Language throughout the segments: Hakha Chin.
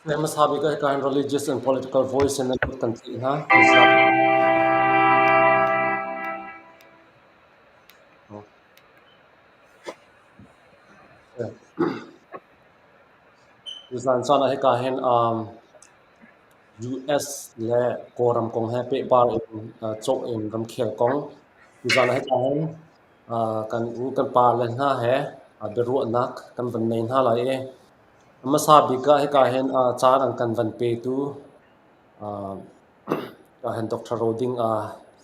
Hmasa bik ah hika hin religious and political voice in an kan theih hna. Tuzan caan ah hika hin US le Kawlram kong he pehpar in cawh in ramkhel kong tuzan ah hika hin kan u kan pa le hna he biaruahnak kan van nei hna lai i hmasa bik ah hika hin caan an kan van petu ka hin Dr. Roding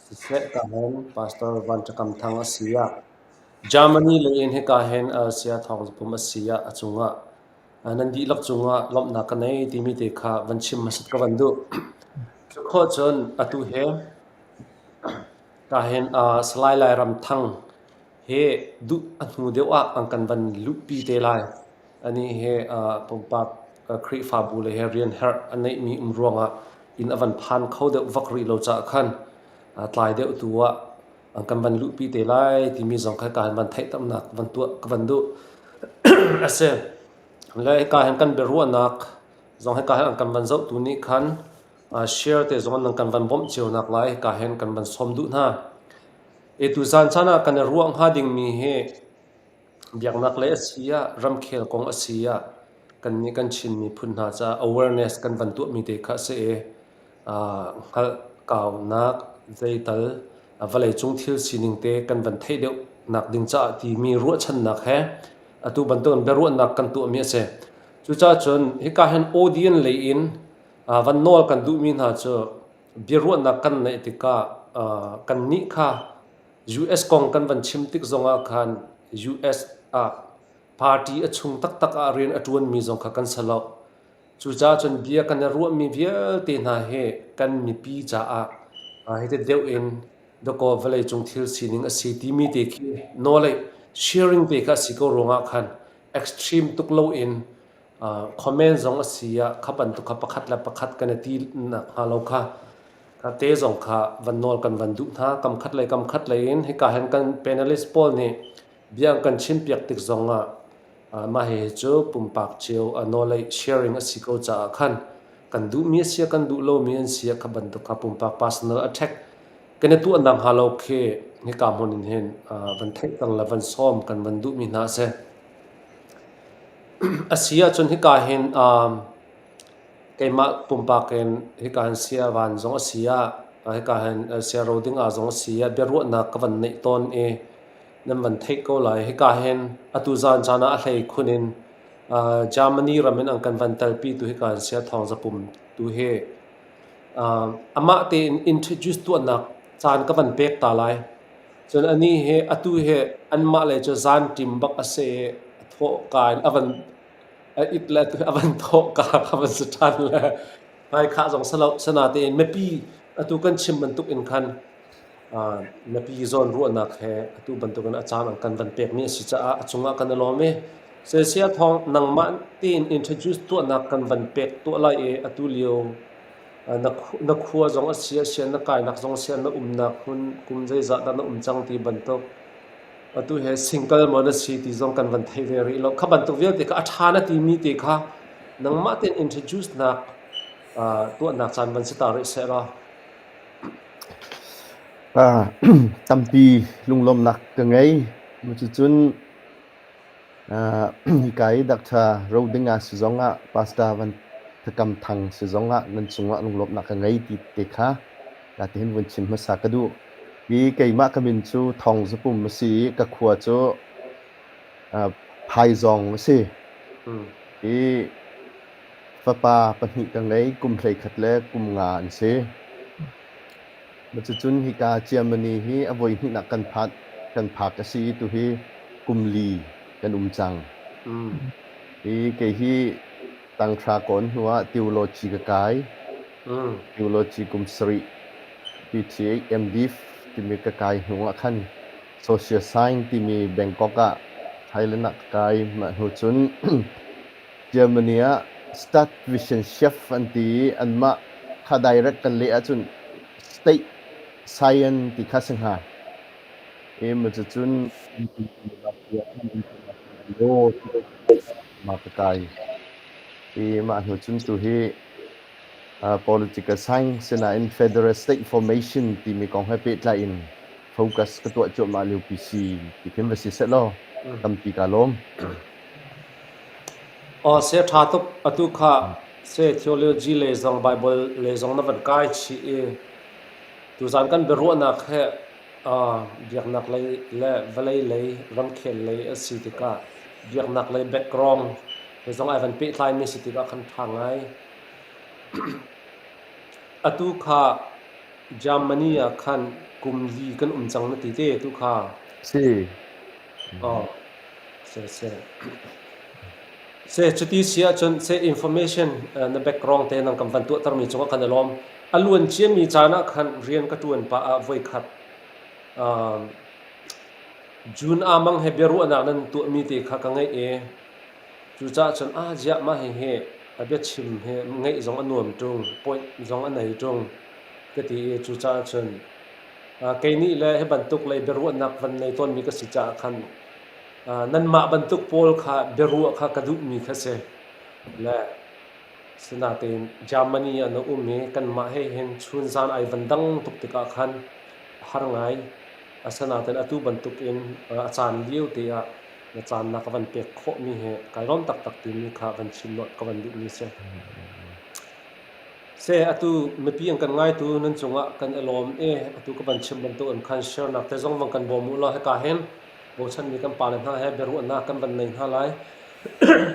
siseh ka hin Pastor Van Ṭha Kam Thang a si ah Germany lei in hika hin Saya Thawng Za Pum a si ah a cungah nan dihlak cungah lawmhnak ka nei timi te kha van chim hmasat ka van duh. Cu khawh cun atu he ka hin Salai Lairam Thang he duh a hnu deuh ah an kan van luhpi te lai. Ani he pumpak Khrihfabu le he rian herh a neihmi um ruangah inn a van phan kho deuh vak rih lo caah khan tlai deuh tu ah an kan van luhpi te lai timi zong kha ka van theihternak van tuah ka van duh. A si. Le hika hin kan biaruahnak zong hika hin an kan van zohtu nih khan share te zong an kan van bawmh cio nak lai hika hin kan van sawm duh hna. E tu zan caan ah kan i ruah hnga dingmi hi Biaknak lei a si ah, ramkhel kong a si ah, kannih kan Chin miphun hna caah awareness kan van tuahmi te kha a si i hngalh kaunak zeital vawleicung thil sining te kan van theih deuh nak ding caah timi ruahchannak he atu bantukin biaruahnak kan tuahmi a si. Cucaah cun hika hin audience lei in van nawl kan duhmi hna cu biaruahnak kan neih tikah kannih kha US kong kan van chim tik zongah khan US ah party a chung taktak ah rian a ṭuanmi zong kha kan si lo. Cucaah cun bia kan i ruahmi vialte hna hi kan mipi caah hiti deuh in dakaw vawleicung thil sining a si timi te khi knowledge sharing te kha a si ko ruangah khan extreme tuk loin comment zong a si ah kha bantuk kha pakhat le pakhat kan i ti nak hnga lo kha kha te zong kha van nawl kan van duh hna. Kam khat lei kam khat lei in hika hin kan panelist pawl nih bia an kan chimpiak tik zong ah mah hihi cu pumpak cio knowledge sharing a si ko caah khan kan duhmi a si kan duh lomi an si kha bantuk kha pumpak personal attack kan i tuahnak hnga lo khi hika hmun in hin van theihter le van sawm kan van duhmi hna a si. A si ahcun hika hin keimah pumpak in hika hin sia van zong a si ah hika hin sia ro ding ah zong a si ah biaruahnak ka van neih tawn i nan van theih ko lai. Hika hin atu zan caan ah a hlei khun in Germany ram in an kan van telpi tu hika hin sia thawng zapum tu hi amah tein introduce tuahnak caan ka van pek ta lai. Cun anih hi atu hi anmah lei cu zanṭim bak a si i a thawhka in a van a it le a van thawhka kha van si ṭhan le hmaikhah zong si lo. Sinain mipi atu kan chim bantuk in khan mipi zawnruahnak he atu bantukin a caan an kan van pekmi a si caah a cungah kan i lawm i Zeisia thawng nangmah tein introduce tuahnak kan van pek tuah lai i atu lio Na khua zong a si, a na kainak zong a si, na umnak hmun kum zeizah dah na um cang ti bantuk. Atu he single maw na si ti zong kan van thei ve rih lo. Kha bantuk vialte kha a ṭha na timi te kha nangmah tein introduce nak tuahnak caan van si ta rih seh law. Tampi lunglawmhnak ka ngei. Cucun Hika i Doctor Rodinga si zongah Pastor Van Thakam Thang si zongah nan cungah lunglawmhnak ka ngei ti te kha tihin vun chim hmasa ka duh. Hi keimah ka min cu Thawng Za Pum a si i ka khua cu Phaizawng a si. Hi fapa pahnih ka ngei, kum 11 le kum nga an si. Cucun hika Germany hi a voihnihnak kan phak kan phak a si i tuhi kum li kan um cang. Hi kei hi tanghra kawn hnu ah theology ka kai. Theology kum sarih PTA MDiv timi ka kai hnu ah khan social science timi Bangkok ah Thailand ah ka kai. Mah hnu cun Germany ah Stadtwissenschaft an ti i anmah kha direct kan leh ahcun state science ti kha si hnga. I cucun law ma ka kai. I mah hnu cun tu hi political science sinain federal state formation timi kong he pehtlai in focus ka tuah cuahmah lio pi si ti khin va si sehlaw tampi kaa lawm. Aw se ṭha tuk. Atu kha se theology lei zong Bible lei zong na van kai chih i tuzaan kan biaruahnak he biaknak lei le vawlei lei ramkhel lei a si tikah biaknak lei background he zong ai van pehtlaimi si tikah khan ṭha ngai. Atu kha Germany ah khan kum li kan um cang na ti te tu kha. Si. Oh, se se. Se cuti si ahcun se information na background te nang kan van tuahtermi cungah kan i lawm. A luan ciami caan ah khan rian ka ṭuan pah ah voikhat June Amang he biaruahnak nan tuahmi te kha ka ngaih i cucaah cun ah ziah mah hihi a biachim hi ngaih zong a nuam ṭung, point zong a nei ṭung ka ti i cucaah cun kei nih le hi bantuk lei biaruahnak van nei tawnmi ka si caah khan nanmah bantuk pawl kha biaruah kha ka duhmi kha si. Le Sinain Germany ah na um i kanmah he hin chunzan ai van dang tuk tikah khan a har ngai. Asinain atu bantukin a caan lio te ah na caan na ka van pek khawhmi hi kai lawm taktak timi kha van chim nolh ka van duhmi si. Se atu mipi an kan ngaitu nan cungah kan i lawm i atu ka van chim bantuk in khan share nak te zong van kan bawm u law hika hin bochanmi kan pale hna he biaruahnak kan van nei hna lai.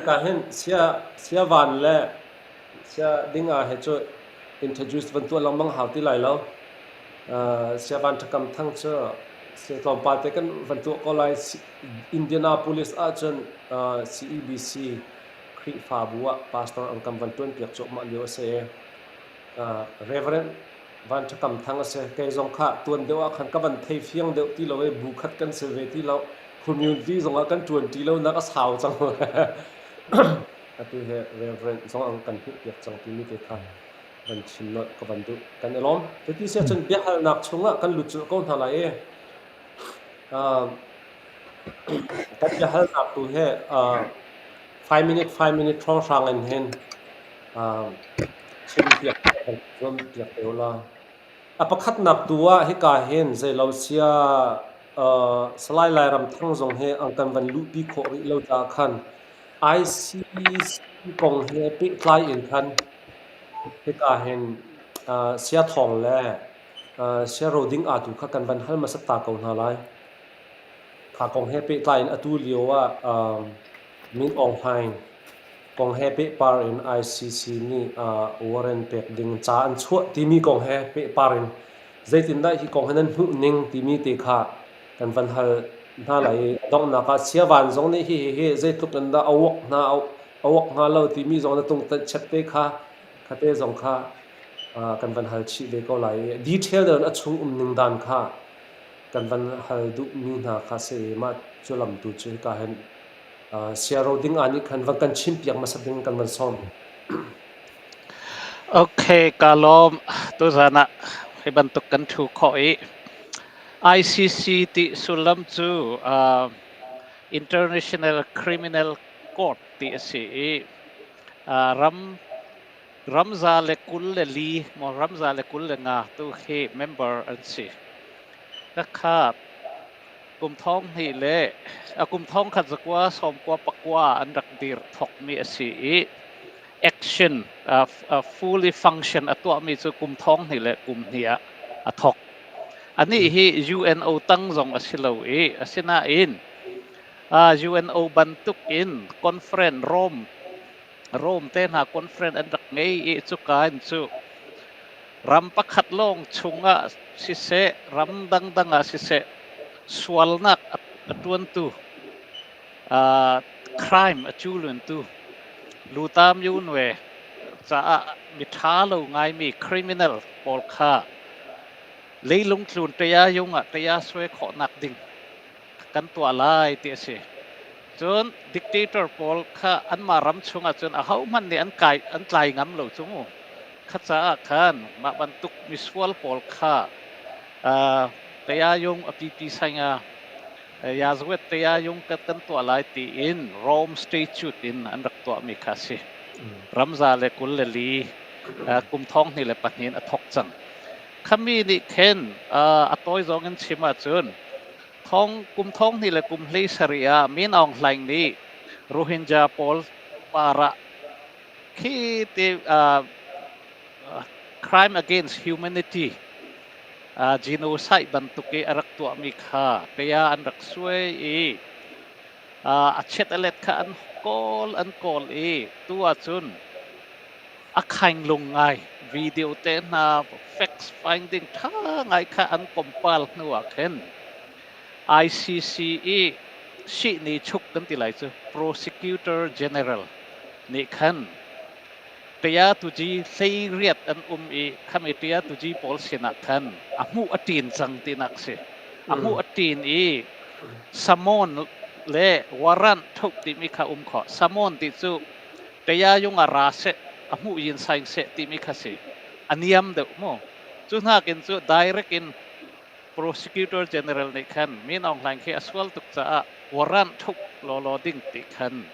Ka hin sia sia van le sia dinga he cu introduce van tuah lengmang hau ti lai lo. Sia van ṭhakam thang cu sia tlawmpal te kan van tuah ko lai. Indianapolis ahcun CEBC Khrihfabu ah pastor an kan van ṭuanpiak cuahmah lio a si i Reverend Van Ṭhakam Thang a si. Kei zong kha tuan deuh ah khan ka van thei fiang deuh ti lo i bu khat kan si ve ti lo. Community zong ah kan ṭuan ṭi lonak a sau cang. Atu hi Reverend zong an kan hmuhpiak cang timi te kha van chim nolh ka van duh. Kan i lawm. Cuti si ahcun biahalnak chungah kan lut colh ko hna lai i kan biahalnak tu hi 5 minute 5 minute hrawnghrang in hin chimpiak kan zuampiak te u law. A pakhatnak tu ah hika hin zeilo sia Salai Lairamthang zong hi an kan van luhpi khawh rih lo caah khan ICC kong he pehtlai in khan hika hin sia thawng le sia roding aa tu kha kan van hal hmasat ta ko hna lai. Kha kong he pehtlai in atu lio ah Min Aung Hlaing kong he pehpar in ICC nih warrant pek ding ca an chuah timi kong he pehpar in zeitindah hi kong hi nan hmuh ning timi te kha kan van hal hna lai i a donghnak ah Siavan zong nih hihi hi zeitluk in dah a uak hna a uak hnga lo timi zong na tung chet te kha khate zong kha kan van hal chih ve ko lai i detail deuh in a chung um ning dan kha kan van hal duhmi hna kha si i mah cu lam tu cu hika hin siaro ding ah nih khan van kan chimpiak hmasa ding kan van sawm. Okay, ka lawm. Tuzan ah hi bantuk kan thu khawh i ICC ti sullam cu International Criminal Court ti a si i ram ram 124 maw ram 125 tu khi member an si. Khakha kum thong hnih le kum thong khat zakua sawmkua pakua an rak dir thokmi a si i action fully function a tuahmi cu kum thong hnih le kum hnih ah a thok. Anih hi UNO tang zong a si lo i asinain UNO bantuk in conference Rome Rome te hna conference an rak ngei i cuka in cu ram pakhat lawng chungah siseh ram dangdang ah siseh sualnak a ṭuantu crime a culuntu lutam yunwe caah miṭha lo ngaimi criminal pawl kha leilung tlun ṭaya yung ah ṭaya suai khawhnak ding kan tuah lai ti a si. Cun dictator pawl kha anmah ram chungah cun ahohmanh nih an kai an tlai ngam lo cu mu. Kha caah khan mah bantuk misual pawl kha tayayung a pipi sainga yazawet tayayung kan tuah lai tiin Rome Statute in an rak tuahmi kha a si. Ram 124 kum 2002 in a thawk cang. Khami nih khin a tawi zong in chim ahcun thong kum thong hnih le kum 17 ah Min Aung Hlaing nih Rohingya pawl para khi ti crime against humanity genocide bantuk i a rak tuahmi kha kaya an rak suai i a chet a let kha an kawl an kawl i tu ahcun a khaing lung ngai video te hna facts finding ṭha ngai kha an compile hnu ah khin ICC i sihni chuk kan ti lai cu prosecutor general nih khan Ṭia tuji 18 an um i khami ṭia tuji pawl sinah khan a hmuh a ṭin cang tinak si. A hmuh a ṭin i summon le warrant thup timi kha um khawh. Summon ti cu ṭia yung ah ra seh, a hmuh yin saing seh timi kha si. A niam deuh mu. Cu hnakin cu direct in prosecutor general nih khan Min Aung Hlaing khi a sual tuk caah warrant thup lawlaw ding ti khan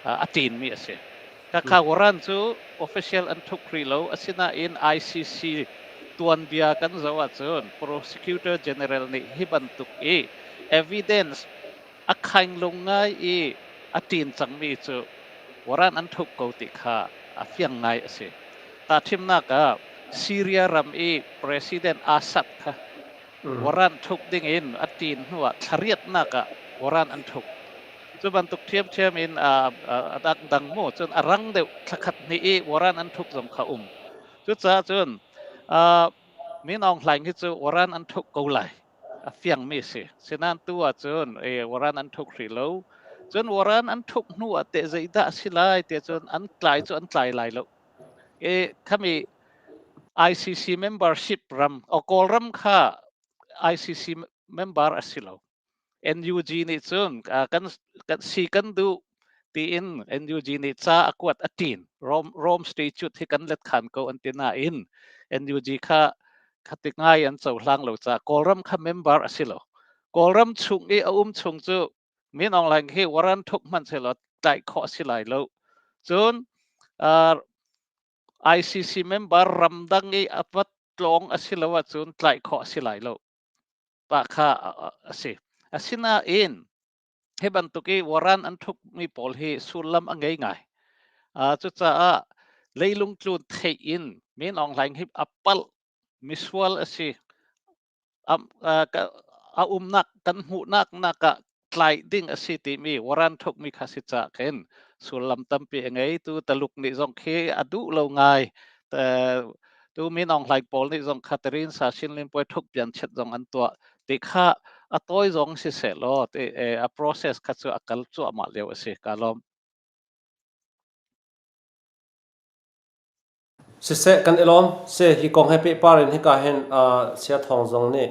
a ṭinmi a si. Khakha warrant cu official an thuk rih lo. Asinain ICC tuanbia kan zoh ahcun prosecutor general nih hi bantuk i evidence a khainglung ngai i a ṭin cangmi cu warrant an thuk ko ti kha a fiang ngai a si. Tahthimnak ah Syria ram i President Assad kha warrant thuk ding in a ṭin hnuah thlariatnak ah warrant an thuk. Cu bantuk ṭhiamṭhiam in a dangdang mu cun a rang deuh thlakhat hnih i warrant an thuk zong kha um. Cucaah cun Min Aung Hlaing hi cu warrant an thuk ko lai. A fiangmi si. Sinain tu ahcun warrant an thuk hrih lo. Cun warrant an thuk hnu ah teh zeidah a si lai ti cun an tlai cu an tlai lai lo. Khami ICC membership ram, Kawlram kha ICC member a si lo. NUG nih cun kan kan si kan duh tiin NUG nih ca a kuat a ṭin. Rome, Rome Statute hi kan let khan ko an ti nain NUG kha khati ngai an cohlang lo caah Kawlram kha member a si lo. Kawlram chung i a um chung cu Min Aung Hlaing hi warrant thuk hmanh sehlaw tlaih khawh a si lai lo. Cun uh, ICC member ramdang i a vat tlawng a si lo ahcun tlaih khawh a si lai lo. Pa kha a si. Asinain hi bantuk i warrant an thukmi pawl hi sullam a ngei ngai. Cucaah leilung tlun theih in Min Aung Hlaing hi a palh misual a si. A umnak kan hmuhnak nak ah tlaih ding a si timi warrant thukmi kha si ca khin sullam tampi a ngei. Tu Taluk nih zong khi a duh lo ngai. Tu Min Aung Hlaing pawl nih zong kha Tarin Sa Shin Lin Puai thuk pian chet zong an tuah ti kha a tawi zong si seh law ti a process kha cu a kal cuahmah lio a si. Ka lawm. Siseh, kan i lawm. Seh, hi kong he pehpar in hika hin Saya Thawng zong nih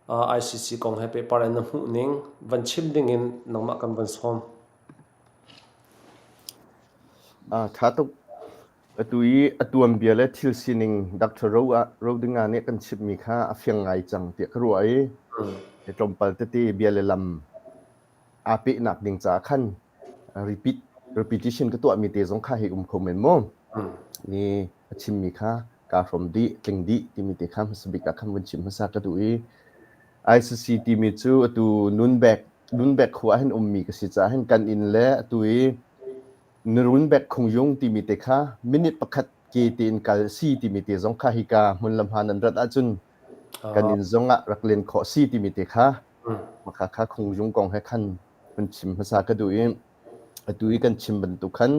ICC kong he pehpar in na hmuh ning van chim ding in nangmah kan van sawm. Ṭha tuk. Atu i a tuanbia le thil sining Dr. Rodinga nih kan chimhmi kha a fiang ngai cang tiah ka ruah i tlawmpal tete bia le lam aa pehnak ding caah khan repeat repetition ka tuahmi te zong kha hei um kho men maw? Ni a chimmi kha kaa hrawm dih, tling dih timi te kha hmasa bik ah khan vun chim hmasa ka duh i ICC timi cu atu Nunbek Nunbek khua ah hin ummi ka si caah hin kan inn le atu i Nurunbek Khungyung timi te kha minute pakhat ke tein kal si timi te zong kha hika hmun le hma nan rat ahcun kan inn zong ah rak len khawh si timi te kha Maka kha Khungyung kong he khan kan chim hmasa ka duh i atu i kan chim bantuk khan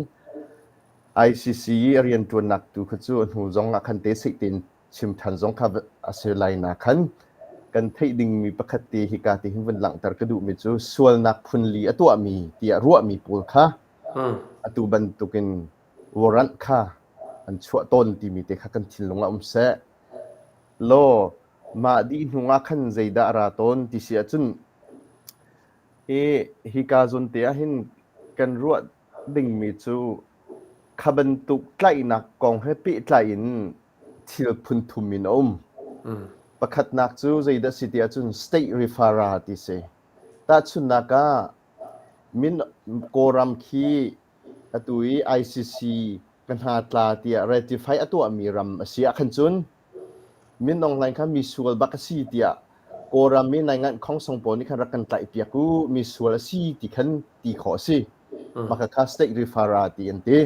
ICC i a rianṭuannak tu kha cu a hnu zong ah khan te seih tein chim ṭhan zong kha a si lai na khan kan theih dingmi pakhat te hika ti hin vun langhter ka duhmi cu sualnak phunli a tuahmi tiah ruahmi pawl kha atu bantukin warrant kha an chuah tawn timi te kha kan thinlung ah um seh law mah dih hnu ah khan zeidah a ra tawn ti si ahcun Hi hika zawn te ah hin kan ruah dingmi cu kha bantuk tlaihnak kong he pehtlai in thil phun thum in a um. Pakhatnak cu zeidah si ti ahcun state referral ti si. Tahchunhnak ah min Kawlram khi Atu i ICC ka hna tla tiah ratify a tuahmi ram a si ahkhan cun Min Aung Hlaing kha mi sual bak a si tiah Kawlram i nainganh khongsong pawl nih khan rak kan tlaihpiak u, mi sual a si ti khan ti khawh a si. Mah kha state referral ti an ti.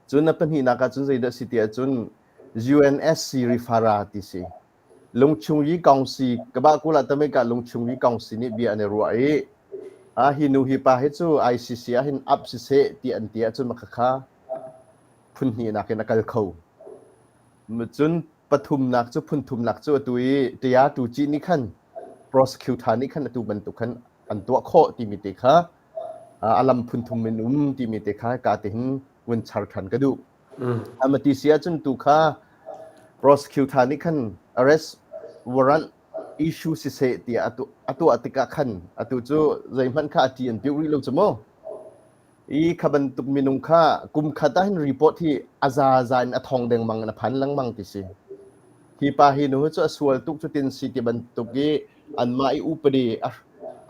Cun a pahnihnak ah cun zeidah a si ti ahcun UNSC referral ti si. Lungchung yi kongsi ka kula tamika lungchung yi kongsi nih bia an i ruah i a hi nu hi pa hi cu ICC ah hin up siseh ti an ti ahcun mah kha phun hnihnak in a kal kho. Cun pathumnak cu phun thumnak cu atu i ṭia tu ci nih khan prosecutor nih khan atu bantuk khan an tuah khawh timi te kha a lam phun thum in um timi te kha ka te hin vun char ṭhan ka duh. Amati si ahcun tu kha prosecutor nih khan arrest warrant issue siseh tiah a tuah tikah khan atu cu zeihmanh kha a ṭi an piu rih lo cu mu. I kha bantuk minung kha kum khat ah hin report hi a zaza in a thong dengmang in a phan lengmang ti si. Hi pa hi nu cu a sual tuk cutin si ti bantuk i anmah i upadi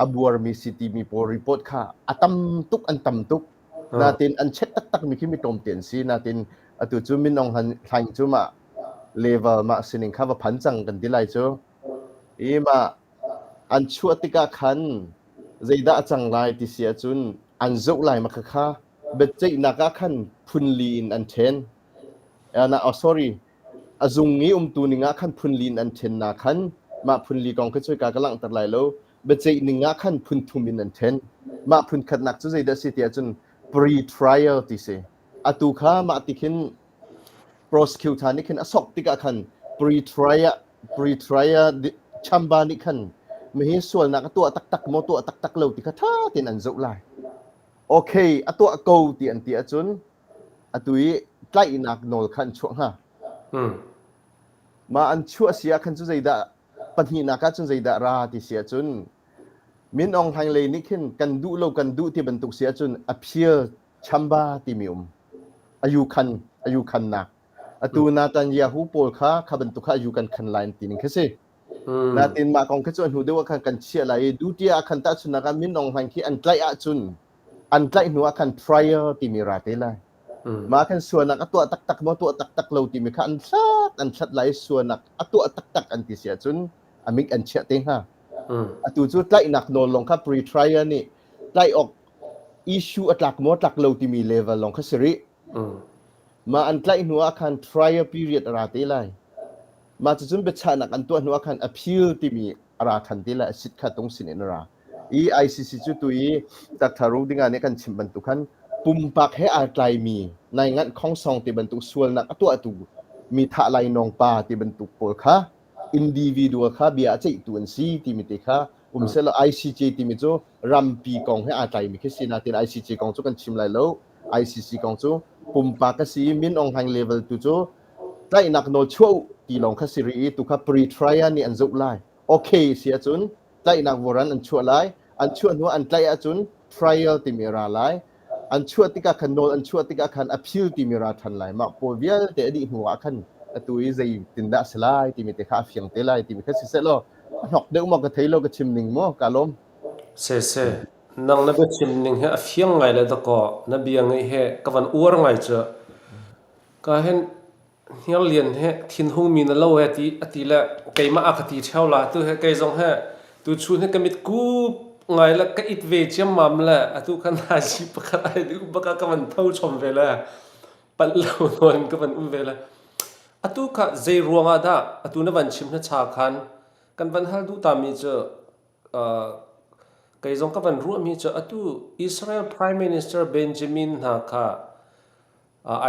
a buarmi si timi pawl report kha a tam tuk an tam tuk. Natin an check taktak mi khi mi tlawmte an si. Natin atu cu Min Aung Hlaing cu mah level mah sining kha va phan cang kan ti lai cu. I mah an chuah tikah khan zeidah a cang lai ti si ahcun an zoh lai ma khakha biaceihnak ah khan phunli in an ṭhen. Oh, sorry, a zung i umtu ning ah khan phunli in an ṭhen na khan mah phunli kong khi cuika ka langhter lai lo. Biaceih ning ah khan phun thum in an ṭhen. Mah phun khatnak cu zeidah a si ti ahcun pre-trial ti si. Atu kha mah ti khin prosecutor nih khin a sok tikah khan pre-trial pre-trial chamber nih khan mihi sualnak a tuah taktak maw tuah taktak lo ti kha ṭha tein an zoh lai. Okay, a tuah ko ti an ti ahcun atu i tlaihnak nawl kha an chuah hnga. Mah an chuah si ah khan cu zeidah pahnihnak ah cun zeidah ra ti si ahcun Min Aung Hlaing lei nih khin kan duh lo kan duh ti bantuk si ahcun appeal chamber timi um ayu khan ayu khannak atu Netanyahu pawl kha kha bantuk kha ayu kan khan lai ti ning kha si. Natin mah kong kha cu a hnu deuh ah khan kan chiah lai i duty ah khan tahchunnak ah Min Aung Hlaing khi an tlaih ahcun an tlaih hnu ah khan trial timi ra te lai. Mah khan sualnak a tuah taktak maw tuah taktak lo timi kha an hlat an hlat lai sualnak a tuah taktak an ti si ahcun a mik an chiah te hnga. Atu cu tlaihnak nawl lawng kha pre-trial nih tlaih awk issue a tlak maw tlak lo timi level lawng kha si rih. Mah an tlaih hnu ah khan trial period a ra te lai. Mah cucun biachahnak an tuah hnu ah khan appeal timi a ra ṭhan te lai a sit kha tung sin in a ra. I ICC cu tu i Dr. Rudinga nih kan chimh bantuk khan pumpak he aa tlaimi nainganh khongsong ti bantuk sualnak a tuahtu mi thah lainawng pa ti bantuk pawl kha individual kha bia a ceihtu an si timi te kha um selaw ICJ timi cu rampi kong he aa tlaimi khi si nain ICJ kong cu kan chim lai lo. ICC kong cu pumpak a si i Min Aung Hlaing level tu cu tlaihnak nawl chuah u ti lawng kha si rih i tu kha pre-trial nih an zoh lai. Okay si ahcun tlaihnak voran an chuah lai. An chuah hnu an tlaih ahcun trial timi a ra lai. An chuah tikah khan nawl an chuah tikah khan appeal timi ra ṭhan lai. Mah pawl vialte a dih hnu ah khan atu i zeitindah a si lai timi te kha a fiang te lai timi kha siseh law a hnok deuh maw ka thei lo ka chim ning maw ka lawm. Sese, nang na biachim ning hi a fiang ngai le dakaw na bia ngeih he ka van uar ngai cu. Ka hin Hniarlian he thinhungmi na lo he ti a ti le keimah a ka ti ṭheo la tu he kei zong he tuchun hi ka mit kup ngai le ka it ve ciammam le atu khan nazi pakhat ai duh bak ah ka van tho chom ve le palh lo nawn ka van um ve le atu kha zei ruang ah dah atu na van chim na cha khan kan van hal duh ta mi cu kei zong ka van ruahmi cu atu Israel Prime Minister Benjamin hna kha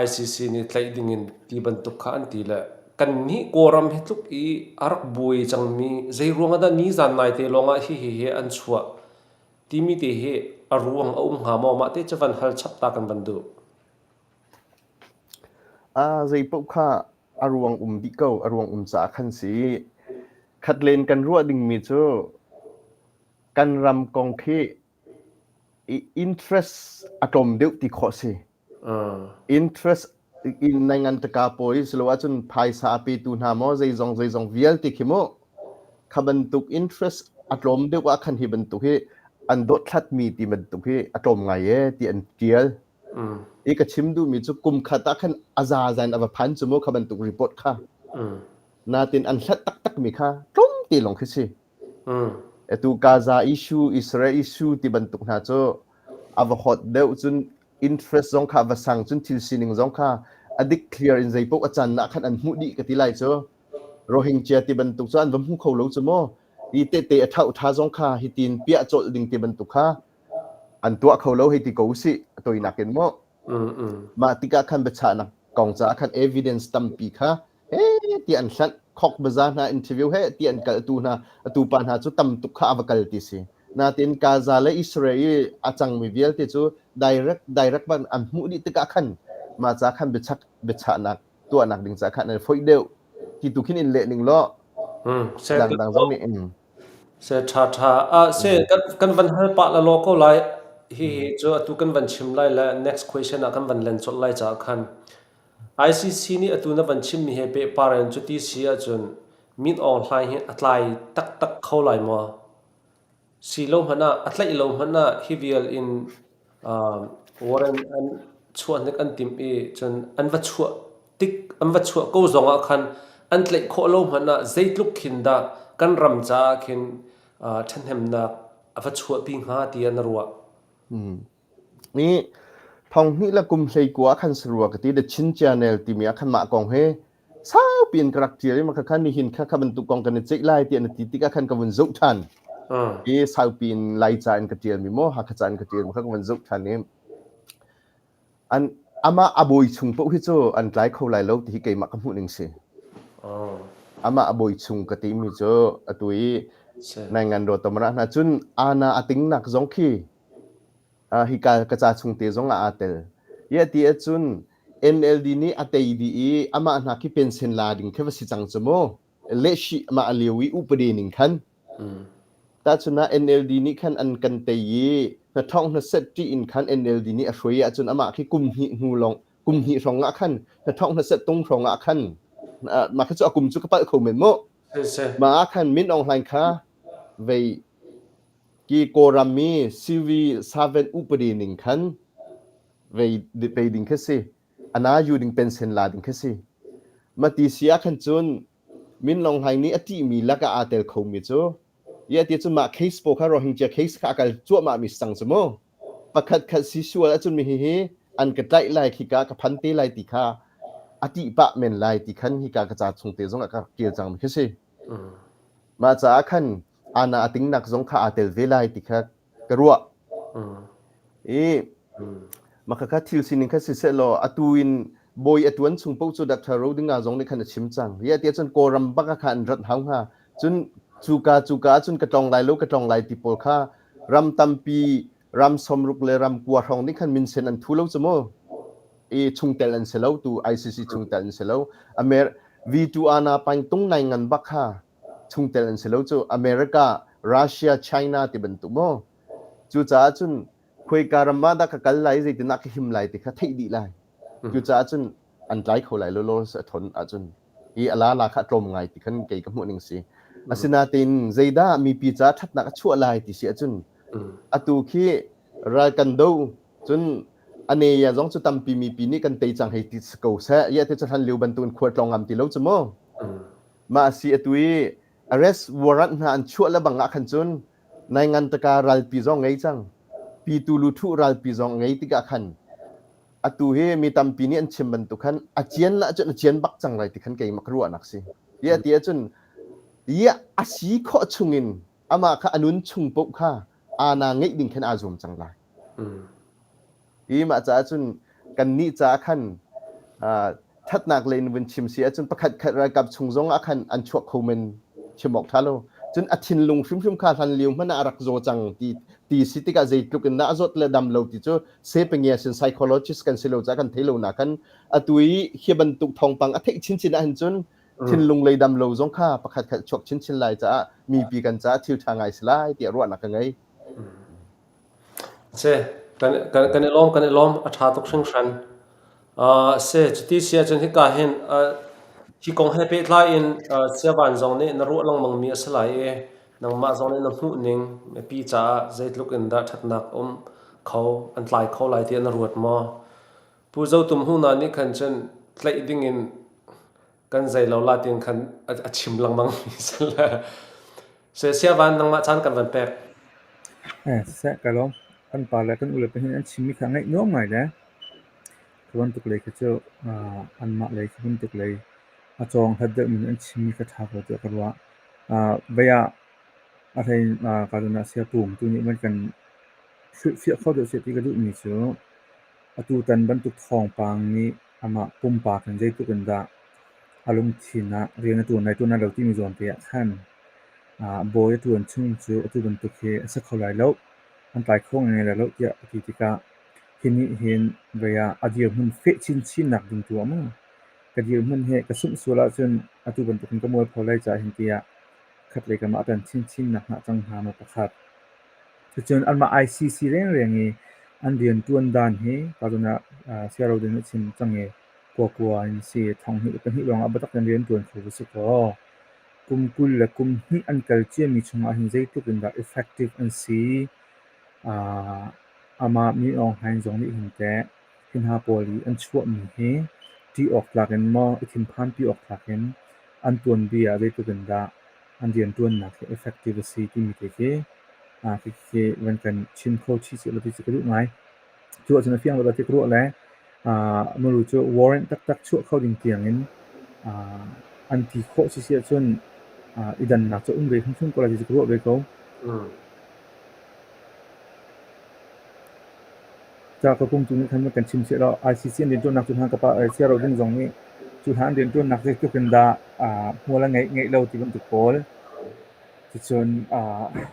ICC nih tlaih dingin ti bantuk kha an ti le kannih Kawlram hi tluk i a rak buai cangmi zeiruang ah dah nizan naite lawngah hihi hi an chuah timi te hi a ruang a um hnga maw mah te cu van hal chap ta kan van duh. Zei paoh kha a ruang um dih ko a ruang um caah khan si. Khat len kan ruah dingmi cu kan ram kong khi interest a tlawm deuh ti khawh si. Interest in nai ngan taka pawi silo ahcun phaisa a petu hna maw zeizong zeizong vialte khi mu kha bantuk interest a tlawm deuh ah khan hi bantuk hi an dothlatmi ti bantuk hi a tlawm ngai e ti an tial. I ka chim duhmi cu kum khat ah khan a zaza in a va phan cu mu kha bantuk report kha. Natin an hlat taktakmi kha tlawmte lawng khi si. Atu Gaza issue, Israel issue ti bantuk hna cu a va hot deuh cun interest zong kha va sang cun thil sining zong kha a dik clear in zeipaoh a can ah khan an hmuh dih ka ti lai cu. Rohingya ti bantuk cu an va hmu kho lo cu mu. I tehte a ṭhauh ṭha zong kha hitin piah colh ding ti bantuk kha an tuah kho lo hei ti ko usih a toinak in mu. Mah tikah khan biachahnak kong caah khan evidence tampi kha he ti an hlanh khok baza hna interview he ti an kaltu hna atu pa hna cu tam tuk kha a va kal ti si. Natin Gaza le Israel i a cangmi vialte cu direct direct ban an hmuh dih tikah khan mah ca khan biachak biachahnak tuahnak ding ca khan an foih deuh ti tu khin in leh ning law dangdang zong nih in Se ṭha ṭha. Ah, se kan van hal pah la law ko lai. Hihi cu atu kan van chim lai le next question ah kan van len colh lai caah khan. ICC nih atu na van chimmi he pehpar in cuti si ahcun Min Aung Hlaing hi a tlai taktak kho lai maw? Si lo hmanh ah, a tlaih lo hmanh ah hi vial in warrant an chuah hnik an timh i cun an va chuah tik an va chuah ko zong ah khan an tlaih khawh lo hmanh ah zeitluk khin dah kan ram caah khin ṭhahnemnak a va chuahpi hnga tiah na ruah? I thong hnih le kum 19 ah khan sarua ka ti The Chin Channel timi ah khan mah kong hi saupi in ka rak ṭial i mah kha nihin kha kha bantuk kong kan i ceih lai tiah na ti tikah khan ka vun zoh ṭhan. I saupi in Laica in ka ṭialmi maw Hakha ca in ka ṭialmi kha ka vun zoh ṭhan i an amah a bawi chung paoh hi cu an tlai kho lai lo ti hi keimah ka hmuh ning si. Amah a bawi chung ka timi cu atu i Naingan Rawtomara hna cun ana a tingnak zong khi hika ka ca chung te zong ah aa tel. Ia ti ahcun NLD nih a tei dih i amah hna khi pension la ding khi va si cang cu mu. Lehshih amah a lio i upadi ning khan. Tahchun ah NLD nih khan an kan tei i hnathawng hnaset ṭih in khan NLD nih a hruai ahcun amah khi kum hnih hnu lawng kum hnih hrawng ah khan hnathawng hnaset tung hrawng ah khan mah khi cu a kum cu ka palh kho men mu. Mah ah khan Min Aung Hlaing kha vei Ki Kawlram mi civil servant upadi ning khan vei pei ding khi si. Ana yu ding pension la ding khi si. Mati si ah khan cun Min Aung Hlaing nih a ṭihmi lakah aa tel khomi cu ia ti cun mah case pawl kha Rohingya case kha a kal cuahmah mi si cang cu mu. Pakhat khat si sual ahcun mi hihi an ka tlaih lai khika ka phan te lai ti kha a ṭih pah men lai ti khan hika ka ca chung te zong ah ka rak ṭial cang mi khi si. Mah caah khan ana a tingnak zong kha aa tel ve lai ti kha ka ruah. I mah khakha thil sining kha siseh law atu in bawi a tuan chung paoh cu Dr. Rodinga zong nih khan a chim cang. Hi ati cun Kawlram bak ah kha an rat hau hnga. Cun cuka cuka ahcun ka tlong lai lo ka tlong lai ti pawl kha ram tampi ram 60 le ram kua hrawng nih khan minsen an thu lo cu mu. I chungtel an si lo tu ICC chungtel an si lo. Amer V2 ana paing tung nai ngan bak kha chungtel an si lo cu America, Russia, China ti bantuk maw. Cucaah cun khuaika ram ah dah ka kal lai zeitinah ka him lai ti kha theih dih lai. Cucaah cun an tlai kho lai lo law a thon ahcun i ala la kha tlawm ngai ti khan kei ka hmuh ning si. Asinain zeidah mipi ca ṭhatnak a chuah lai ti si ahcun atu khi ral kan do cun ane ya zong cu tampi mipi nih kan tei cang hei ti si ko seh. Ia ti cu hlan lio bantukin khual tlawng ngam ti lo cu mu. Mah a si atu i arrest warrant hna an chuah le bang ah khan cun naingan taka ralpi zong ngei cang. Pitu luthu ralpi zong ngei tikah khan atu hi mi tampi nih an chim bantuk khan a cian lah cun a cian bak cang lai ti khan keimah ka ruahnak si. Tiah ti ahcun ia a si khawh chungin amah kha a nun chung paoh kha ana ngeih ding khan aa zuam cang lai. Hi mah caah cun kannih caah khan ṭhatnak lei in vun chim si ahcun pakhat khat ralkap chung zong ah khan an chuak kho men chim awk ṭha lo. Cun a thinlung hrimhrim kha hlan lio hmanh ah a rak zaw cang ti ti si tikah zeitluk in dah a zawt le dam lo ti cu sepangia sin psychologist kan si lo caah kan thei lo na khan atu i hi bantuk thawngpang a theih chinchin ahhin cun thinlung lei dam lo zong kha pakhat khat chuak chinchin lai caah mipi kan caah thil ṭha ngai si lai tiah ruahnak ka ngei. Si, kan i lawm, kan i lawm. A ṭha tuk hringhran. Si, cuti si ahcun hika hin hi kong he pehtlai in Siavan zong nih na ruah lengmangmi a si lai i nangmah zong nih na hmuhning mipi caah zeitluk in dah ṭhatnak um kho, an tlai kho lai tiah na ruat maw? Pu Zo Tum Hung hna nih khan cun tlaih dingin kan zei lo la tiin khan a chim lengmang mi si le. Siavan nangmah caan kan van pek. Siseh ka lawm. Kan pa le kan u le pahnih an chimmi kha ngaih nuam ngai le cu bantuk lei kha cu anmah lei cu bantuk lei a cawng hlat deuhmi nih an chimmi kha ṭha ko tiah ka ruah. Vei ah a hlei in ka zawn ah siapung tu nih van kan hrilhfiah kho deuh seh ti ka duhmi cu atutan bantuk thawngpang nih amah pumpak in zeitluk in dah a lungthin ah rian a ṭuan lai ṭuan lai lo timi zawn te ah khan bawi a ṭuan chung cu atu bantuk hi a si kho lai lo, an tlai kho ngai lai lo tiah a ti tikah hi nih hin vei ah a dirhmun feh chinchinnak ding tu ah maw ka dirhmun hi ka sungh sual ahcun atu bantukin ka mualpho lai caah hin tiah khatlei kam ah a ṭan chinchinnak hnga cang hnga maw pakhat. Cucun anmah ICC rengreng i an rianṭuan dan hi tuzan ah Saya Rodin a chim cang i kuakua in si thong hnih le pahnih lawngah biatak in rianṭuan kho va si kaw kum 20 le kum hnih an kal ciami chungah hin zeitluk in dah effective an si. Amah Min Aung Hlaing zong nih hin teh hi hna pawl i an chuahmi hi ṭih awk tlak in maw i thinphanpi awk tlak in an tuanbia ah zeitluk in dah an rianṭuannak hi effective a si timi te khi khi van kan chim kho chih sehlaw ti cu ka duh ngai. Cu ahcun a fiang lo ti ka ruah le muru cu warrant taktak chuah kho ding tiangin an ti khawh si si ahcun i dannak cu um ve hrimhrim ko lai ti cu ka ruah ve ko. Ca ka kung tu nih khan kan chim sehlaw ICC an rianṭuannak cu hna ka pa siaro ding zong nih cu hna an rianṭuannak zeitluk in dah hmual a ngeih ngeih lo ti bantuk pawl. Cucun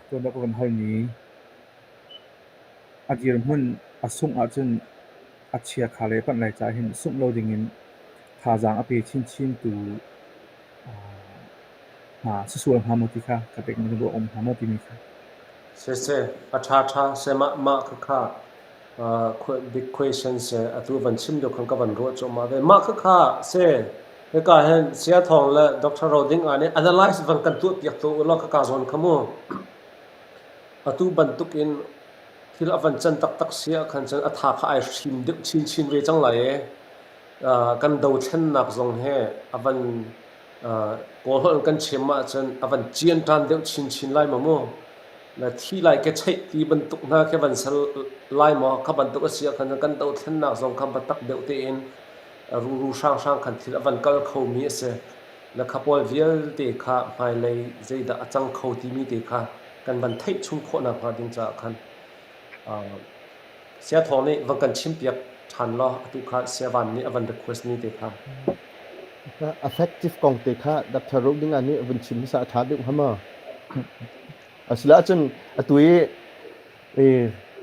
tuan deuh ka van halmi a dirhmun a sungh ahcun a chiakha le panh lai caah hin sungh lo dingin thazaang a pe chinchintu hna si sual hnga maw ti kha ka pek mi ruah um hnga maw timi kha. Siseh, a ṭhaṭha seh mah mah khakha big question seh atu van chim lio khan ka van ruah cuahmah ve. Mah khakha seh hika hin Saya Thawng le Dr. Roding ah nih analyze van kan tuah piak tu ulaw khaka zawn kha mu. Atu bantuk in thil a van can taktak si ah khan cun a tha kha ai hrim deuh chinchin ve cang lai i kan dothlennak zong he a van Kawlholh in kan chim ahcun a van cian ṭhan deuh chinchin lai maw mu? Na thi lai ke cheih ti bantuk hna khi van sal lai maw? Kha bantuk a si ahkhan kan dothlennak zong kha biatak deuh tein ruru hranghrang khan thil a van kal khomi a si. Na kha pawl vialte kha hmailei zeidah a cang kho timi te kha kan van theih chung khawhnak hnga ding caah khan Saya Thawng nih van kan chimpiak ṭhan law atu kha Saya Van nih a van request mi te kha. Effective kong te kha Dr. Rodinga nih vun chim hmasa a ṭha deuh hnga maw? Asila ahcun atu i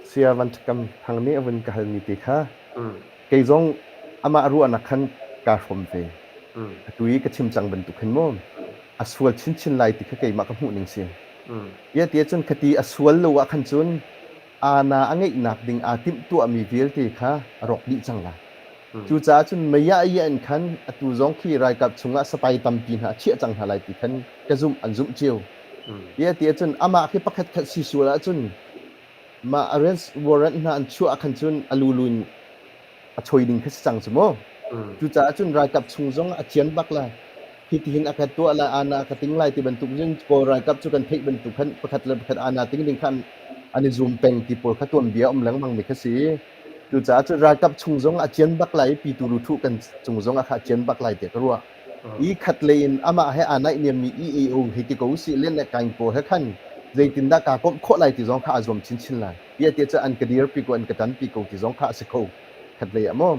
Saya Van Ṭhakam Thang nih a vun ka halmi te kha kei zong amah ruahnak khan kaa hrawm ve. Atu i ka chim cang bantuk hin mu a sual chinchin lai ti kha keimah ka hmuh ning si. Ia ti ahcun khati a sual lo ah khan cun aana a ngeihnak ding aa timhtuahmi vialte kha a rawk dih cang lai. Cucaah cun mei-ah in khan atu zong khi ralkap chungah sipai tampi hna a chiah cang hna lai ti khan ka zumh, an zumh cio. Tiah ti ahcun amah khi pakhatkhat si sual ahcun mah arrest warrant hna an chuah ah khan cun a lulu in a choi ding kha si cang cu mu. Cucaah cun ralkap chung zong a cian bak lai. Hitihin a ka tuah lai, ana ka ting lai ti bantuk cun Kawl ralkap cu kan theih bantuk khan pakhat le pakhat ana ting ding khan an i zum peng ti pawl kha tuanbia um lengmang mi kha si. Cucaah cun ralkap chung zong a cian bak lai i pitu ruthu kan cung zong ah kha a cian bak lai tiah ka ruah. I khat lei in amah he aa naihniammi EAO hei ti ko usih len le kaing pawl he khan zeitindah kaa komh khawh lai ti zong kha aa zuam chinchin lai. Tiah tiah cu an ka dirpi ko an ka ṭanpi ko ti zong kha a si kho. Khat lei ah maw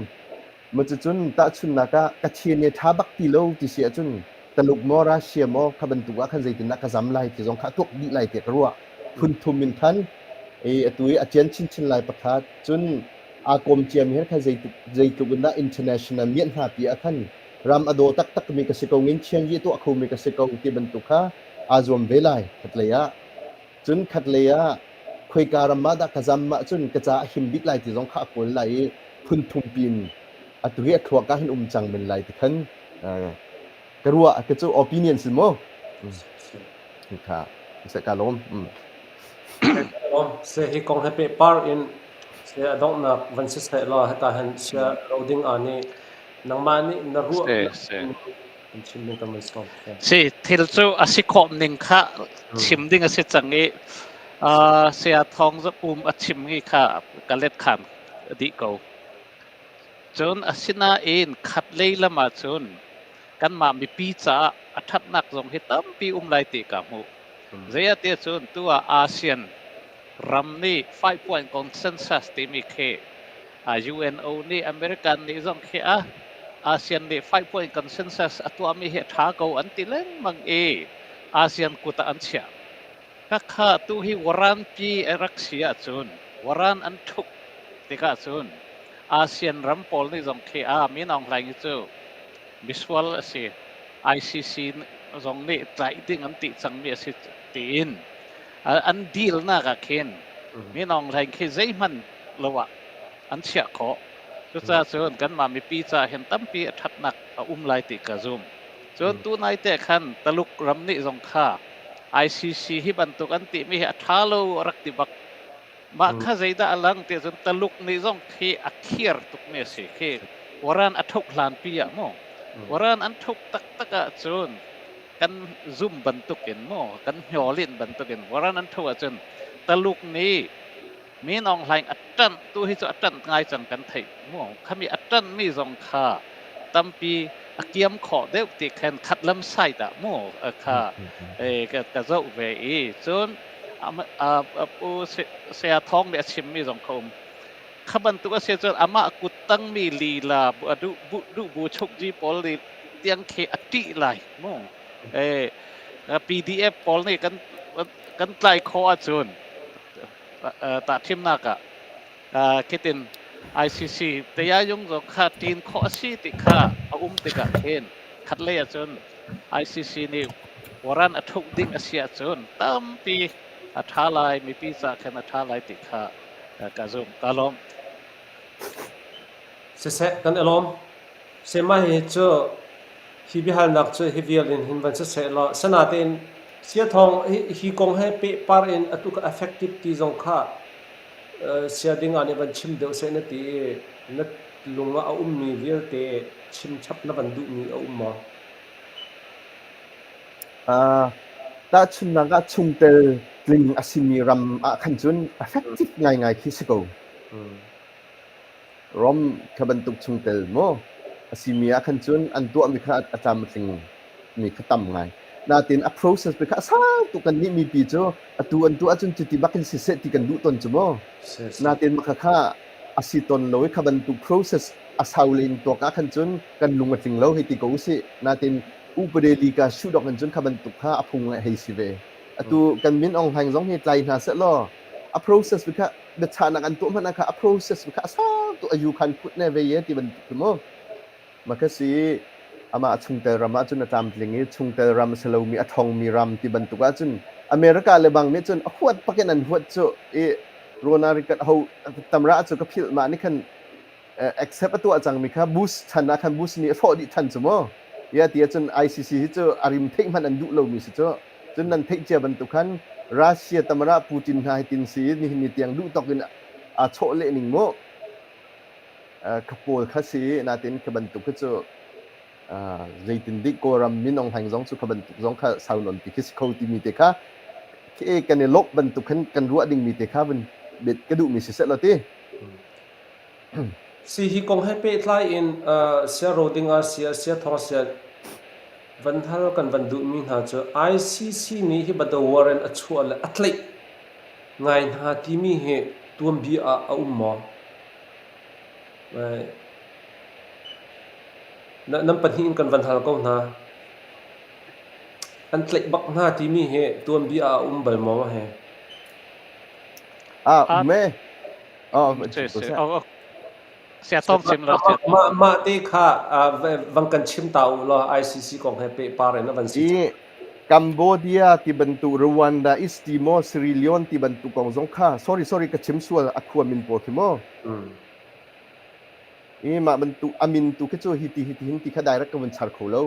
Cucun tahchunhnak ah ka chin i ṭha bak ti lo ti si ahcun Taluk maw Russia maw kha bantuk ah khan zeitindah ka zam lai ti zong kha a tuak dih lai tiah ka ruah. Phun thum in khan i atu i a cian chinchin lai pakhat. Cun aa kawm ciami he khan zeitluk in dah international mianh hna pi ah khan ram a daw taktakmi ka si ko, nginchian i tuah khomi ka si ko ti bantuk kha aa zuam ve lai khatlei ah. Cun khatlei ah khoika ram ah dah ka zam ahcun ka caah a him bik lai ti zong kha a kawl lai i phun thum pin atu hi a thluak ah hin um cang men lai ti khan ka ruah ka cu opinion si mu kha se ka lawm se hi kong he pe par in Sia a donghnak van siseh law hika hin sia ro ding ah nih nangmah nih na ruah Si, si. kan chim ding kan van sawm. Si, thil cu a si khawh ning kha chim ding a si cang i uh, saya Thawng Zapum a chimmi kha ka let khan dih ko. Cun asinain khatlei lam ah cun kanmah mipi caah a ṭhatnak zong hi tampi um lai ti ka hmuh. Zeiatiah cun tu ah ASEAN ram nih 5 point consensus timi khi UNO nih American nih zong khi a ASEAN nih 5 point consensus a tuahmi hi a ṭha ko an ti lengmang i ASEAN kut ah an chiah. Khakha tu hi waranpi a rak si ahcun waran an ṭhuk tikah cun ASEAN ram pawl nih zong khi a Min Aung Hlaing hi cu misual a si. ICC zong nih tlaih ding an ti cangmi a si tiin an dealnak ah khin Min Aung Hlaing khi zeihmanh lo ah an chiah khawh. Cucaah cun kanmah mipi ca hin tampi a ṭhatnak a um lai ti ka zum. Cun tunai te khan Taluk ram nih zong kha ICC hi bantuk an timi hi a ṭha lo a rak ti bak. Mah kha zeidah a lang ti cun Taluk nih zong khi a khiar tukmi a si. Khi waran a thuk hlanpi ah mu. Waran an thuk taktak ahcun kan zum bantukin mu, kan hnawlin bantukin waran an thuk ahcun Taluk nih Min Aung Hlaing a ṭanh tu hi cu a ṭanh ngai cang kan theih mu. Khami a ṭanhmi zong kha tampi a kiam khawh deuh ti khan khat lam side ah mu kha ka, ka zoh ve i cun pu Saya Thawng nih a chimmi zong kha um. Kha bantuk a si cun amah kut tangmi lila duh duh bu chukji pawl nih tiang khi a ṭih lai mu. PDF pawl nih kan kan tlai khawh ahcun tahthimnak ah khitin ICC tayayung zong kha ṭin khawh a si ti kha a um tikah khin khatlei ahcun ICC nih waran a thuk ding a si ahcun tampi a ṭha lai mipi ca khan a ṭha lai ti kha ka zumh ka lawm. Siseh kan i lawm. Sema hi cu hi biahalnak cu hi vial in hin van siseh law sanatein Siathawng hi kong he pehpar in atu ka effective ti zong kha sia ding ah nih van chim deuh seh na ti i na lung ah a ummi vialte chim chap na van duhmi a um maw? Tahchunhnak ah chungtel tling a simi ram ah khan cun effective ngaingai khi si ko. Rom kha bantuk chungtel maw a simi ah khan cun an tuahmi kha a tlam a tling mi kha tam ngai. Natin a process pe kha a sau tuk kan nih mipi cu atu an tuah ahcun cuti bak in siseh ti kan duh ton cu mu. Natin mah kha a si ton lo i kha bantuk process a sau len tuak ah khan cun kan lung a tling lo hei ti ko usih. Natin upade li ka shu dok in cun kha bantuk kha a phung hei si ve. Atu kan Min Aung Hlaing zong hi tlai hna seh law a process kha biachahnak an tuah hmanh ah kha a process kha a sau tuk a yu khan phut ne ve ye ti bantuk khi mu. Makasi amah chungtel ram ahcun a tlamtling i chungtel ram a si lomi a ṭhawngmi ram ti bantuk ahcun America le bang nih cun a huat pakin an huat cu i Ronald Reagan ho tamra cu ka philh mah nih khan accept a tuah cangmi kha Bush chan ah khan Bush nih a hrawh dih than cu mu. Ya ti ahcun ICC hi cu a rim theih hmanh an duh lomi si cu. Cun nan theih cia bantuk khan Russia tamara Putin hna hi tin si nihin ni tiang duh tawk in aa chawh leh ning mu. Ka pawl kha si natin kha bantuk kha cu zeitindik Kawlram minung hleng zong cu kha bantuk zong kha sau nawn ti khi si kho timi te kha khi kan i lawmh bantuk khan kan ruah dingmi te kha vun bet ka duhmi si seh law ti. Si hi kong he pehtlai in sia ro ding ah sia sia thong sia van hal kan van duhmi hna cu ICC nih hi bado warrant a chuah le a tlaih ngai hna timi hi tuanbia ah a um maw? Nan pahnih in kan van hal ko hna. An tlaih bak hna timi hi tuanbia ah a um bal maw he? Ah, um e. Oh, Sia tong chim lo. Mah mah te kha vang kan chim ta u law ICC kong he pehpar in a van si. I Cambodia ti bantuk Rwanda, East Timor, Sierra Leone ti bantuk kong zong kha sorry sorry ka chim sual a khua min pawl khi mu. I mah bantuk a min tu khi cu hi ti hi ti hin ti kha direct ka vun char kho lo.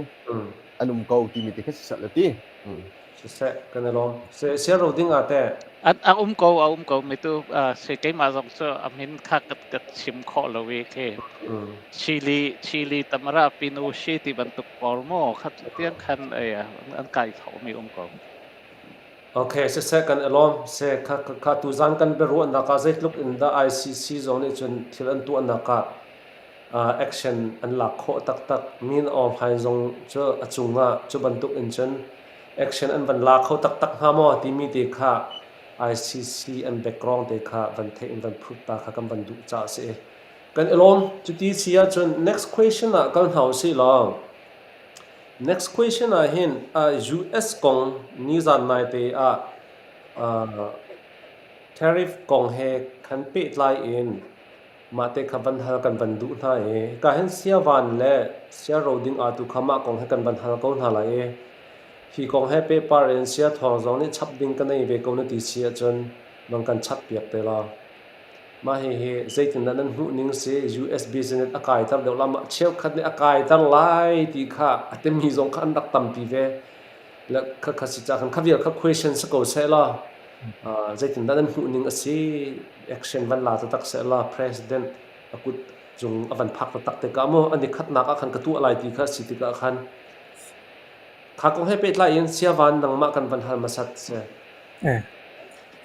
An um ko timi te kha si sat lo ti. Siseh, kan i lawm. Siaro ding ah teh? A um ko, a um ko. Mi tu si keimah zong cu a min kha ka chim khawh lo i khi Chile Tamara Pinochet ti bantuk pawl maw kha tiang khan an kai khomi um ko. Okay, siseh kan i lawm. Se kha kha tuzan kan biaruahnak ah zeitluk in dah ICC zong nih cun thil an tuahnak ah action an lak khawh taktak. Min Aung Hlaing zong cu a cungah cu bantuk in cun action an van la kho taktak hnga maw timi te kha ICC an background te kha van theih in van phut ta kha kan van duh caah a si. Kan i lawm. Cuti si ahcun next question ah kal hna usih law next question ah hin US kong nizan naite ah tariff kong he khan pehtlai in Mahte kha van hal kan van duh hna i hika hin siavan le siaro ding aa tu kha mah kong he kan van hal ko hna lai i hi kong he pehpar in sia thawng zong nih chap ding ka nei ve ko na ti si ahcun van kan chap piak te law. Mah hihi zeitindah nan hmuh ning si US business a kaiter deuh la mah cheukhat nih a kaiter lai ti kha a timi zong kha an rak tampi ve. Le kha kha si ca khan kha vial kha question si ko seh law zeitindah nan hmuh ning a si action van la taktak seh law president a kut cung a van phak taktak tikah maw an i khatnak ah khan ka tuah lai ti kha si tikah khan kha kong he pehtlai in siavan nangmah kan van hal hmasat si. Eh,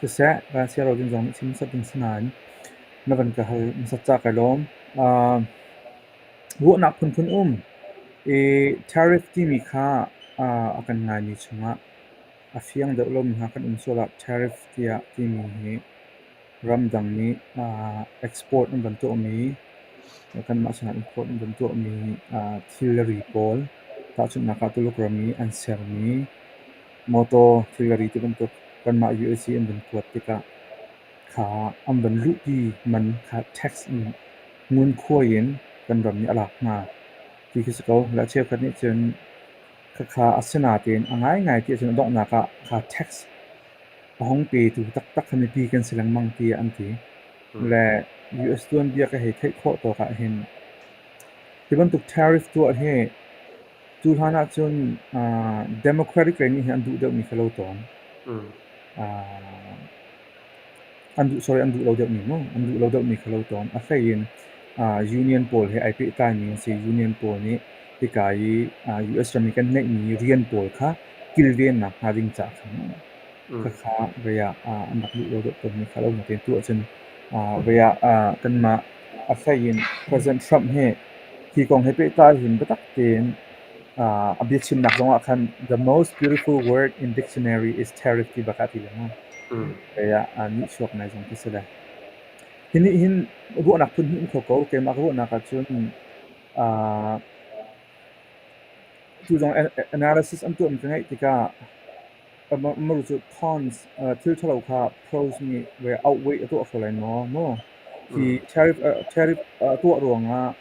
siseh, van sia ro ding zong nih chim hmasat ding si nain na van ka hal hmasat ca kai lawm. Ruahnak phunphun um. I tariff timi kha a kan ngaimi chungah a fiang deuh lomi hna kan um sual ah tariff tiah timi hi ramdang nih export an van tuahmi, kanmah sinah import an van tuahmi thilri pawl, tahchunhnak ah Tuluk ram i an sermi motor thilri ti bantuk kanmah USA an van kuat tikah kha an van luhpi man kha tax in ngunkhuai in kan ram nih a lak hna ti khi si ko. Le cheukhat nih cun khakha a si natein a ngaingai ti ahcun a donghnak ah kha tax a hung petu taktak kha mipi kan si lengmang tiah an ti. Le US tuanbia ka hei theih khawh tawk ah hin hi bantuk tariff tuah hi cu hlan ahcun Democratic lei nih hin an duh deuhmi kha lo tawn. An duh sorry an duh lo deuhmi mu an duh lo deuhmi kha lo tawn. A hlei in union pawl he ai pehtlaimi an si. Union pawl nih hika i US ram i kan neihmi rian pawl kha kilvennak hnga ding caah khan khakha vei ah an rak duh lo deuh tawnmi kha lo natein tu ahcun vei ah kanmah a hlei in President Trump hi hi kong he pehtlai hin biatak tein a biachimnak zongah khan the most beautiful word in dictionary is tariff ti bak ah ti lengmang. Vei ah nihchuak ngai zong khi si le. Hi nih hin ruahnak phun hnih um kho ko. Keimah ka ruahnak ahcun tu zong analysis an tuahmi ka ngeih tikah Maru cu cons thil ṭhalo kha pros nih outweigh a tuah kho lai maw? Maw? Hi tariff a tuah ruangah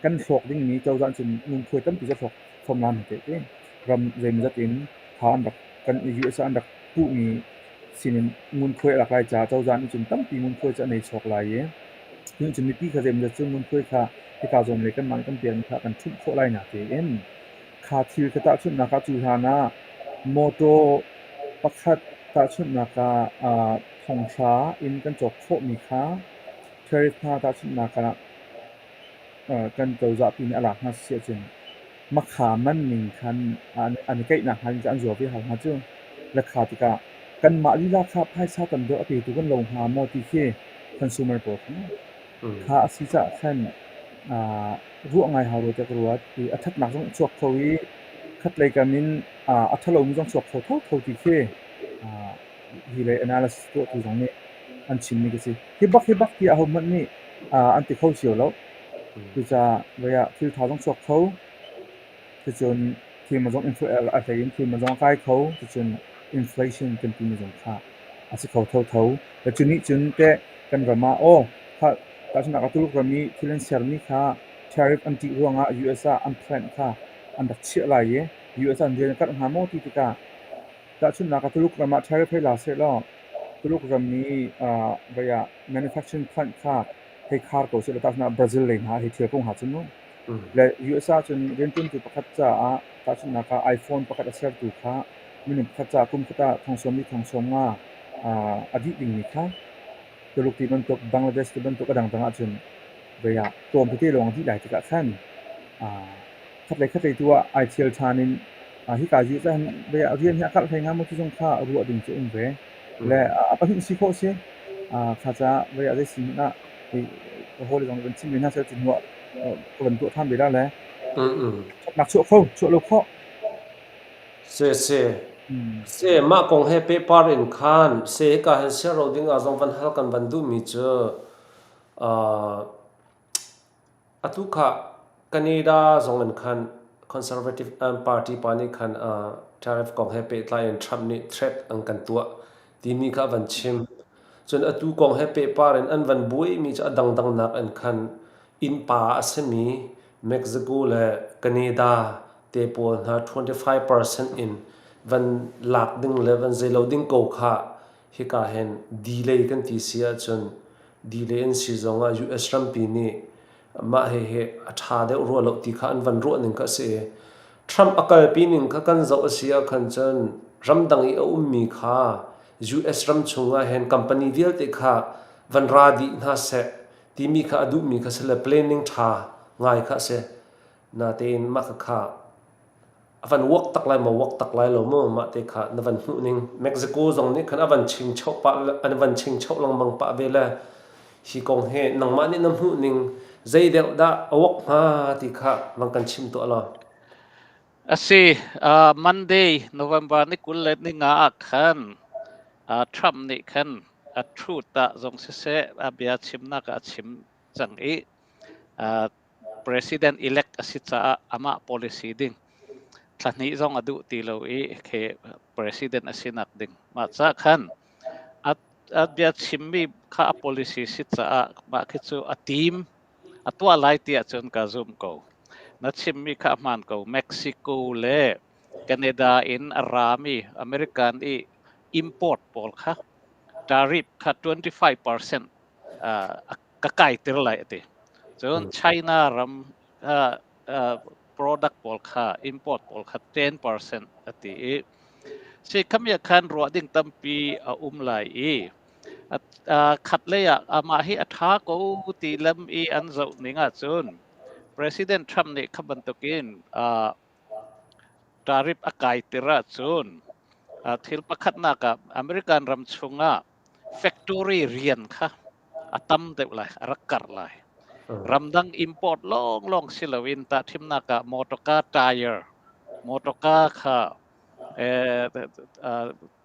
kan hlawk dingmi cozah cun ngunkhuai tampi cu a hlawk fom la hna te. Ram zeimawzat in kha an rak kan US ah an rak puhmi sinin ngunkhuai a lak lai caah cozah nih cun tampi ngunkhuai cu an ei chawk lai i cun mipi kha zeimawzat cu ngunkhuai kha hika zawn lei kanmah nih kan pekmi kha kan ṭhumh khawh lai na tiin Kha thil ka tahchunhnak ah cuhlan ah mawṭaw pakhat tahchunhnak ah thonghra in kan cawk khawhmi kha tariff hna tahchunhnak ah kan cozahpi nih a lak hna si ahcun makha man ning khan an i keihnak hnga ding cu an zuar ve hau hnga cu. Le kha tikah kanmah lila kha phaisa tam deuh a petu kan lo hnga maw ti khi consumer pawl kha kha a si caah khan ruah ngai hau rua tiah ka ruat. I a ṭhatnak zong a chuak kho i khatlei kam in a ṭhalomi zong chuak kho thotho ti khi hi lei analysis tuahtu zong nih an chimmi ka si. Hi bak hi bak ti ahohmanh nih an ti kho cio lo. Cucaah vei ah thil ṭha zong chuak kho. Cucun thil man zong a hlei in thil man zong a kai kho. Cucun inflation kan timi zong kha a si kho thotho. Cu nih cun teh kan ram ah aw tahchunhnak ah Tuluk ram i thil an sermi kha tariff an ṭih ruangah US ah an plant kha an rak chiah lai i US ah an rian a karh hnga maw ti tikah tahchunhnak ah Tuluk ram ah tariff hei la sehlaw Tuluk ram i vei ah manufacturing plant kha hei khar ko sehlaw tahchunhnak ah Brazil lei hna ah hei ṭhial ko hnga cun mu. Le US ah cun rianṭuantu pakhat caah tahchunhnak ah iPhone pakhat a sertu kha Minung pakhat caah kum khat ah thong sawm li thong sawm nga a dih dingmi kha Tuluk ti bantuk, Bangladesh ti bantuk a dangdang ahcun vei ah tlawm tete lawng a dih lai tikah khan khatlei khatlei tu ah ai thial ṭhan in hika US ah hin vei ah rian hi a karh hlei hnga maw ti zong kha ruah ding cu a um ve. Le a pahnih si khawh si. Kha caah vei ah zei si hmanh ah ka hawile zong nih van chim ve hna seh cu hnu ah ka van tuah ṭhan ve la le ṭhatnak chuah kho, chuah lo khawh. Siseh, seh mah kong he pehpar in khan seh hika hin siarro dingah zong van hal kan van duhmi cu atu kha Canada zong in khan Conservative Party pa nih khan tariff kong he pehtlai in Trump nih threat an kan tuah timi kha a van chim. Cun atu kong he pehpar in an van buaimi cu a dangdang nak in khan innpa a simi Mexico le Canada te pawl hna 25% in van lak ding le van zeilo ding ko kha hika hin delay kan ti si ahcun delay an si zongah US rampi nih mah hihi a ṭha deuh rua lo ti kha an van ruah ning kha a si i Trump a kalpi ning kha kan zoh a si ahkhan cun ramdang i a ummi kha US ram chungah hin company vialte kha van ra dih hna seh timi kha a duhmi kha si le planning ṭha ngai kha a si. Natein mah kha a van work tak lai maw work tak lai lo maw mah te kha na van hmuh ning Mexico zong nih khan a van chingchoh pah an van chingchoh lengmang pah ve le hi kong he nangmah nih na hmuh ning zei deuh dah a work hnga ti kha van kan chim tuah law. A si, Monday, November ni 25 ah khan Trump nih khan a truth ah zong siseh a bia chimnak ah a chim cang i President elect a si caah amah policy ding thla hnih zong a duh ti lo i khi president a sinak ding. Mah ca khan a bia chimmi kha a policy si caah mah khi cu a team a tuah lai ti ahcun ka zum ko. Na chimmi kha a hmaan ko. Mexico le Canada in a rami American i import pawl kha tariff kha 25% ka kaiter lai a ti. Cun China ram product pawl kha import pawl kha 10% a ti i si khami ah khan ruah ding tampi a um lai i khat lei ah amah hi a ṭha ko ti lam i an zoh ning ahcun President Trump nih kha bantukin tariff a kaiter ahcun thil pakhatnak ah American ram chungah factory rian kha a tam deuh lai, a rak karh lai. Ramdang import lawnglawng si loin tahṭhimnak ah mawṭawka tire, mawṭawka kha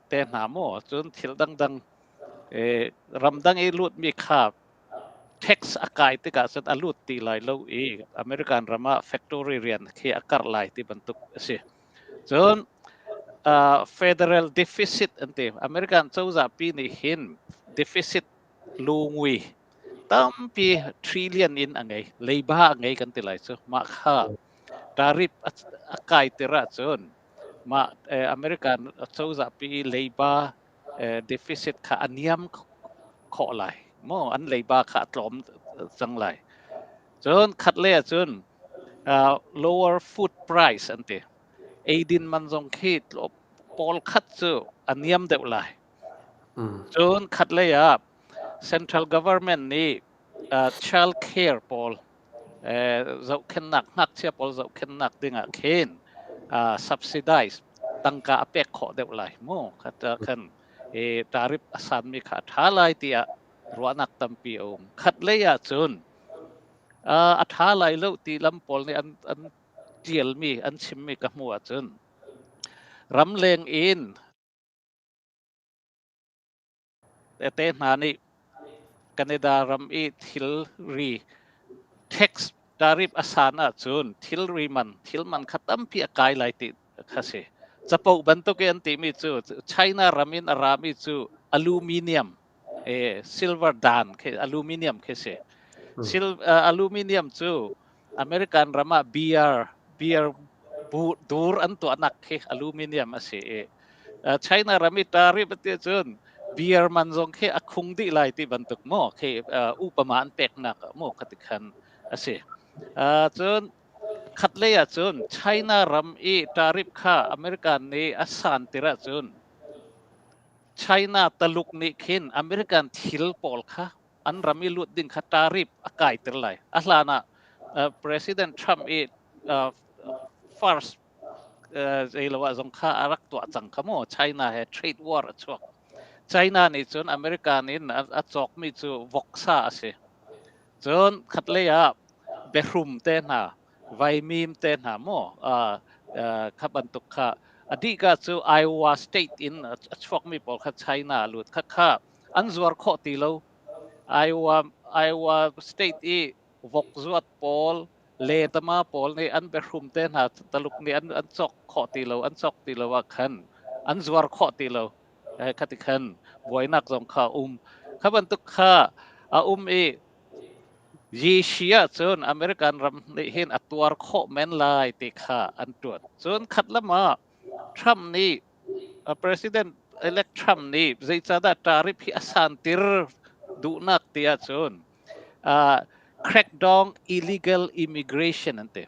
te hna maw cun thil dangdang ramdang i lutmi kha tax a kai tikah cun a lut ti lai lo i American ram ah factory rian khi a karh lai ti bantuk a si. Cun federal deficit an ti. American cozah pi nih hin deficit lungui tampi trillion in a ngei. Leiba a ngei kan ti lai cu. Mah kha tariff a kai tir ahcun mah American cozah pi leiba deficit kha a niam khawh lai. Maw an leiba kha a tlawm cang lai. Cun khat le ahcun lower food price an ti. Eidin man zong khi pawl khat cu a niam deuh lai. Cun khat lei ah central government nih child care pawl zohkhennak ngakchia pawl zohkhennak ding ah khin subsidize tangka a pek khawh deuh lai mu khat khan tariff a sanmi kha a ṭha lai tiah ruahnak tampi a um. Khat lei ah cun a ṭha lai lo ti lam pawl nih an ṭialmi an chimmi ka hmuh ahcun ramleng in te hna nih Canada ram i thilri tax tariff a san ahcun thilri man thil man kha tampi a kai lai ti kha si. Capo bantuk i an timi cu China ram in a rami cu aluminium silver dan khi aluminium khi si. Aluminium cu American ram ah beer dur an tuahnak khi aluminium a si i China ram i tariff ti cun beer man zong khi a khung dih lai ti bantuk maw khi upama an peknak maw khati khan a si. Cun Khatlei ahcun China ram i tariff kha American nih a santer ahcun China taluk nih khin American thil pawl kha an ram i lut ding kha tariff a kaiter lai. A hlan ah President Trump i first zeilo ah zong kha a rak tuah cang kha mu. China he trade war a chuak. China nih cun American in a cawkmi cu voksa a si. Cun khatlei ah behrum te hna, vaimim te hna maw kha bantuk kha a dihka cu Iowa state in a chuakmi pawl kha China a lut kha kha an zuar khawh ti lo. Iowa Iowa state i vok zuat pawl letama pawl nih an behrum te hna Taluk nih an an cawk khawh ti lo an cawk ti lo ah khan an zuar khawh ti lo. Khati khan buainak zong kha a um. Kha bantuk kha a um i Yi ahcun American ram nih hin a tuar khawh men lai ti kha an ṭuan. Cun khat lam ah Trump nih President elect Trump nih zeicahdah tariff hi a santir duhnak ti ahcun crackdown illegal immigration an ti.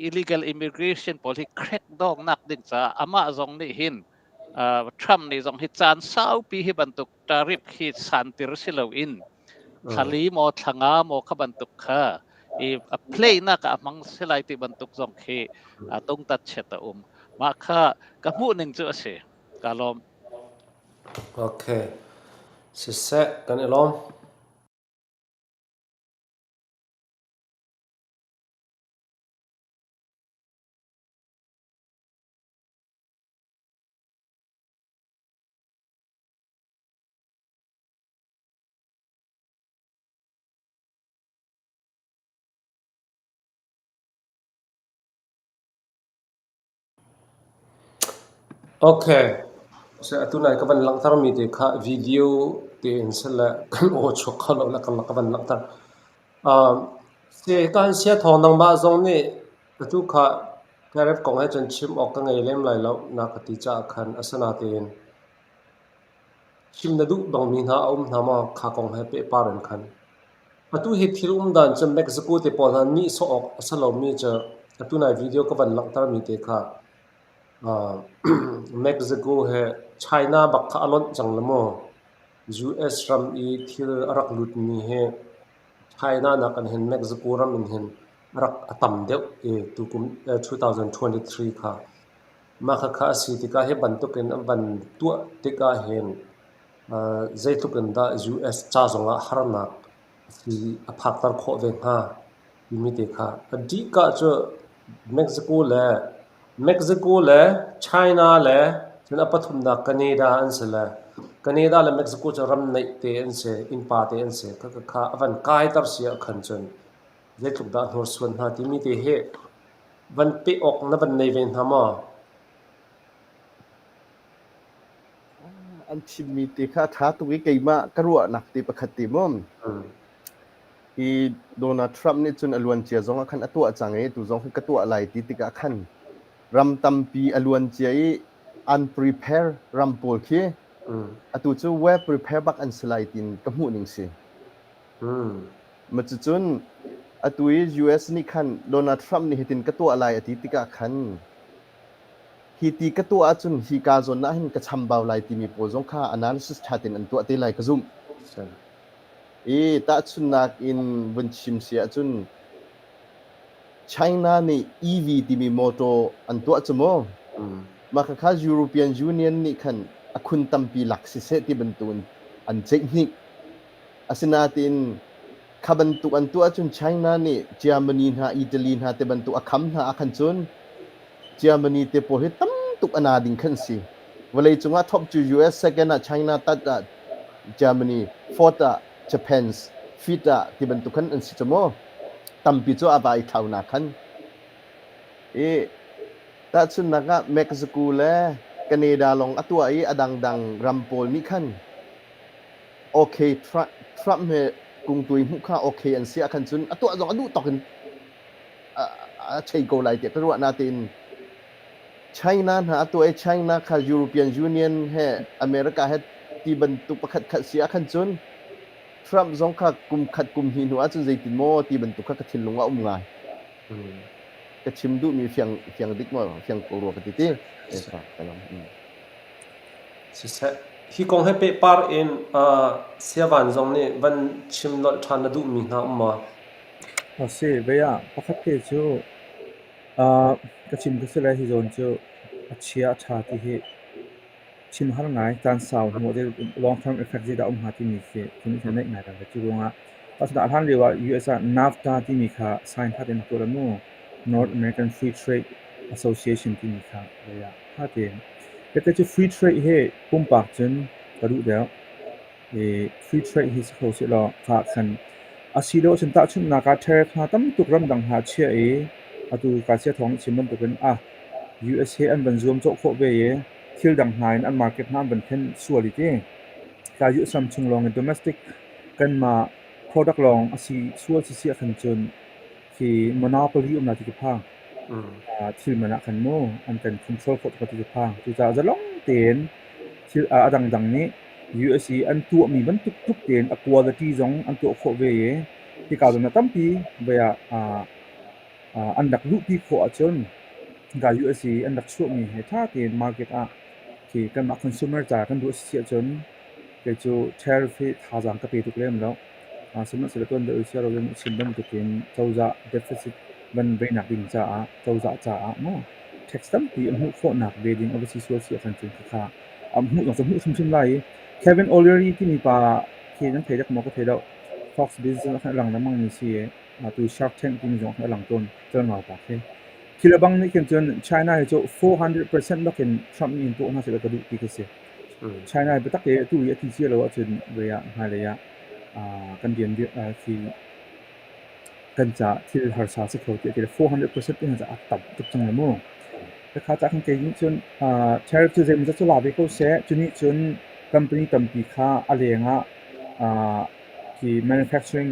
Illegal immigration pawl hi crackdown nak ding caah amah zong nih hin Trump nih zong hi caan saupi hi bantuk tariff hi santir si loin thlali maw thlanga maw kha bantuk kha i a play nak ah a hmang si lai ti bantuk zong khi tungtat chiat a um. Mah kha ka hmuh ning cu a si. Ka lawm. Okay. Siseh, kan i lawm. Okay. Atu nai ka van langhtermi te kha video tein sile kan aw chuak kho lo le ka van langhter. Kan sia thawng nangmah zong nih atu kha tariff kong he cun chim awk ka ngei lem lai lo na ka ti caah khan asinain chim na duh bangmi hna a um hna maw kha kong he pehpar in khan. Atu hi thil um dan cu Mexico te pawl hna nihsawh awk a si lomi cu atu nai video ka van langhtermi te kha Mexico he China bak kha a lonh cang le maw US ram i thil a rak lutmi hi China nakin hin Mexico ram in hin a rak a tam deuh i tukum 2023 kha. Mah khakha a si tikah hi bantukin an van tuah tikah hin zeitluk in dah US ca zongah harnak a phakter khawh ve hnga timi te kha. A dihka cu Mexico le Mexico le China le cun a pathumnak Canada an si le Canada le Mexico cu ram neih te an si, innpa te an si. Khakha a van kaiter si ah khan cun zeitluk dah hnursuan hna timi te hi van peh awk na van nei ve hna maw? An chimmi te kha a ṭha tuk i keimah ka ruahnak te pakhat te maw. Hi Donald Trump nih cun a luancia zong ah khan a tuah cang i tu zong hi ka tuah lai ti tikah khan ram tampi a luancia i unprepare ram pawl khi atu cu well prepare bak an si lai tiin ka hmuh ning si. Cucun atu i US nih khan Donald Trump nih hitin ka tuah lai a ti tikah khan Hi ti ka tuah ahcun hika zawn ah hin ka chambau lai timi pawl zong kha analysis ṭha tein an tuah te lai ka zumh. I tahchunhnak in vun chim si ahcun China nih EV timi motor an tuah cu mu. Mah khakha European Union nih khan a khun tampi lak siseh ti bantuk in an ceih hnik. Asinain kha bantuk an tuah ahcun China nih Germany hna, Italy hna te bantuk a kham hna ahkhan cun Germany te pawl hi tam tuk a na ding khan si. Vawleicung ah top cu US, second ah China, third ah Germany, fourth ah Japan, fifth ah ti bantuk khan an si cu mu. Tampi cu a va i thlau na khan. I tahchunhnak ah Mexico le Canada lawng a tuah i a dangdang ram pawl nih khan okay Trump he kungtui hmuh kha okay an si ahkhan cun a tuah zong a duh tawk in a chei ko lai tiah ka ruah natein China hna a tuah i China kha European Union he America he ti bantuk pakhat khat si ahkhan cun Trump zong kha kum khat kum hnih hnu ahcun zeitin maw ti bantuk kha ka thinlung ah um ngai. Ka chim duhmi fiang fiang dik maw fiang ko rua ka ti ti. Siseh, hi kong he pehpar in Siavan zong nih van chim nolh ṭhan na duhmi hna um maw? A si, vei ah pakhat te cu ka chim ka si lai hi zawn cu a chia a ṭha ti hi chim har ngai. Caan sau hnu ah long term effect zeidah a um hnga timi khi cu nih khan neih ngai lo. Cu ruangah asinain a hlan lio ah US ah NAFTA timi kha sign ṭha tein a tuah lo mu. North American Free Trade Association timi kha lei ah ṭha tein. Tete cu free trade hi pumpak cun ka duh deuh. I free trade hi si kho sehlaw kha khan a si lo ahcun tahchunhnak ah tariff hna tam tuk ramdang hna a chiah i atu ka sia thawng nih chim bantukin ah US he an van zuamcawh khawh ve i thil dang hna in an market hna an van thlen sual i ti. Ka US ram chung lawng in domestic kanmah product lawng a si sual si si ahkhan cun khi monopoly um lai ti ka phang. Thil man ah khan mu an kan control khawh tuk ti ka phang. Cucaah zalong tein thil a dangdang nih US i an tuahmi bantuk tluk tein a quality zong an tuah khawh ve i hika zawn ah tampi voi ah an rak luhpi khawh ahcun hika US i an rak chuahmi he ṭha tein market ah khi kanmah consumer ca kan duh a si ahcun kei cu tariff hi thazaang ka pe tuk lem lo. Sihmanhsehlaw tuan deuh i siarem a chim bantukin cozah deficit van veinak ding caah cozah caah maw tax tampi a hmuh khawhnak ve ding a va si sual si ahkhan cun khakha a hmuh zong cu hmuh hrimhrim lai i Kevin O'Leary timi pa khi nan thei dek maw ka thei lo. Fox Business ah khan a lang lengmang mi si i atu Shark Tank timi zong khan a lang tawn calngau pa khi. Khi le bang nih khin cun China hi cu 400% bakin Trump nih in tuah hna seh ka duh ti khi si. China hi biatak te atu i a ti cia lo ahcun voi ah hmailei ah kan rian khi kan caah thil harsa si kho tiah ti le 400% in a tam tuk cang le mu. Khakha cah khan kei nih cun tariff cu zeimawzat cu la ve ko seh. Cu nih cun company tampi kha a leng ah khi manufacturing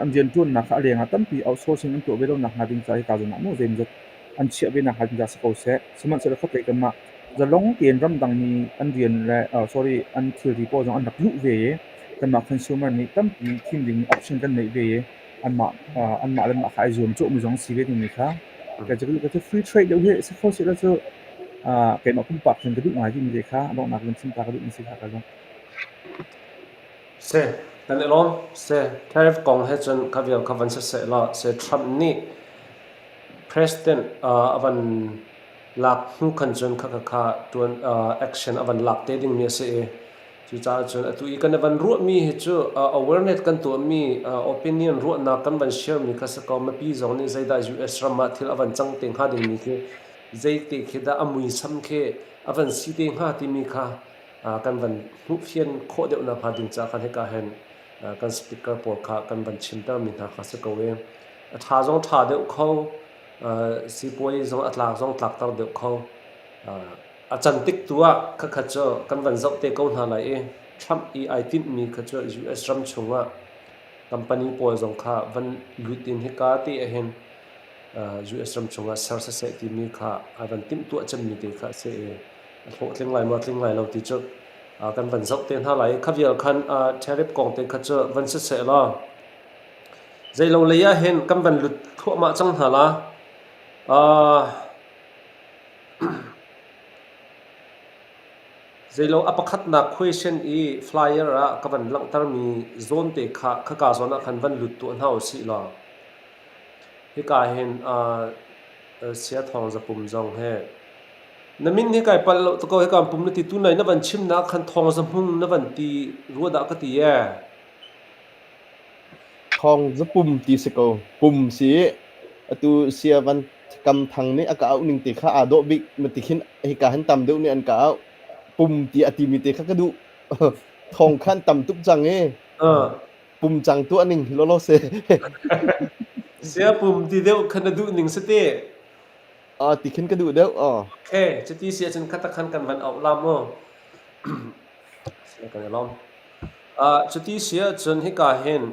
an rianṭuannak kha a leng ah tampi outsourcing an tuah ve lo nakhnga ding caah hika zawn ah maw zeimawzat an chiah ve nakhnga ding caah si ko seh. Sihmanhsehlaw khatlei kanmah zalong tein ramdangmi an rian le sorry an thilri pawl zong an rak luh ve i kanmah consumer nih tampi thim ding option kan neih ve i anmah anmah le mah kha ai zuamcawhmi zong si ve dingmi kha ka cu ka cu free trade deuh hi si kho seh cu keimah pumpak cun ka duh ngai timi te kha donghnak in chim ta ka duh mi si kha ka zong. Se kan i lawm. Se tariff kong he cun kha vial kha van si seh law se Trump nih president a van lak hnu khan cun kha kha kha tuan action a van lak te dingmi a si i cucaah cun atu i kan i van ruahmi hi cu awareness kan tuahmi opinion ruahnak kan van share mi kha si ko. Mipi zong nih zeidah US ram ah thil a van cang te hnga dingmi khi zeite khi dah a muisam khi a van si te hnga timi kha kan van hmuhfian khawh deuh nakhnga ding caah khan hika hin kan speaker pawl kha kan van chimtermi hna kha si ko i a ṭha zong ṭha deuh kho, sipuai zong a tlak zong tlakter deuh kho. A can tik tu ah khakhat cu kan van zoh te ko hna lai i Trump i ai tinhmi kha cu US ram chungah company pawl zong kha van lut in hika te ahhin US ram chungah ser siseh timi kha ai van timhtuah cemmi te kha a si i a hlawhtling lai maw tling lai lo ti cu kan van zoh te hna lai. Kha vial khan tariff kong te kha cu van siseh law zeilo lei ah hin kan van lut thluahmah cang hna la. Zeilo a pakhatnak question i flyer ah ka van langhtermi zawn te kha khaka zawn ah khan van lut tuah hna usih law hika hin sia thawng zapum zong he Na min hi kai palh lo ko hika pum na ti tunai na van chimnak khan thawng za hmung na van ti rua dah ka ti ee. Thawng za pum ti si ko. Pum si atu sia van kam thang nih a ka auh ning te kha aa dawh bik ma ti khin hika hin tam deuh nih an ka auh. Pum ti a timi te kha ka duh. Thawng khan tam tuk cang i. Pum cang tuah ning lolo se. Sia pum ti deuh khan na duh ning si te. Ti khin ka duh deuh. Aw. Okay, cuti si ahcun khatak khan kan van auh la mu. Kan i lawm. Cuti si ahcun hika hin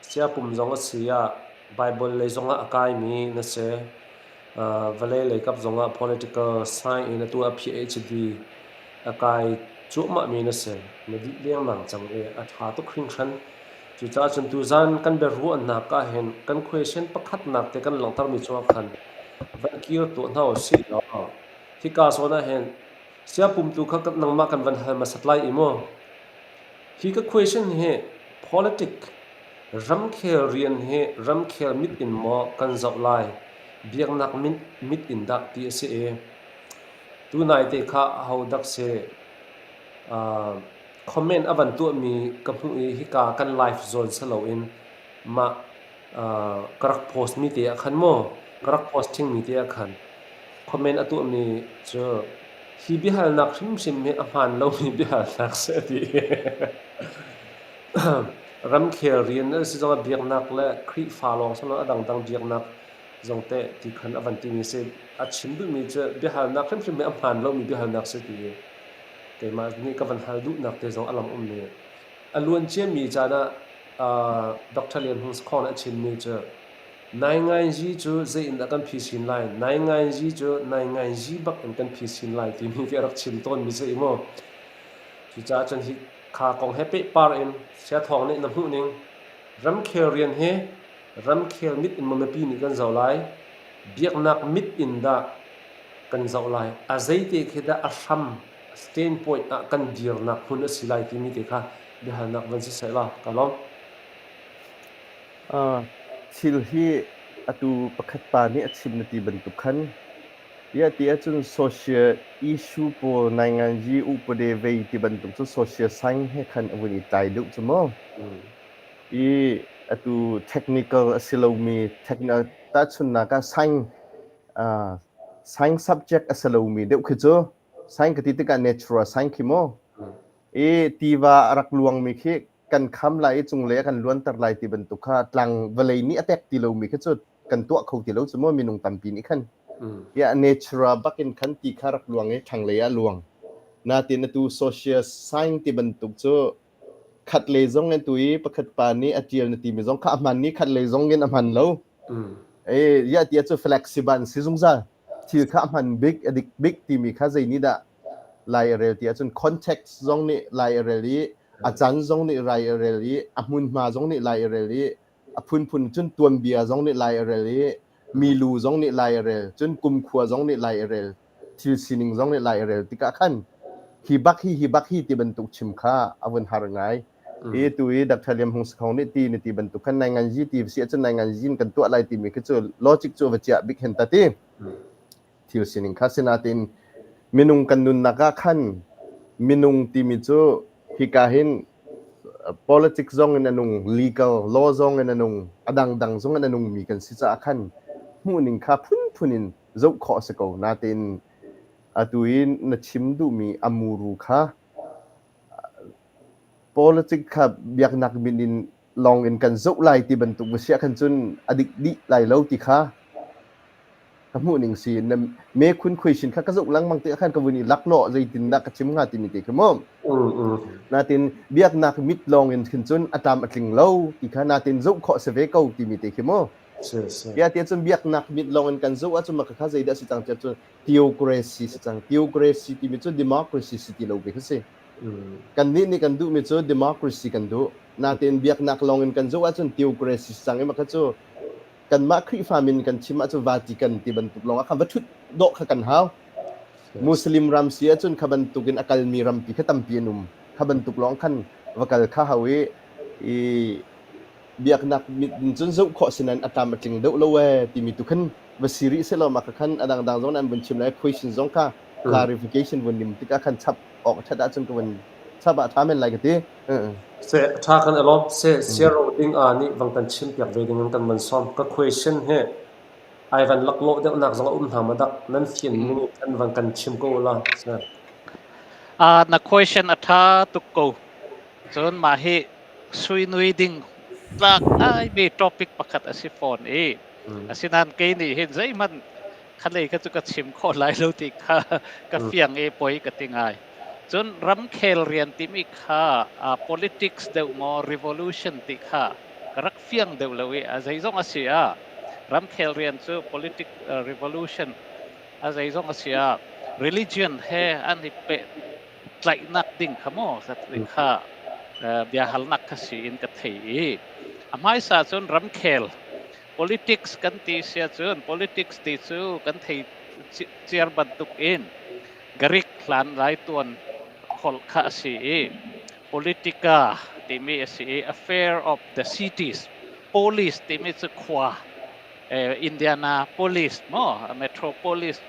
siapum zong a si ah Bible lei zongah a kaimi na si. Vawlei lei kap zongah political science in atu a PhD a kai cuahmahmi na si. Na dih lengmang cang i a ṭha tuk hringhran. Cucaah cun tuzan kan biaruahnak ahhin kan question pakhatnak te kan langhtermi cungah khan van kir tuah hna usih law hika zawn ahhin siapumtu kha nangmah kan van hal hmasat lai i mu. Hi ka question hi politic ramkhel rian hi ramkhel mit in maw kan zoh lai, biaknak mit in dah ti a si i tunaite kha aho dak si Comment a van tuahmi ka hmuh i hika kan live zawn si loin mah ka rak post mi te ah khan maw ka rak post ṭhingmi te ah khan comment a tuahmi cu hi biahalnak hrimhrim hi a hmaan lomi biahalnak si a ti. Ramkhel rian a si zongah biaknak le Khrihfa lawng si loin a dangdang biaknak zong teh ti khan a van timi si. A chim duhmi cu biahalnak hrimhrim hi a hmaan lomi biahalnak si ti i Keimah nih ka van hal duhnak te zong a lang ummi. A luan ciami caan ah Dr. Lian Hung Sakhong nih a chimmi cu naingainzi cu zei in dah kan phisin lai, naingainzi cu naingainzi bak in kan phisin lai timi khi a rak chim tawnmi si i mu. Cucaah cun hi kha kong he pehpar in Saya Thawng nih na hmuh ning ramkhel rian hi ramkhel mit in maw mipi nih kan zoh lai, biaknak mit in dah kan zoh lai. A zeite khi dah a hram standpoint ah kan dirnak hmun a si lai timi te kha biahalnak van si seh law ka lawm. Thil hi atu pakhat pa nih a chim na ti bantuk khan tiah ti ahcun social issue pawl nainganzi upade vei ti bantuk cu social science he khan a vun i tlai deuh cu mu. I atu technical a si lomi technical tahchunhnak ah science science subject a si lomi deuh khi cu science ka ti tikah natural science khi mu. I tiva a rak luangmi khi kan kham lai i cunglei a kan luanter lai ti bantuk kha tlang vawlei nih a pek ti lomi khi cu kan tuah kho ti lo cu mu minung tampi nih khan. Ya natural bakin khan ti kha rak luang i thlanglei ah luang. Natin atu social science ti bantuk cu khat lei zong in tu i pakhat pa nih a tial na timi zong kha a hman ni khat lei zong in a hman lo. E ya tia cu flexible an si zungzal. Thil kha a hman bik a dik bik timi kha zei nih dah lai a rel ti ahcun context zong nih lai a rel i a caan zong nih lai a rel i a hmunhma zong nih lai a rel i a phunphun cun tuanbia zong nih lai a rel i milu zong nih lai a rel cun kumkhua zong nih lai a rel thil sining zong nih lai a rel tikah khan hi bak hi hi bak hi ti bantuk chim kha a vun har ngai. I tu i Dr. Liam Hung Sakhong nih ti na ti bantuk khan nai ngan zi ti si ahcun nai ngan zin kan tuah lai timi khi cu logic cu va chiah bik hen ta ti. Thil sining kha sinatin minung kan nunnak ah khan minung timi cu hika hin politics zong in a nung, legal law zong in a nung, a dangdang zong in a nungmi kan si caah khan hmuhning kha phunphun in zoh khawh a si ko. Natein atu i na chim duhmi a muru kha Politic kha biaknak min in lawng in kan zoh lai ti bantuk va siah khan cun a dik dih lai lo ti kha ka hmuh ning si. Na me khun khuaisin kha ka zoh lengmang tikah khan ka vun i laklawh zeitindah ka chim hnga timi te khi mu. Natin biaknak mit lawng in khin cun a tlam a tling lo ti kha natin zoh khawh si ve ko timi te khi mu. Tiah tiah cun biaknak mit lawng in kan zoh ahcun mah kha zeidah si cang tiah cun theocracy si cang. Theocracy timi cu democracy si ti lo ve kha si. Kannih nih kan duhmi cu democracy kan duh. Natein biaknak lawng in kan zoh ahcun theocracy si cang i mah kha cu kanmah Khrihfa min kan chim ahcun Vatican ti bantuk lawng ah khan va ṭhut dawh kha kan hau. Muslim ram si ahcun kha bantuk in a kalmi rampi kha tampi an um. Kha bantuk lawng khan va kal kha hau i, i biaknak mit in cun zoh khawh si nain a tlam a tling deuh lo ee timi tu khan va si rih sehlaw mah kha khan a dangdang zong an vun chim lai question zong kha clarification vun nim tikah khan chap awk a ṭhat ahcun ka vun chap ah ṭha men lai ka ti. Se ṭha kan alawm se siaro ding a nih vang kan chim piak ve ding in kan van sawm ka question hi ai van laklawh deuhnak zong a um hna ma dak nan fian ning kan van kan chim ko la se. Na question a ṭha tuk ko. Cun mah hi suinui ding tlak ngaimi topic pakhat a si fawn i asinain kei nih hin zeihmanh khalei kha cu ka chim khawh lai lo ti kha ka fiang i poi ka ti ngai. Cun ramkhel rian timi kha politics deuh maw revolution ti kha ka rak fiang deuh lo i a zeizong a si ah ramkhel rian cu politic revolution a zeizong a si ah religion he an i pehtlaihnak ding kha maw kha. Biahalnak kha si in ka thei i a hmaisa cun ramkhel, politics kan ti sia cun, politics ti cu kan thei ciar bantuk in Greek hlan lai tuan holh kha a si i politica timi a si i affair of the cities, polis timi cu khua, Indianapolis maw, metropolis,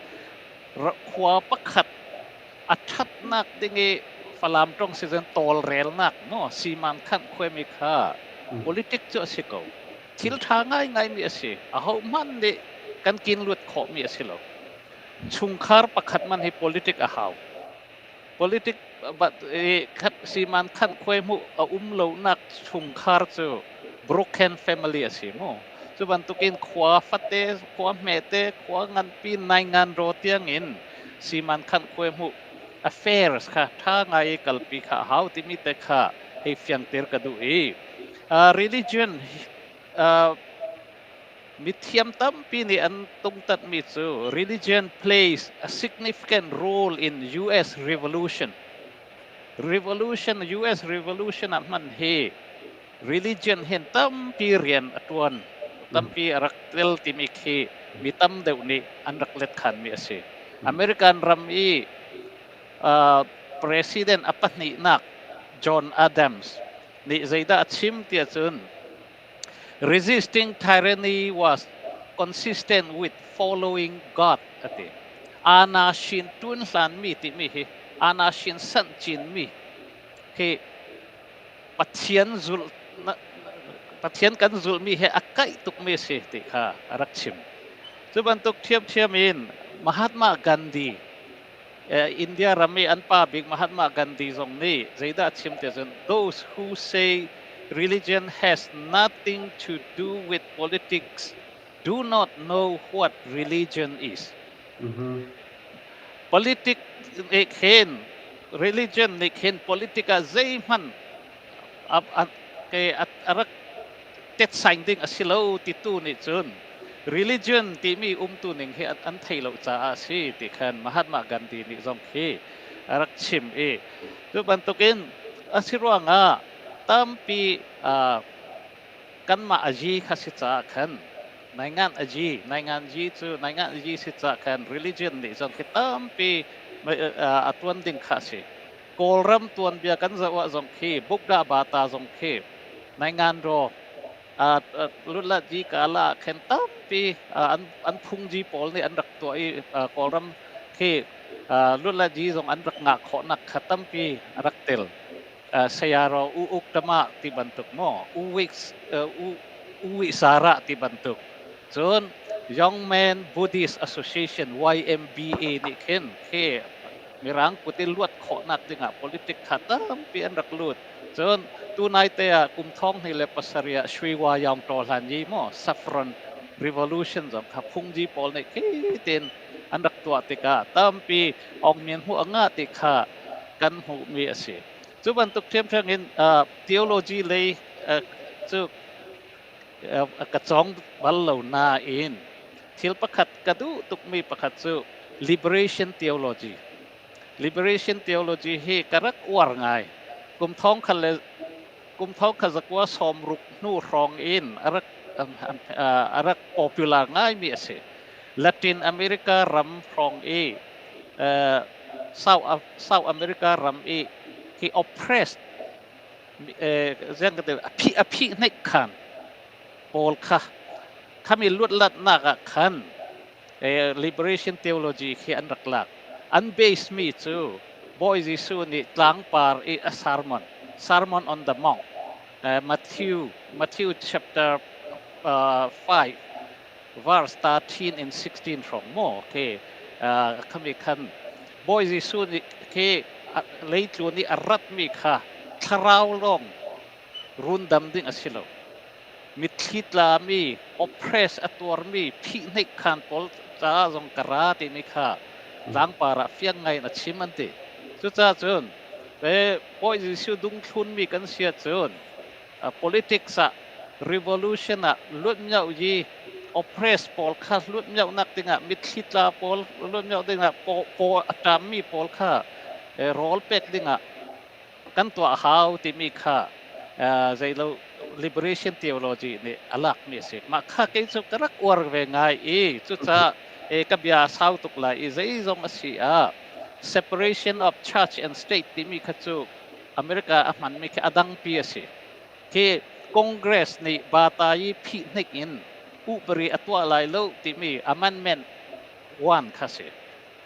khua pakhat a ṭhatnak ding i Falam ṭong si cun tawlrelnak maw, siman khanh khuaimi kha politic cu a si ko. Thil ṭha ngaingaimi a si. Ahohmanh nih kan kin luat khawhmi a si lo. Chungkhar pakhat man hi politic a hau. Politic siman khanh khuai hmuh a um lonak chungkhar cu broken family a si mu. Cu bantukin khua fate, khua hmete, khua nganpi, naingan ro tiangin siman khanh khuai hmuh affairs kha ṭha ngai i kalpi kha a hau timi te kha hei fiangter ka duh i religion mithiam tampi nih an tungtatmi cu religion plays a significant role in US revolution. Revolution, US revolution ah hman hi religion hin tampi rian a ṭuan, tampi a rak tel timi khi mi tam deuh nih an rak let khanmi a si. American ram i president a pahnihnak John Adams nih zeidah a chim tiah cun, "Resisting tyranny was consistent with following God," a ti. Ana shin ṭun hlanmi timi hi ana shin sanh cinmi hi Pathian zulh, Pathian kan zulhmi he a kaih tukmi a si ti kha a rak chim. Cu bantuk ṭhiamṭhiam in Mahatma Gandhi, India ram i an pa bik Mahatma Gandhi zong nih zeidah a chim ti cun, "Those who say religion has nothing to do with politics do not know what religion is." Politic nih khin, religion nih khin politic ah zeihmanh a rak tetsaing ding a si lo titu nih cun religion timi umtu ning hi an thei lo caah a si ti khan Mahatma Gandhi nih zong khi a rak chim i cu bantukin a si ruangah tampi kanmah a yi kha si caah khan naingan a yi, naingan yi cu naingan yi si caah khan religion nih zong khi tampi a tuan ding kha a si. Kawlram tuanbia kan zoh ah zong khi Bukda Bata zong khi naingan ro lutlat yi kala khen tampi an phungji pawl nih an rak tuah i Kawlram khi lutlat yi zong an rak ngah khawhnak kha tampi a rak tel. Sayaro U Uk Tama ti bantuk maw, U Wik U U Wi Sara ti bantuk, cun Young Men Buddhist Association, YMBA nih khin khi Mirang kut i luat khawhnak dingah politic kha tampi an rak lut. Cun tunai te ah kum 2007 ah Shwe Wa Yaung Taw Hlan Yi maw, Saffron Revolution zong kha phungji pawl nih khi tin an rak tuah tikah tampi Aung Myint Hmu a ngah ti kha kan hmuhmi a si. Cu bantuk ṭhiamṭhiam in theology lei cu ka cawng bal lo nain thil pakhat ka duh tukmi pakhat cu liberation theology. Liberation theology hi ka rak uar ngai. Kum thong khat le kum thong khat zakua 60 hnu hrawng in a rak popular ngaimi a si. Latin America ram hrawng i South America ram i hi oppressed ziang ka a phih hnek khan pawl kha khami luatlatnak ah khan liberation theology khi an rak lak. An base mi cu Bawi Jesuh nih tlangpar i a sermon, Sermon on the Mount, Matthew chapter 5 verse 13 and 16 hrawng maw khi khami khan Bawi Jesuh nih khi leitlun i a ratmi kha thlarau lawng rundam ding a si lo, mitthli tlami, oppress a tuarmi, phihhneih khan pawl caah zong ka ra timi kha tlangpar ah fiang ngai in a chim an ti. Cucaah cun Bawi Jesuh dungthlunmi kan si ahcun politics ah, revolution ah luatmiau yi oppress pawl kha luatmiau nak dingah, mitthli tla pawl luatmiau dingah, paw a ṭammi pawl kha rawl pek dingah. Kan tuah hau timi kha zeilo liberation theology nih a lakmi a si. Mah kha kei cu ka rak uar ve ngai i cucaah ka bia sau tuk lai i zeizong a si ah separation of church and state timi kha cu America a hmanmi khi a dangpi a si. Khi Congress nih bata i phih hnik in upari a tuah lai lo timi amendment 1 kha si.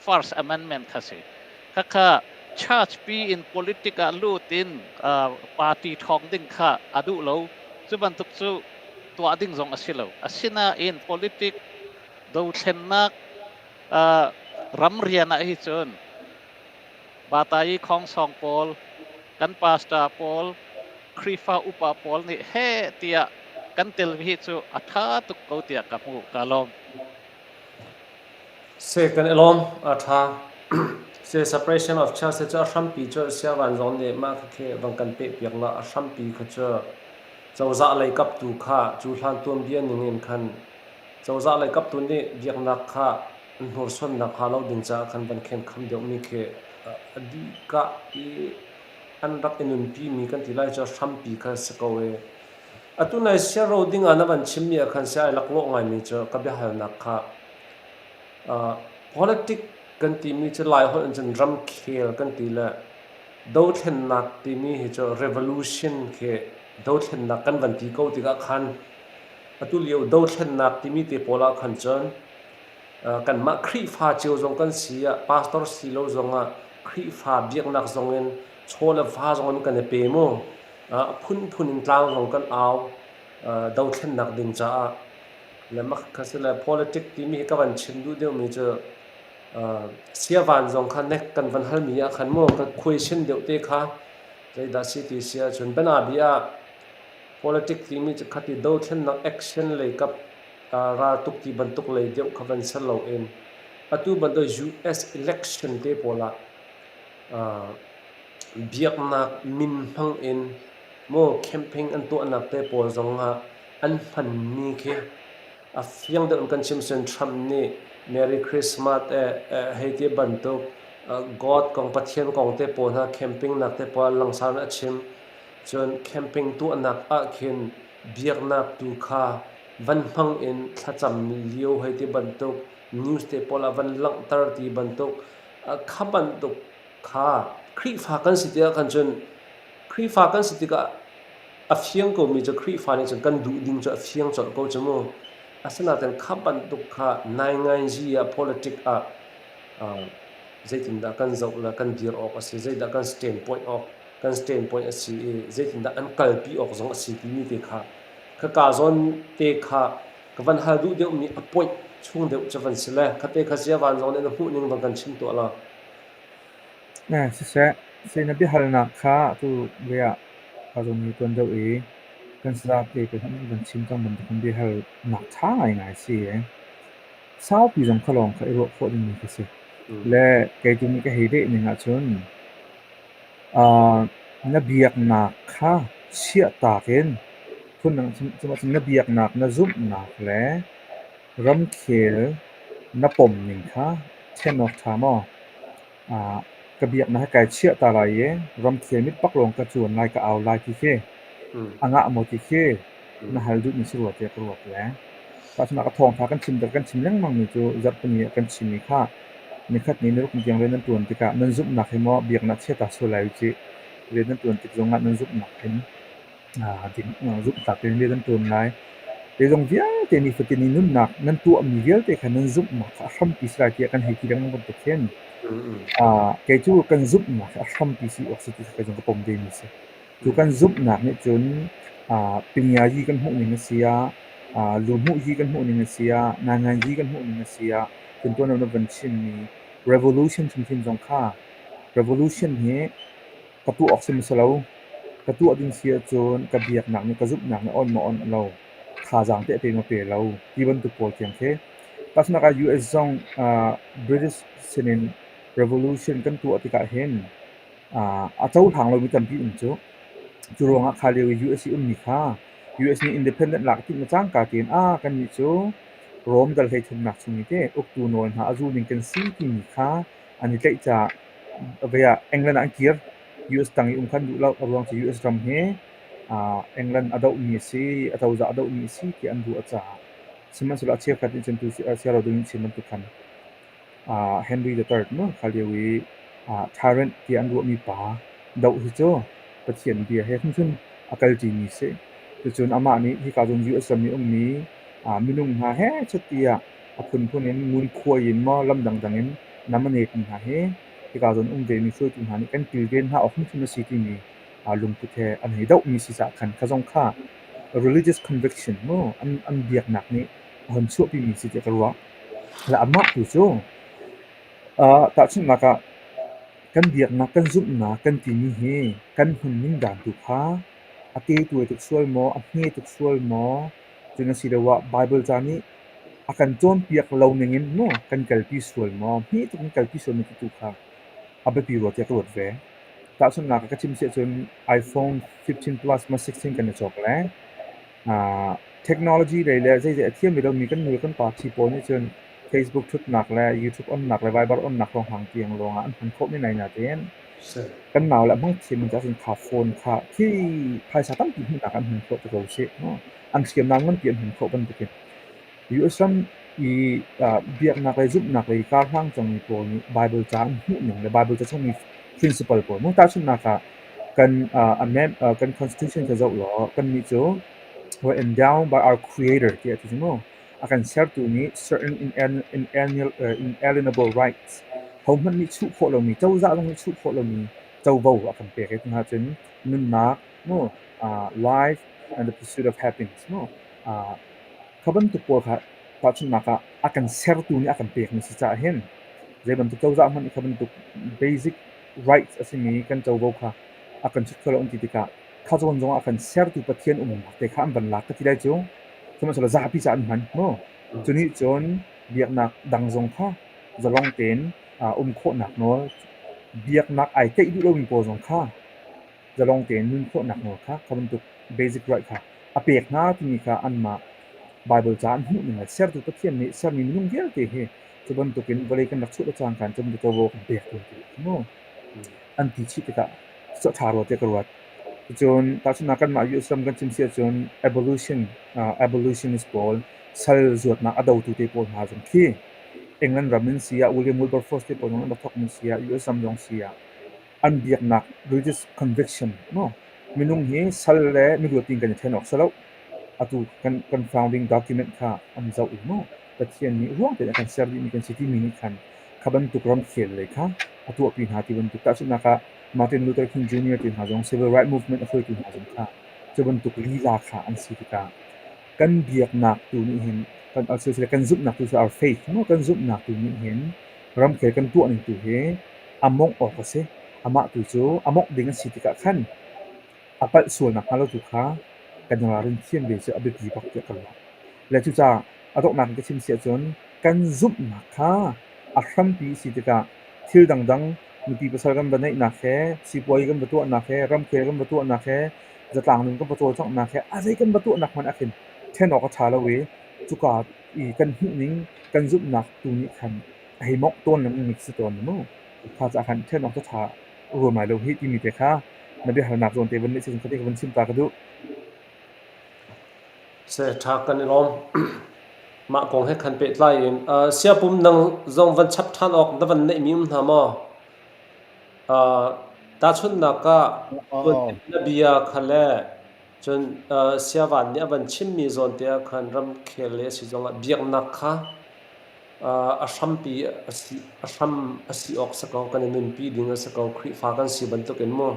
First Amendment kha si. Khakha church pi in politic ah lut in party ṭhawng ding kha a duh lo. Cu bantuk cu tuah ding zong a si lo. Asinain politic dothlennak ramrian ah hi cun Batayi khongsong pawl, kan pastor pawl, Khrihfa upa pawl nih heh tiah kan tel hi cu a ṭha tuk ko tiah ka hmuh. Ka lawm. Seh kan i lawm. A ṭha. Seh separation of church cu a hrampi cu siangvan zong nih mah khakhi vang kan pehpiak la a hrampi kha cu cozah lei kaptu kha cu hlan tuanbia ning in khan cozah lei kaptu nih biaknak kha an hnursuannak hnga lo ding caah khan van khenkham deuhmi khi a dihka i an rak i nunpimi kan ti lai cu a hrampi kha si ko i atu nai siaro ding ah na van chimmi ah khan sia ai laklawh ngaimi cu ka biahalnak kha Politic kan timi cu Laiholh in cun ramkhel kan ti le dothlennak timi hi cu revolution khi dothlennak kan van ti ko tikah khan atu lio dothlennak timi te pawl ah khan cun kanmah Khrihfa cio zong kan si ah pastor si lo zongah Khrihfa biaknak zong in chaw le va zong in kan i pe mu. A phunphun in tlang zong kan au dothlennak ding caah. Le mah kha si le politic timi hi ka van chim duh deuhmi cu siavan zong kha nek kan van halmi ah khan mu ka question deuh te kha zeidah si ti si ahcun bianabia ah politic timi cu khati dothlennak action lei kap raltuk ti bantuk lei deuh kha van ser loin atu bantuk US election te pawl ah biaknak min hmang in mu campaign an tuahnak te pawl zong ah an hmanmi khi a fiang deuh in kan chim cun Trump nih Merry Christmas hei ti bantuk God kong Pathian kong te pawl hna camping nak te pawl langsar in a chim. Cun camping tuahnak ah khin biaknak tu kha van hmang in thlacam lio hei ti bantuk news te pawl ah van langhter ti bantuk kha bantuk kha Khrihfa kan si tikah khan cun Khrihfa kan si tikah a fiang komi cu Khrihfa nih cun kan duh ding cu a fiang colh ko cu mu. Asinain kha bantuk kha naingainzi ah politic ah zeitindah kan zoh le kan dir awk a si, zeidah kan stand point awk kan stand point a si i zeitindah an kalpi awk zong a si timi te kha khaka zawn te kha ka van hal duh deuhmi a point chung deuh cu van si le khate kha ziavan zong nih na hmuh ning van kan chim tuah law. Siseh, na biahalnak kha atu lei ah kaa zawn i tuan deuh i kan sazapi ka van chim cang bantukin biahalnak ṭha ngaingai a si i saupi zong kha lawng kha i ruah khawh dingmi ka si. Le kei tu nih ka hei leh ning ahcun na biaknak kha chiahtak in phundang cun na biaknak na zumhnak le ramkhel na pom ning kha ṭhen awk ṭha maw? Ka biaknak hi kai chiah ta lai i ramkhel mit pak lawng ka cuan lai ka au lai ti khi a ngah maw ti khi na hal duhmi si rua tiah ka ruat le. Tahchunhnak ah thawngṭha kan chim kan chim lengmangmi cu zarhpini ah kan chimmi kha nikhat ni niruk ni tiang rian nan ṭuan tikah nan zumhnak hi maw biaknak chia ta sual lai u cih. Rian nan ṭuan tik zongah nan zumhnak hin zumhtlak tein rian nan ṭuan lai. Zeizong vialte nifatin i nunnak nan tuahmi vialte kha nan zumhnak kha a hrampi si lai tiah kan hei ti lengmang bantuk khin kei cu kan zumhnak hi a hrampi si awk si ti kha kei zong ka pom vemi a si. Cu kan zumhnak nih cun pingiayi kan hmuhning a si ah, luhmuhyi kan hmuhning a si ah, ngainganyi kan hmuhning a si ah, cun tuan na van chimmi revolution hrimhrim zong kha revolution hi ka tuah awk si maw si lo, ka tuah ding si ahcun ka biaknak nih ka zumhnak nih on maw on lo, thazaang teh a pe maw pe lo ti bantuk pawl tiang khi. Tahchunhnak ah US zong British sinin revolution kan tuah tikah hin a cohlang lomi tampi um cu. Cu ruangah kha lio i US i ummi kha US nih independent lak a timh le cangka tein kannih cu Rome dal hleithumnak chung i teh uktu nawl hna a zul ding kan si timi kha an i tlaih caah vei ah England ah an kir. US tang i um kha an duh lo. A ruang cu US ram hi England a dohmi a si, a cozah a dohmi a si tiah an ruah caah. Sihmanhsehlaw a cheukhat nih cun tu Sierra Leone chim bantuk khan Henry III mu kha lio i tyrant tiah an ruahmi pa doh hi cu Pathian bia he hrimhrim a kalṭimi a si. Cucun amah nih hika zawn US ram i ummi minung hna he chet tiah a phunphun in ngunkhuai in maw lam dangdang in nam a netmi hna hi hika zawn um vemi hruaitu hna nih kan kilven hna awk hrimhrim a si timi lungput he an hei dohmi si caah khan kha zong kha religious conviction mu an biaknak nih a hun chuahpimi si tiah ka ruah. Le amah tu cu tahchunhnak ah kan biaknak kan zumhnak kan timi hi kan hman dan tu kha a te tuai tuk sual maw, a hme tuk sual maw, cun asiloah Baibal ca nih a kan cawnpiak lo ningin maw kan kalpi sual maw, hme tuk in kalpi sual maw ti tu kha a biapi rua tiah ka ruat ve. Tahchunhnak ah ka chim si ahcun iPhone 15 Plus ma 16 kan i cawk le technology lei le zeizei a thiam ve lomi kan nu le kan pa ṭhi pawl nih cun Facebook ṭhutnak le YouTube onnak le Viber onnak hrawnghrang tiang lawngah an hman khawh men lai nain kan naule a hmang thiammi caah cun kha phone kha khi phaisa tampi hmuhnak an hman khawh ti ko sih. An hriamnam nganpi an hman khawh bantukin US ram i biaknak lei zumhnak lei karhlang cangmi pawl nih Baibal ca an hmuhning le Baibal ca chungmi principle pawl mu tahchunhnak ah kan kan constitution kha zoh law kannih cu we're endowed by our creator tiah a ti cu mu. A kan sertu nih certain inalienable rights hohmanh nih chuh khawh lomi cozah zong nih chuh khawh lomi covo a kan pek i hna cun nunnak mu life and the pursuit of happiness mu kha bantuk pawl kha tahchunhnak ah a kan sertu nih a kan pekmi si caah hin zei bantuk cozah hmanh nih kha bantuk basic rights a simi kan covo kha a kan chut kho lo an ti tikah kha zawn zong ah a kan sertu Pathian umnak te kha an van lak ka ti lai cu. Sihmanhsehlaw zapi caah an hman mu. Cu nih cun biaknak dang zong kha zalong tein um khawhnak nawl, biaknak ai tlaih duh lomi pawl zong kha zalong tein nun khawhnak nawl kha kha bantuk basic right kha a pek hna timi kha anmah Baibal ca an hmuh ning le sertu Pathian nih sermi minung vialte hi cu bantukin vawlei kan rak chuah le cangka in cu bantuk covo kan pek tawn ti a mu. An ti chih tikah cu a ṭha rua tiah ka ruat. Cun tahchunhnak kanmah US ram kan chim si ahcun evolution abolitionist pawl sal zuatnak a dotu te pawl hna zong khi England ram in si ah William Wilberforce te pawl zong an rak thawkmi si ah US ram zong si ah an biaknak religious conviction maw minung hi sal le miluat in kan i ṭhen awk si lo. Atu kan kan founding document kha an zoh i maw Pathian nih ruang tein a kan ser dihmi kan si timi nih khan kha bantuk ramkhel lei kha a tuahpi hna ti bantuk tahchunhnak ah Martin Luther King Jr. ti hna zong civil right movement a hruaitu hna zong kha cu bantuk lila kha an si tikah kan biaknak tu nih hin kan kan zumhnak tu cu our faith maw kan zumhnak tu nih hin ramkhel kan tuah ning tu hi a mawngh awk a si. Amah tu cu a mawngh ding a si tikah khan a palh sual nakhnga lo tu kha kan ralrin thiam ve cu a biapi bak tiah ka ruah. Le cucaah a donghnak in ka chim si ahcun kan zumhnak kha a hrampi a si tikah thil dangdang nupi pasal kan va neihnak he, sipuazi kan va tuahnak he, ramkhel kan va tuahnak he, zatlang nun kan va cawlcanghnak he, a zei kan va tuahnak hmanh ah khin ṭhen awk a ṭha lo i cuka i kan hmuhning, kan zumhnak tu nih khan a hei mawngh tawn lengmang si tawn mu. Kha caah khan ṭhen awk cu ṭha ruam lai lo hih timi te kha na biahalnak zawn te van nih kha te ka van chim ta ka duh. Se ṭha kan i lawm. Mah kong he khan pehtlai in siapum nang zong van chap ṭhan awk na van neihmi um hna maw? Tahchunhnak ah na bia kha le cun siavan nih a van chimmi zawn te ah khan ramkhel le a si zongah biaknak kha a hrampi a si a hram a si awk si ko kan i nunpi ding a si ko Khrihfa kan si bantukin mu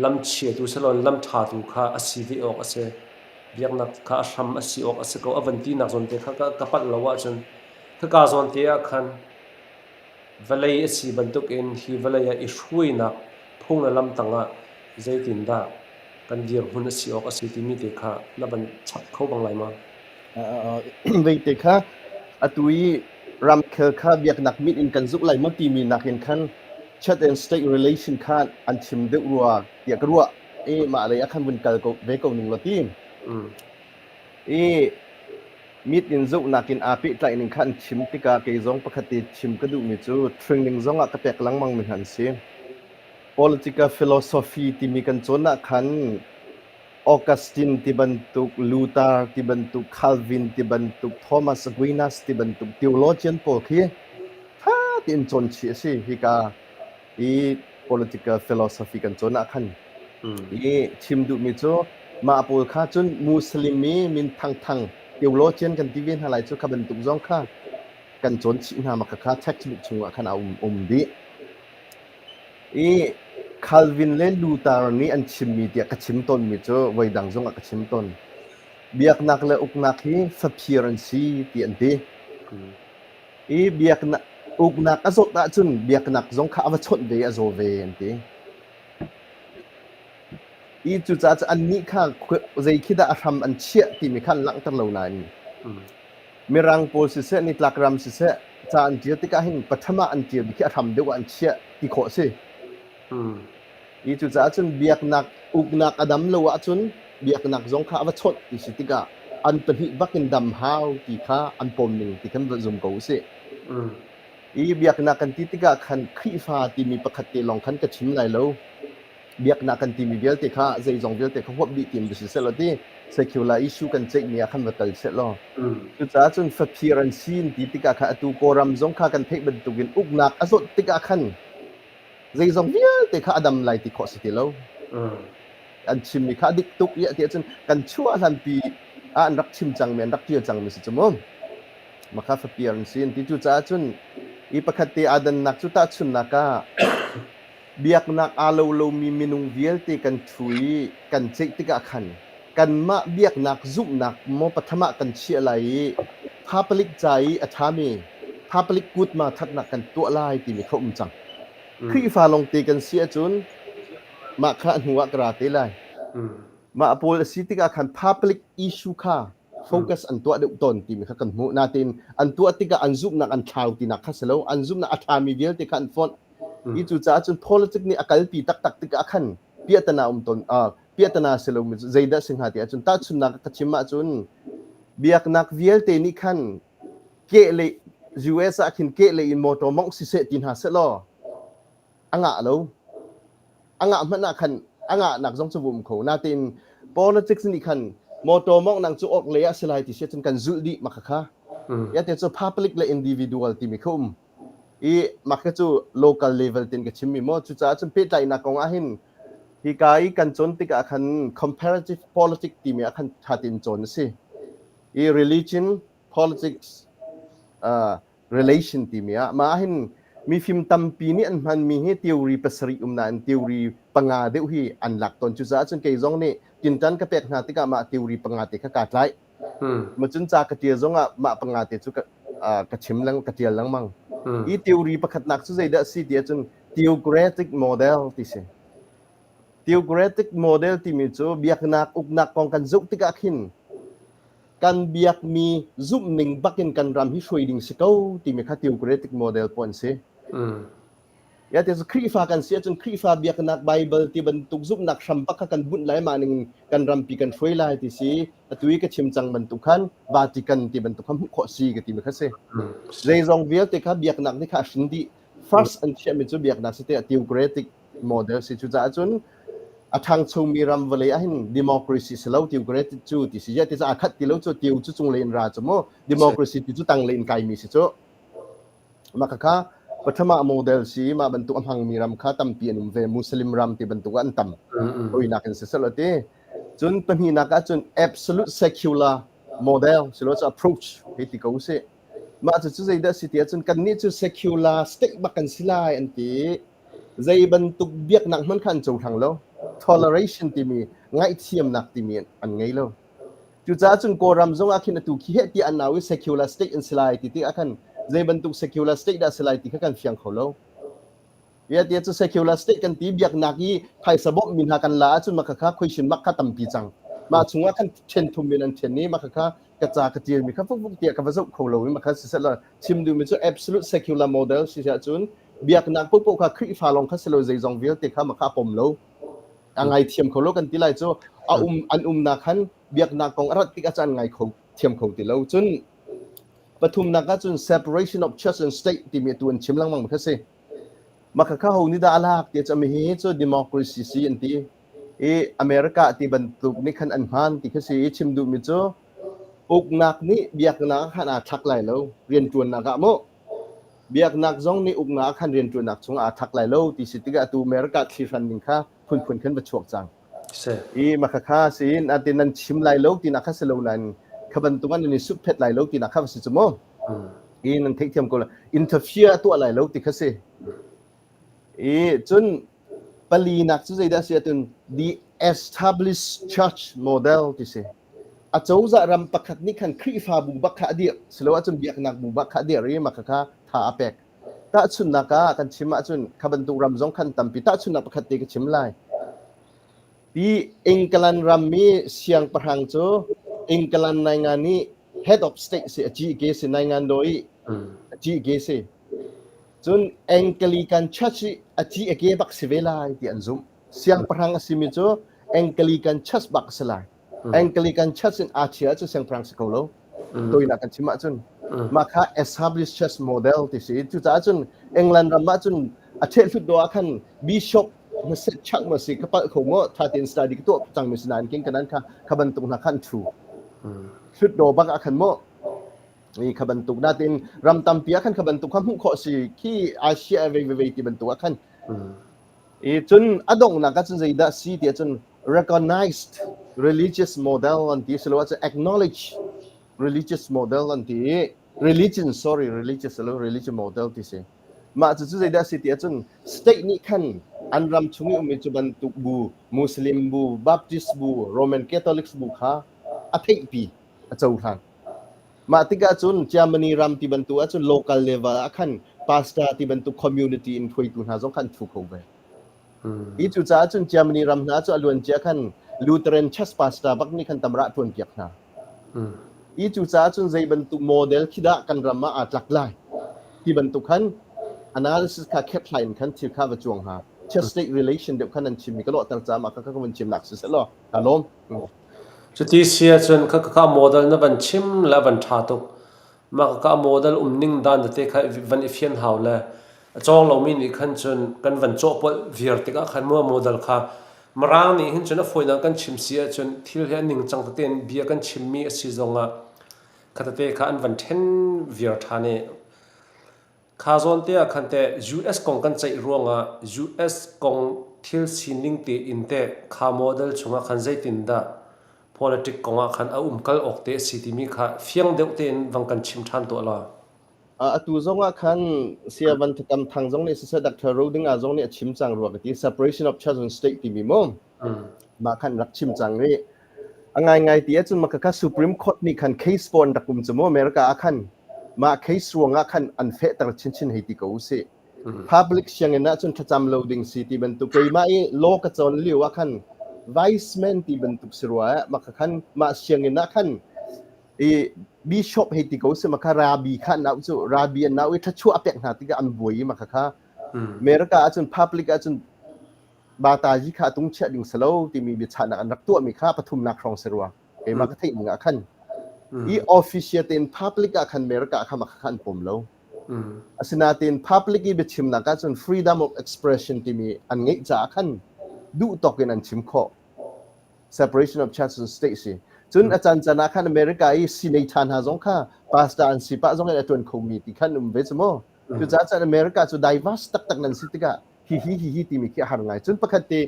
lamchiatu siloin lamṭhatu kha a si ve awk a si. Biaknak kha a hram a si awk a si ko a van tinak zawn te kha ka palh lo ahcun khaka zawn te ah khan vawlei a si bantukin hi vawlei ah i hruainak phung le lam tangah zeitindah kan dirhmun a si awk a si timi te kha na van chap kho bang lai ma? Veite kha atu i ramkhel kha biaknak mit in kan zuk lai maw timi nakin khan church and state relation kha an chim deuh rua tiah ka ruah i mah lei ah khan vun kal ko ve ko ning law ti. I mit in zohnak in aa pehtlaih ning kha an chim tikah kei zong pakhat te chim ka duhmi cu training zong ah ka pek lengmang mi hna an si. Political philosophy timi kan cawn ah khan Augustine ti bantuk, Luther ti bantuk, Calvin ti bantuk, Thomas Aquinas ti bantuk theologian pawl khi ṭha tein cawn chih a si hika i political philosophy kan cawn ah khan. I chim duhmi cu mah pawl kha cun Muslim i min thangthang theologian kan ti ve hna lai cu kha bantuk zong kha kan cawn chih hna ma kha textbook chungah khan a um dih. I Calvin le Luther nih an chimmi tiah ka chim tawnmi cu voidang zongah ka chim tawn. Biaknak le uknak hi faphir an si ti an ti. I biaknak uknak a zawt ahcun biaknak zong kha a va chawnh ve i a zaw ve an ti. I cucaah cu annih kha zei khi dah a hram an chiah timi kha an langhter lo nain Mirang pawl siseh, nitlak ram siseh, ca an ṭial tikah hin pathum ah an ṭialmi khi a hram deuh ah an chiah ti khawh a si. I cucaah cun biaknak uknak a dam lo ahcun biaknak zong kha a va chawnh ti si tikah an pahnih bak in dam hau ti kha an pawm ning ti khan va zum ko usih. I biaknak kan ti tikah khan Khrihfa timi pakhat te lawng khan ka chim lai lo. Biaknak kan timi vialte kha zeizong vialte kha huap dih tim va si sehlaw ti secular issue kan ceihmi ah khan va tal sehlaw. Cucaah cun faphir an si ti tikah khan atu Kawlram zong kha kan theih bantukin uknak a zawt tikah khan zeizong vialte kha a dam lai ti khawh si ti lo. An chimmi kha a dik tuk i ti ahcun kan chuah hlanpi ah an rak chim cangmi an rak ṭial cangmi si cu mu. Makha faphir an si an ti. Cucaah cun i pakhat te aa dannak cu tahchunhnak ah Biaknak aa lo lomi minung vialte kan ṭhu i kan ceih tikah khan kanmah biaknak zumhnak maw pathum ah kan chiah lai i public ca i a ṭhami public good ma ṭhatnak kan tuah lai timi kha um cang. Khrihfa lawngte kan si ahcun mah kha a hnu ah ka ra te lai. Mah pawl a si tikah khan public issue kha focus an tuah deuh tawn timi kha kan hmuh. Nain an tuah tikah an zumhnak an thlau tinak kha si lo. An zumhnak a ṭhami vialte kha an fonh. Hi cucaah cun politics nih a kalpi taktak tikah khan piahtana um tawn piahtana si lomi cu zeidah si hnga ti ahcun tahchunhnak ka chim ahcun biaknak vialte nih khan kehlei US ah khin kehlei in motor mongh siseh ti hna sehlaw a ngah lo. A ngah hmanh ah khan a ngahnak zong cu va um kho. Natein politics nih khan motor monghnak cu orh lei ah si lai ti si ahcun kan zulh dih ma khakha. Ya te cu public le individual timi kha um. I mah kha cu local level tin ka chimmi maw. Cucaah cun pehtlaihnak kong ah hin hika i kan cawn tikah khan comparative politics timi ah khan ṭha tein cawn a si. I religion, politics, relation timi ah mah hin mifim tampi nih an hmanmi hi theory pasarih um nain theory panga deuh hi an lak tawn. Cucaah cun kei zong nih tinṭan ka pek hna tikah mah theory panga te kha kaa tlaih. Ma cun ca ka ṭial zongah mah panga te cu ka chim leng ka ṭial lengmang. Hi theory pakhatnak cu zeidah a si ti ahcun theocratic model ti si. Theocratic model timi cu biaknak uknak kong kan zoh tikah khin kan biakmi zumhning bakin kan ram hi hruai ding si ko timi kha theocratic model pawh an si. Ya te cu Khrihfa kan si ahcun Khrihfa biaknak Bible ti bantuk zumhnak hram bak kha kan bunh lai mah ning kan rampi kan hruai lai ti si atu i ka chim cang bantuk khan Vatican ti bantuk kha hmuh khawh si ka ti mi kha si. Zeizong vialte kha biaknak nih kha a hrin dih. First an chiahmi cu biaknak si te theocratic model si cucaah cun a ṭhangchomi ram vawlei ah hin democracy si lo theocratic cu ti si ya ti cu aa khat ti lo cu teo cu cunglei in ra cu mu democracy ti cu tanglei in kaimi si cu. Mah khakha Pathama model si mah bantuk a hmangmi ram kha tampi an um ve. Muslim ram ti bantuk ah an tam. Hawinak in siseh ti. Cun pahnihnak ah cun absolute secular model silo cu approach hei ti ko usih. Mah cu cu zeidah si ti ahcun kannih cu secular state bak kan si lai an ti. Zei bantuk biaknak hmanh kha an cohlang lo. Toleration timi ngaihthiamnak timi an ngei lo. Cucaah cun Kawlram zong ah khin atu khi heh tiah an au i secular state an si lai ti tikah khan zei bantuk secular state dah si lai ti kha kan fiang kho lo. Ia tia cu secular state kan ti biaknak i phaisa bawmhmi hna kan la ahcun mah khakha khuisin mak kha tampi cang. Mah chungah khan ṭhen thum in an ṭhen i mah khakha ka ca ka ṭialmi kha fukfuk tiah ka va zoh kho lo i mah kha siseh law chim duhmi cu absolute secular model si ahcun biaknak paohpaoh kha Khrihfa lawng kha si lo zeizong vialte kha mah kha a pom lo. A ngaithiam kho lo kan ti lai cu a um an umnak khan biaknak kong a rat tikah cun an ngai kho thiam kho ti lo. Cun pathumnak ah cun separation of church and state timi atu an chim lengmang kha si. Mah khakha ho nih dah a lak ti cu hi cu democracy si an ti. I America ti bantuk nih khan an hman ti kha si i chim duhmi cu uknak nih biaknak ah khan aa thlak lai lo rianṭuannak ah mu. Biaknak zong nih uknak ah khan rianṭuannak chungah aa thlak lai lo ti si tikah atu America thlihran ning kha phunphun khan va chuak cang. I mah khakha si ati nan chim lai lo tinak kha si lo nain kha bantuk an i suphet lai lo tinak kha va si cu mu. I nan theihthiam ko la interfere a tuah lai lo ti kha si. I cun palinak cu zeidah si ahcun the established church model ti si. A cozah ram pakhat nih khan Khrihfabu bak kha a dirh silo ahcun biaknak bu bak kha a dirh i mah khakha tha a pek. Tahchunhnak ah kan chim ahcun kha bantuk ram zong khan tampi tahchunhnak pakhat te ka chim lai. Hi England ram i siangpahrang cu England naingan i head of state si a ci si naingan do i a ci si. Cun Anglican Church i a ci a ke bak si ve lai ti an zumh. Siangpahrang a simi cu Anglican Church bak a si lai. Anglican Church in aa chia cu siangpahrang si ko lo. Toinak kan chim ahcun mah kha established church model ti si. Cucaah cun England ram ah cun a ṭhehhlut do ah khan bishop hmaset chak ma si ka palh kho maw tha tein study ka tuah cang mi si nain king kanan kha kha bantuk hna khan thu hlut do bak ah khan maw i kha bantuk natin ram tampi ah khan kha bantuk kha hmuh khawh si khi Asia vei vei ti bantuk ah khan i cun a donghnak ah cun zeidah si ti ahcun recognized religious model an ti silo ahcun acknowledge religious model an ti i religion sorry religious lo religion model ti si mah cu cu zeidah si ti ahcun state nih khan an ram chung i ummi cu bantuk bu Muslim bu Baptist bu Roman Catholics bu kha a theihpi a cohlan Mah tikah cun Germany ram ti bantuk ahcun local level ah khan pastor ti bantuk community in hruaitu hna zong khan thu kho ve. Hi cucaah cun Germany ram hna cu a luancia khan Lutheran church pastor bak nih khan tamrah ṭuan piak hna. Hi cucaah cun zei bantuk model khi dah kan ram ah aa tlak lai ti bantuk khan analysis kha khethlai in khan thil kha va cuang hna. Church state relation deuh khan an chimmi ka lawhter caah mah kha ka vun chimnak si seh law ka lawm. Cuti si ahcun khakha model na van chim le a van ṭha tuk. Mah khakha model umning dan tete kha van i fian hau le a cawng lomi nih khan cun kan van cawhpolh viar tikah khan maw model kha Mirang nih hin cun a fawinak kan chim si ahcun thil hi a ningcang tete in bia kan chimmi a si zongah kha tete kha an van ṭhen viar ṭhan i Kha zawn te ah khan teh US kong kan ceih ruangah US kong thil sining tein teh kha model chungah khan zeitindah politic kong ah khan a umkal awk te a si timi kha fiang deuh tein vang kan chim ṭhan tuah law. Atu zong ah khan Saya Van Thakam Thang zong nih siseh Dr. Rodinga zong nih a chim cang rua ka ti separation of church and state timi mu mah khan rak chim cang i A ngaingai ti ahcun mah khakha Supreme Court nih khan case pawl an rak um cu mu America ah khan mah case ruangah khan an fehter chinchin hei ti ko usih. Public sianginn ahcun thlacam lo ding si ti bantuk keimah i law ka cawn lio ah khan viceman ti bantuk si rua eh mah khan mah sianginn ah khan i bishop hei ti ko si mah kha rabbi kha an au cu rabbi an au i thlachuah a pek hna tikah an buai i mah kha America ahcun public ahcun Batazi kha a tung chiah ding si lo timi biachahnak an rak tuahmi kha pathumnak hrawng si rua. Keimah ka theih ning ah khan. I official tein public ah khan America kha mah kha an pom lo. Asinain public i biachimnak ahcun freedom of expression timi an ngeih caah khan duh tawk in an chim khawh. Separation of church and state si. Cun a caan caan ah khan America i senator hna zong kha pastor an si pah zong in a ṭuan khomi ti khan um ve cu mu. Cucaah cun America cu diverse taktak nan si tikah hihi hihi timi khi a har ngai. Cun pakhat te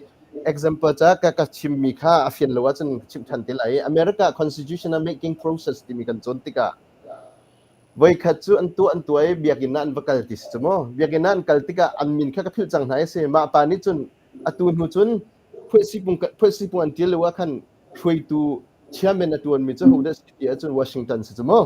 example ca ka ka chimmi kha a fian lo ahcun ka chimh ṭhan te lai. America Constitutional making process timi kan cawn tikah voikhat cu an tuah an tuah i biakinn ah an va kal ti si cu mu. Biakinn ah an kal tikah an min kha ka philh cang hna i si. Mah pa nih cun atu hnu cun phuahsipung an ṭial lio ah khan hruaitu chairman a ṭuanmi cu hodah si ti ahcun Washington si cu mu.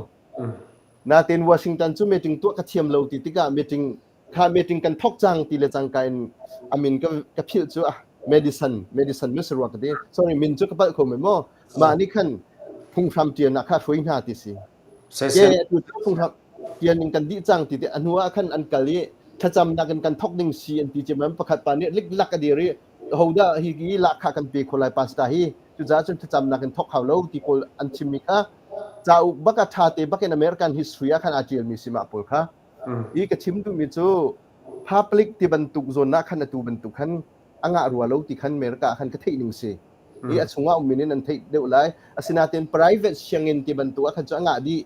Natin Washington cu meeting tuah ka thiam lo ti tikah meeting kha meeting kan thok cang ti le cangka in a min ka ka philh cu ah medicine medicine mi sarua ka ti sorry min cu ka palh kho me maw mah nih khan phunghram tian ah kha hruai hna ti si ke tu cu phunghram tian in kan dih cang ti te a hnu ah khan an kal i thlacamnak in kan thok ding si an ti cem pakhat pa nih liklak a dir i hodah hi hi lahkhah kan pe kho lai pastor hi cucaah cun thlacamnak in thok hau lo ti pawl an chimmi kha cauk bak a ṭha te bak in American history ah khan aa ṭialmi si mah pawl kha. Hi ka chim duhmi cu Public ti bantuk zawn ah khan atu bantuk khan a ngah rua lo ti khan America ah khan ka theih ning si. I a chungah ummi in an theih deuh lai. Asinain private sianginn ti bantuk ah khan cu a ngah dih.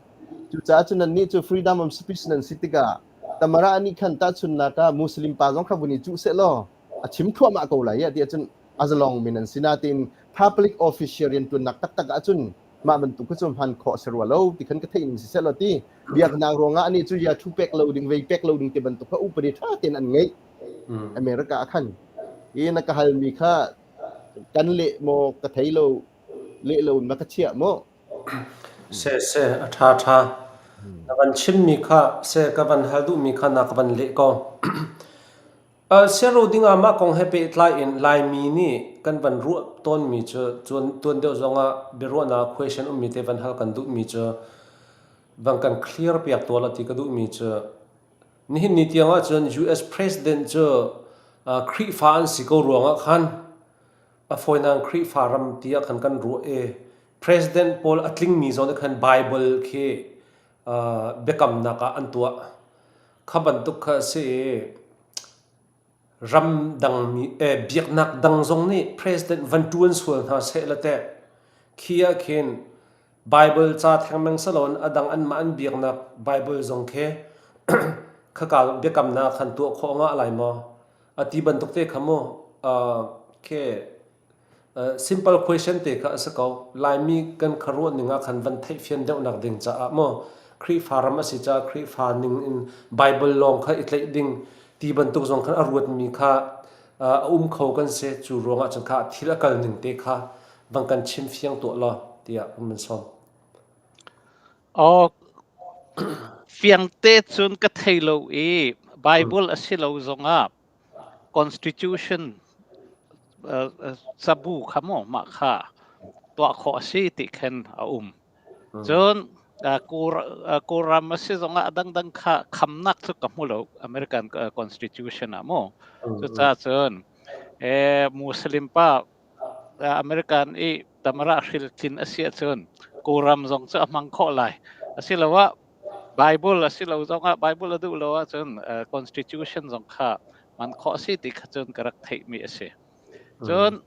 Cucaah cun nannih cu freedom of speech nan si tikah Tamara nih khan tahchunnak ah Muslim pa zong kha vun i cuh seh law a chim thluahmah ko lai ti ahcun a zalong min an si nain public official riantuannak taktak ahcun mah bantuk kha cu hman khawh a si rua lo ti khan ka theih ning si seh law ti biaknak ruangah anih cu ya thu pek lo ding vei pek lo ding ti bantuk kha upadi ṭha tein an ngeih. America ah khan i na ka halmi kha kan leh maw ka thei lo leh lo in na ka chiah maw? Seh seh a ṭha ṭha. Na van chimmi kha seh ka van hal duhmi kha na ka van leh ko. Siaro dingah mah kong he pehtlai in Laimi nih kan van ruah tawnmi cu tuan deuh zongah biaruahnak question ummi te van hal kan duhmi cu van kan clear piak tuah la ti ka duhmi cu nihin ni tiang ahcun US President cu Khrihfa an si ko ruangah khan a fawinak Khrihfa ram tiah khan kan ruah i President pawl a tlingmi zong nih khan Bible khi biakamnak ah an tuah. Kha bantuk kha a si i ramdang biaknak dang zong nih president van ṭuan sual hna seh la teh khi ah khin Bible ca thengmang si loin a dang anmah an biaknak Bible zong khi khaka biakamnak khan tuah khawh ngah lai maw? A ti bantuk te kha mu khi Simple question te kha a si ko. Laimi kan khuaruah ning ah khan van theihfian deuhnak ding caah maw Khrihfa ram a si caah Khrihfa ning in Bible lawng kha i tlaih ding ti bantuk zong khan a ruatmi kha a um kho kan si. Cu ruangah cun kha thil a kal ning te kha van kan chim fiang tuah law tiah kan van sawm. Aw, fiangte cun ka thei lo i Bible a si lo zongah Constitution cabu kha maw mah kha tuah khawh a si ti khin a um. Cun Kawlram a si zongah a dangdang kha khamnak cu ka hmu lo American Constitution ah mu. Cucaah cun Muslim pa American i tamara hriltlin a si ahcun Kawlram zong cu a hmang khawh lai. Asiloah Bible a si lo zongah Bible a duh lo ahcun Constitution zong kha man khawh a si ti kha cun ka rak theihmi a si. Cun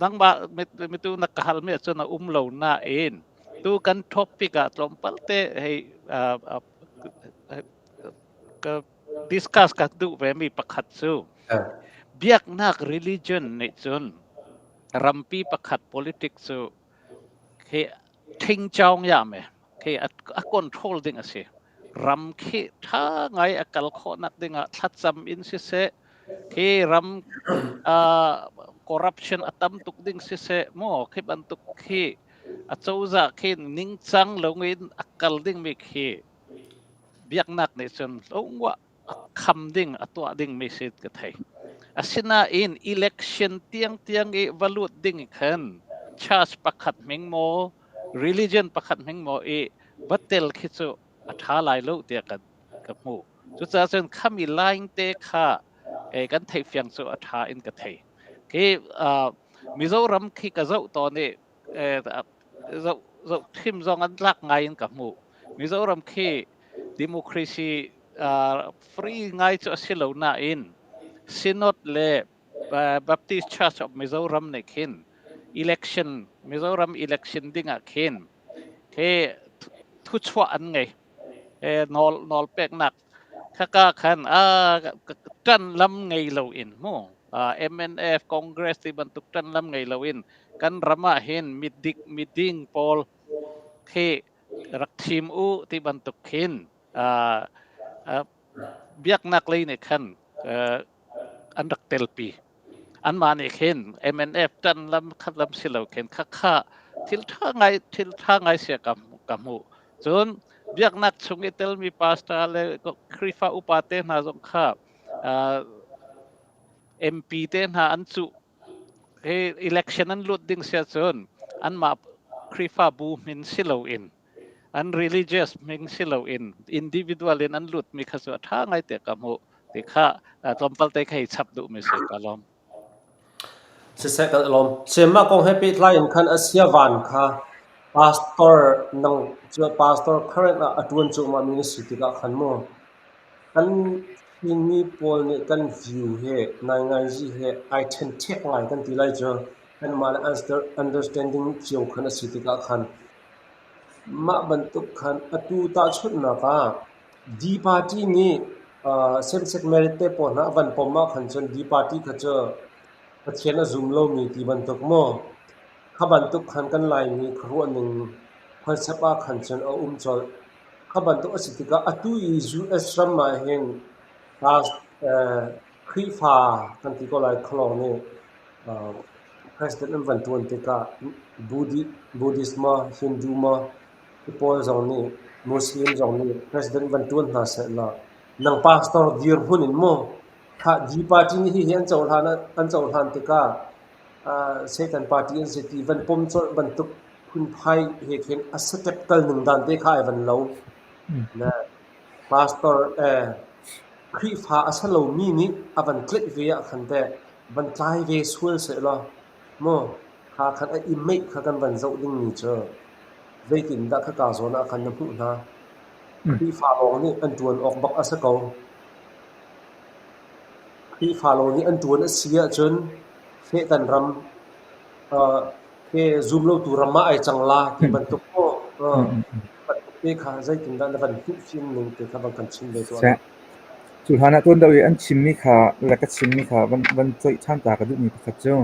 nangmah mitu na ka halmi ahcun a um lo nain tu kan topic ah tlawmpal te hei ka discuss ka duh vemi pakhat cu biaknak religion nih cun rampi pakhat politics cu khi Ṭhingcaung yame khi a control ding a si. Ram khi ṭha ngai a kal khawhnak dingah thlacam in siseh, khi ram corruption a tam tuk ding siseh, maw khi bantuk khi a cozah khi ningcang loin a kal dingmi khi biaknak nih cun lungwah a kham ding a tuah ding mi si ka thei. Asinain election tiangtiang i va lut ding khan church pakhat hming maw religion pakhat hming maw i va tel khi cu a ṭha lai lo tiah kan ka hmu. Cucaah cun khami line te kha kan theih fiang cu a ṭha in ka thei. Khi Mizoram khi ka zoh tawn i zoh zoh thim zong an tlak ngai in ka hmuh. Mizoram khi democracy free ngai cu a si lo nain Synod le Baptist Church of Mizoram nih khin election Mizoram election ding ah khin khi thuchuah an ngei. Nawl nawl peknak khaka khan ṭan lam ngei loin mu MNF Congress ti bantuk ṭan lam ngei loin kan ram ah hin midik miding pawl khi rak thim u ti bantuk khin biaknak lei nih khan an rak telpi. Anmah nih khin MNF ṭan lam khat lam si lo khin khakha thil ṭha ngai thil ṭha ngai sia ka ka hmuh. Cun biaknak chung i telmi pastor le Khrihfa upa te hna zong kha MP te hna an cuh hi election an lut ding sia cun anmah Khrihfabu min si loin an religious hming si loin individual in an lutmi kha cu a ṭha ngai te ka hmuh ti kha tlawmpal te kha i chap duhmi si ka lawm. Siseh kan lawm. Semah kong he pehtlai in khan Asia van kha pastor nang cu pastor current ah a ṭuan cuahmah mi na si tikah khan mu kan Chinmi pawl nih kan view he naingnaizi he ai ṭhenṭhek ngai kan ti lai cu. Kanmah le understanding cio khan a si tikah khan mah bantuk khan atu tahchunhnak ah D party nih same-sex marriage te pawl hna a van pom ahkhan cun D party kha cu Pathian a zum lomi ti bantuk maw kha bantuk khan kan Laimi khuaruahning concept ah khan cun a um colh. Kha bantuk a si tikah atu i US ram ah hin Khrihfa kan ti ko lai khualawng nih president an van ṭuan tikah Buddhist maw Hindu maw hi pawl zong nih Muslim zong nih president van ṭuan hna sehlaw nang pastor dirhmun in maw khah D party nih hihi an cohlan tikah Satan party an si ti van pom colh bantuk phunphai he khin a step kal ning dan te kha ai van lo. Pastor Khrihfa a si lomi nih a van tlaih ve ah khan teh van tlai ve sual sehlaw maw kha khan a i meih kha kan van zoh dingmi cu zeitindah khaka zawn ah khan na hmuh hna? Khrihfa lawng nih an ṭuan awk bak a si ko. Khrihfa lawng nih an ṭuan a si ahcun Satan ram he zumlotu ram ah ai cang la ti bantuk maw bantuk te kha zeitindah na van hmuh fim ning te kha van kan chim ve tuah. Seh. Cu hlan ah tuan deuh i an chimmi kha le ka chimmi kha van coih ṭhan ta ka duhmi pakhat cu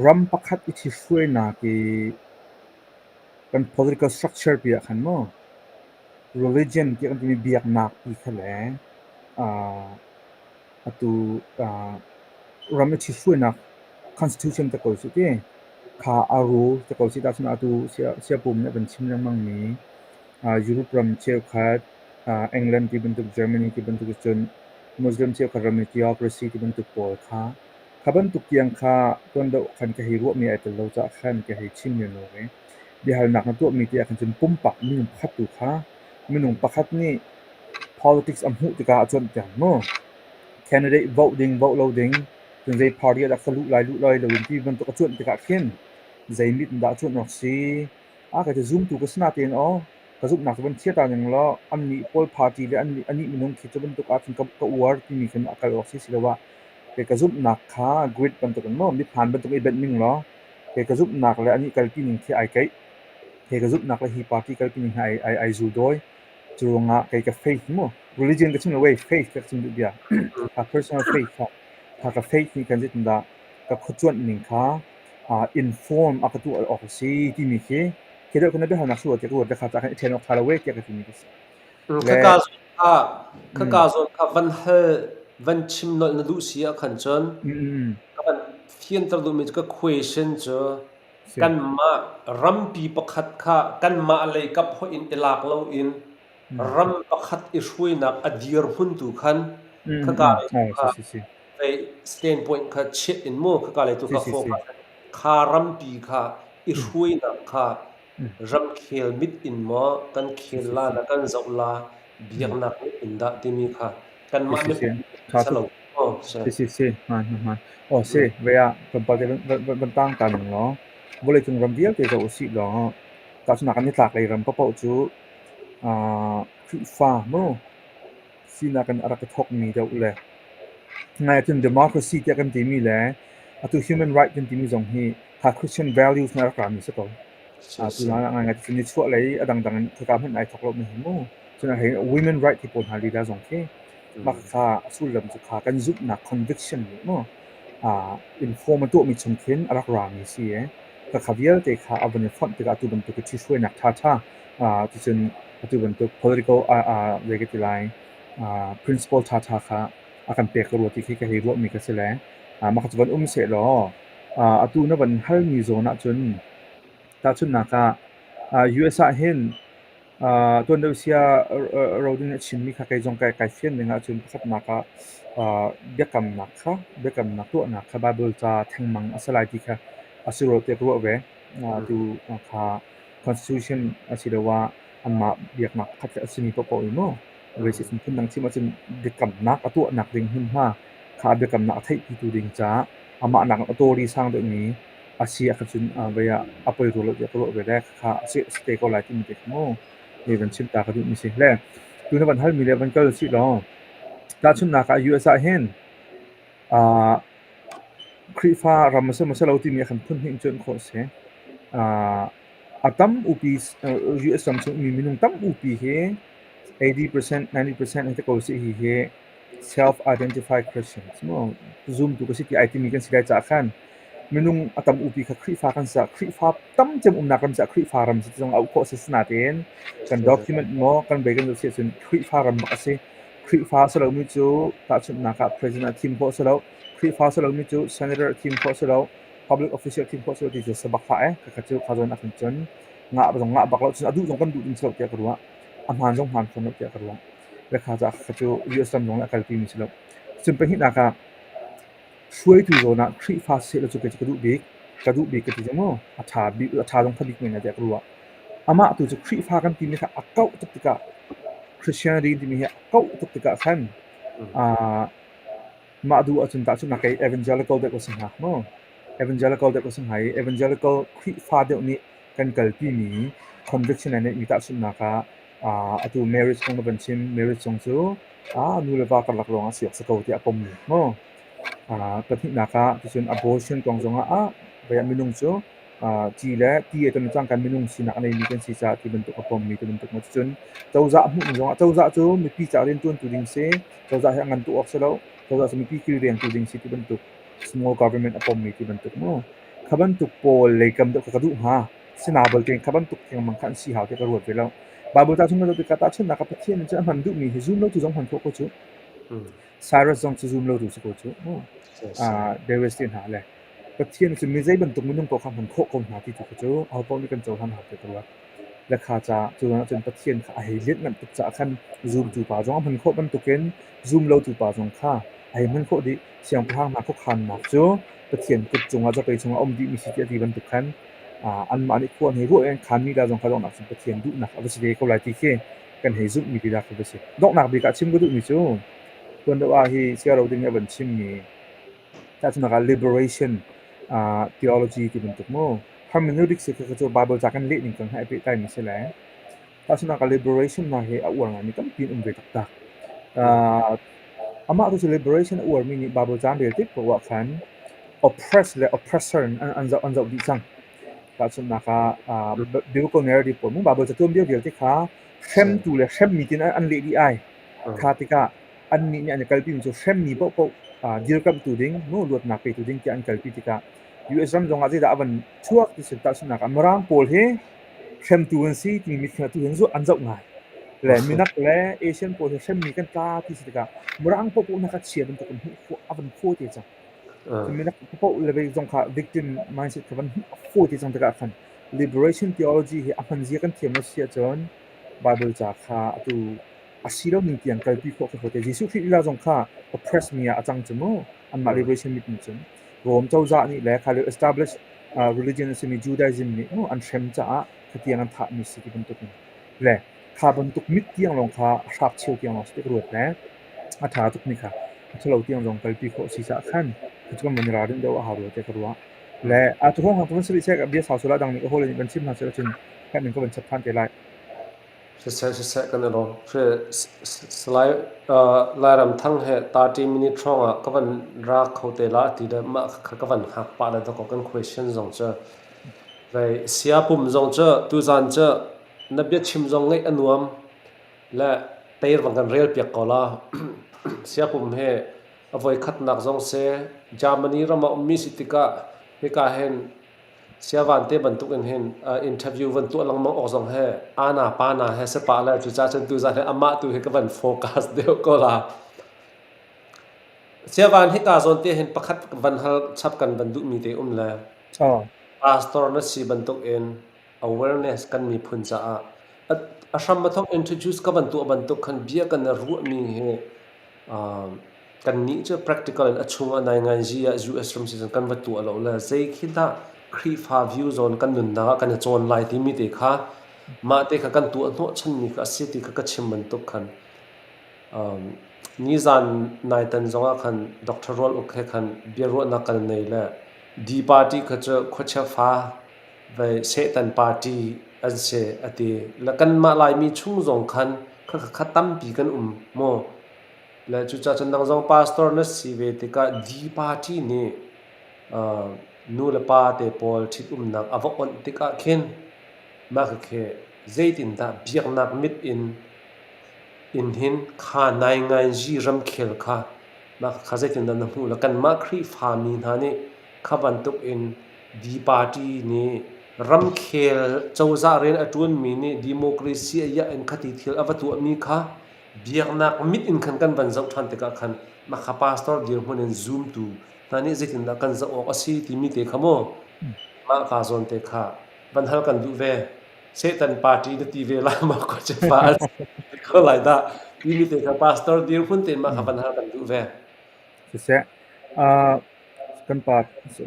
ram pakhat i ṭhihruainak i kan political structure pi ah khan maw religion tiah kan timi biaknak pi kha le atu ram i ṭhihruainak constitution te ko sih ti kha a rule te ko sih tahcun atu siapum nih a kan chim lengmangmi Europe ram cheukhat England ti bantuk Germany ti bantuk cun Muslim cheukhat ram i theocracy ti bantuk pawl kha kha bantuk tiang kha tuan deuh khan ka hei ruahmi ai tel lo caah khan ka hei chim lem lo i biahalnak na tuahmi ti ah khan cun pumpak minung pakhat tu kha minung pakhat nih politics a hmuh tikah a cuanh tiang mu candidate vote ding vote lo ding cun zei party ah dah ka luh lai luh lai lo in ti bantuk a cuanh tikah khin zei mit in dah a cuanh awk si a ka ti zumtu ka si natein aw ka zumhnak cu van chia ta ning law annih pawl party le annih anih minung khi cu bantuk ahcun ka uar timi khin a kal awk si siloah kei ka zumhnak kha grid bantuk in maw mithmaan bantuk i benh ning law kei ka zumhnak le anih kalpi ning khi ai keih kei ka zumhnak le hi party kalpi ning hi ai ai zuldawi. Cu ruangah kei ka faith mu religion ka chim lo wei faith ka chim duh bia. Kha personal faith kha kha ka faith nih kan zeitindah ka khuacuanh ning kha inform a ka tuah awk a si timi khi khi deuh khan na biahalnak si rua tiah ka ruat le kha ca khan i ṭhen awk ṭha lo wei tiah ka timi ka si. Le Khaka zawn kha khaka zawn kha van hal van chim nolh na duh si ah khan cun ka van fianter duhmi cu ka question cu kanmah rampi pakhat kha kanmah lei kap hoih in i lak loin ram pakhat i hruainak a dirhmun tu khan khaka lei tu kha vei standpoint kha chiah in mu khaka lei tu kha focus kha rampi kha i hruainak kha ramkhel mit in maw kan khel la na kan zoh la biaknak mit in dah timi kha kanmah mipi si lo. Si si si hmaan hmaan. Aw si ve ah tlawmpal te van tang ta ning law vawleicung ram vialte zoh usih law tahchunhnak ah nitlak lei ram paohpaoh cu Khrihfa mu sinak in a rak i thawkmi deuh le ngai ahcun democracy tiah kan timi le atu human right kan timi zong hi kha Christian values in a rak rami si ko. Tu ngai ngai cu nichuah lei a dangdang in khika hmanh ai thawk lomi hi mu. Cun hei women right ti pawl hna lila zong khi mah kha a sullam cu kha kan zumhnak conviction nih mu inform a tuahmi chung khin a rak rami si i khakha vialte kha a van i fonh tikah atu bantuk i ṭhihruainak ṭhaṭha ticun atu bantuk political zei ka ti lai principle ṭhaṭha kha a kan pek ka rua ti khi ka hei ruahmi ka si le mah kha cu van um sehlaw atu na van halmi zawn ahcun tahchunhnak ah US ah hin Tuan deuh sia roding a chimmi kha kei zong kai fian ding ahcun pakhatnak ah biakamnak kha biakamnak tuahnak kha Baibal ca thengmang a si lai ti kha a si rua tiah ka ruah ve. Atu kha constitution asiloah anmah biaknak pakhat a simi paohpaoh i maw racism phundang chim ahcun biakamnak a tuahnak ding hmunhma kha biakamnak a theihpitu ding caah amah nak authority sang deuhmi a si ahcun vei ah a poi rua lo tiah ka ruah ve le kha a si te ko lai timi te kha mu mi van chim ta ka duhmi si. Le Tu na van halmi le van kal usih law tahchunhnak ah US ah hin Khrihfa ram a si maw si lo timi a kan phun hnih in cuanh khawh a si. A tam upi US ram chung ummi minung tam upi hi 80%, 90% hei ti ko usih hihi self-identified Christians mu zumtu ka si ti ai timi kan si lai caah khan minung a tam upi kha Khrihfa kan si caah Khrihfa tam cem umnak ram caah Khrihfa ram si ti zong auh khawh a si natein kan document maw kan bei kan zoh si ahcun Khrihfa ram bak a si. Khrihfa a si lomi cu tahchunhnak ah president ah thim khawh a si lo. Khrihfa a si lomi cu senator ah thim khawh a si lo. Public official thim khawh a si lo ti cu sabak hlah eh. Khakha cu kha zawn ah khan cun ngah zong ngah bak lo cun a duh zong kan duh ding si lo tiah ka ruah. A hmaan zong hmaan fawn lo tiah ka ruah. Le kha caah kha cu US ram zong nih a kalpi mi si lo. Cun pahnihnak ah hruaitu zawn ah Khrihfa seh cu kei cu ka duh bik. Ka duh bik ka ti cu mu. A ṭha bik, a ṭha zong ṭha bik men lai tiah ka ruah. Amah tu cu Khrihfa kan timi kha a kauh tuk tikah Christianity timi hi a kauh tuk tikah khan mah duh ahcun tahchunhnak kei evangelical deuh ka si hnga maw? Evangelical deuh ka si hnga i evangelical Khrihfa deuh nih kan kalpimi conviction an ngeihmi tahchunhnak ah atu marriage kong na van chim, marriage zong cu nu le va karlak lawng ah si awk si ko tiah a pommi maw? Pahnihnak ah ticun abortion kong zongah ah minung cu ci le ti a ton cangka minung sinak a neimi kan si caah ti bantuk a pommi ti bantuk ma cun cozah hmuh zongah cozah cu mipi caah rianṭuantu ding si, cozah hi a ngan tuk awk si lo, cozah cu mipi kilvengtu ding si ti bantuk small government a pommi ti bantuk mu. Kha bantuk pawl leikam deuh kha ka duh hnga. Sina balte kha bantuk thengmang kha an si hau tiah ka ruat ve lo. Bible ta chung na zoh tikah tahchunhnak ah Pathian nih cun a hman duhmi hi zum lotu zong hman khawh ko cu. Cyrus zong cu zum lotu si ko cu. Darius te hna le Pathian cu mi zei bantuk minung paoh kha hman khawh ko hna ti tu kha cu ahopaoh nih kan cohlan hau tiah ka ruat. Le kha ca cu ahcun Pathian kha a hei lianhngamh tuk caah khan zumtu pa zong a hman khawh bantukin zum lotu pa zong kha a hei hman khawh dih. Siangpahrang hna khuakhannak cu Pathian kut cungah zapei chungah a um dihmi si tiah a ti bantuk khan anmah nih khua an hei ruah i an khanmi la zong kha donghnak cun Pathian duhnak a va si ve ko lai ti khi kan hei zumhmi lila kha va si. Donghnak bik ah chim ka duhmi cu tuan deuh ah hi siaro ding nih a van chimmi Tahchunhnak ah liberation theology ti bantuk mu. Hermeneutics hi kha cu Bible ca kan leh ning kong he ai pehtlaimi si le tahchunhnak ah liberation hna hi a uar ngaimi tampi an um ve taktak. Amah tu cu liberation a uarmi nih Bible ca an rel tik paoh ah khan oppress le oppressor in an zoh, an zoh dih cang. Tahchunhnak ah biblical narrative pawl mu Bible ca tuanbia vialte kha hremtu le hremmi tin an leh dih ai. Kha tikah annih nih an i kalpimi cu hremmi paohpaoh dirkamhtu ding, nu luatnak petu ding tiah an kalpi tikah US ram zongah zeidah a van chuak ti si tahchunhnak ah Mirang pawl hi hremtu an si timi mitthli tu hin an zoh ngai. Le minak le Asian pawl hi hremmi kan tla ti si tikah Mirang paohpaoh na ka chia bantuk in hmuh khawh a van fawi te cang. Minak paoh le zong kha victim mindset kha van hmuh a fawi te cang tikah khan liberation theology hi a hman zia kan thiam lo si ahcun Bible ca kha atu a si lo ning tiang kalpi khawh ka te. Jesuh Khrih lila zong kha oppress mi ah a cang cu mu. Anmah liberation mit nih cun Rome cozah nih le kha establish religion a simi Judaism nih mu an hrem caah khatiang an thah mi si ti bantuk in le kha bantuk mit tiang lawng kha a hrap cheu tiang lawng si ti ka ruat le a ṭha tuk mi kha a ṭhalo tiang zong kalpi khawh si caah khan cu kan van i ralrin deuh a hau rua tiah ka ruah. Le a tu hrawng hang kan si rih bia sau sula dang nih ka hawi nih van chim hna seh cun kan ning ka van chap than te lai. Siseh siseh kan i lawm. Salai Lairam Thang he 30 minute hrawng ah ka van ra kho te la ti le mah kha ka van hngak pah le dakaw kan question zong cu vei sia pum zong cu tuzan cu na biachim zong ngaih a nuam le teir bang kan rel piak ko la. Sia pum he a voi khatnak zong si Germany ram ah ummi si tikah hika hin Siavan te bantuk in hin interview van tuah lengmang awk zong he ana pana he si pah le cucaah cun tuzan hi amah tu hi ka van focus deuh ko la. Siavan hika zawn te hin pakhat van hal chap kan van duhmi te um le pastor na si bantuk in awareness kan miphun caah a hram a thok introduce ka van tuah bantuk khan bia kan ruahmi hi Kannih cu practical in a chungah nainganzi ah US ram si cun kan va tuah lo le zei khi dah Khrihfa view zawn kan nunnak ah kan i cawn lai timi te kha mah te kha kan tuah hnawhchanmi kha a si ti kha ka chim bantuk khan nizan naitan zongah khan Dr. Rual Uk he khan biaruahnak kan nei le D party kha cu khuachia fa vei Satan party an si a ti. Le kanmah Laimi chung zong khan Khakha tampi kan um maw? Le cucaah cun nang zong pastor na si ve tikah D party nih nu le pa te pawl ṭhitumnak a va onh tikah khin mah khakhi zeitindah biaknak mit in in hin kha nainganzi ramkhel kha mah kha zeitindah na hmuh le kanmah Khrihfami hna nih kha bantuk in D party nih ramkhel cozah rian a ṭuanmi nih democracy a iah in khati thil a va tuahmi kha biaknak mit in khan kan van zoh ṭhan tikah khan mah kha pastor dirhmun in zumtu hna nih zeitindah kan zoh awk a si timi te kha mu mah ka zawn te kha van hal kan duh ve. Satan party na ti ve lai ma ko che fa ko lai dah timi te kha pastor dirhmun tein mah kha van hal kan duh ve. Siseh, kan pa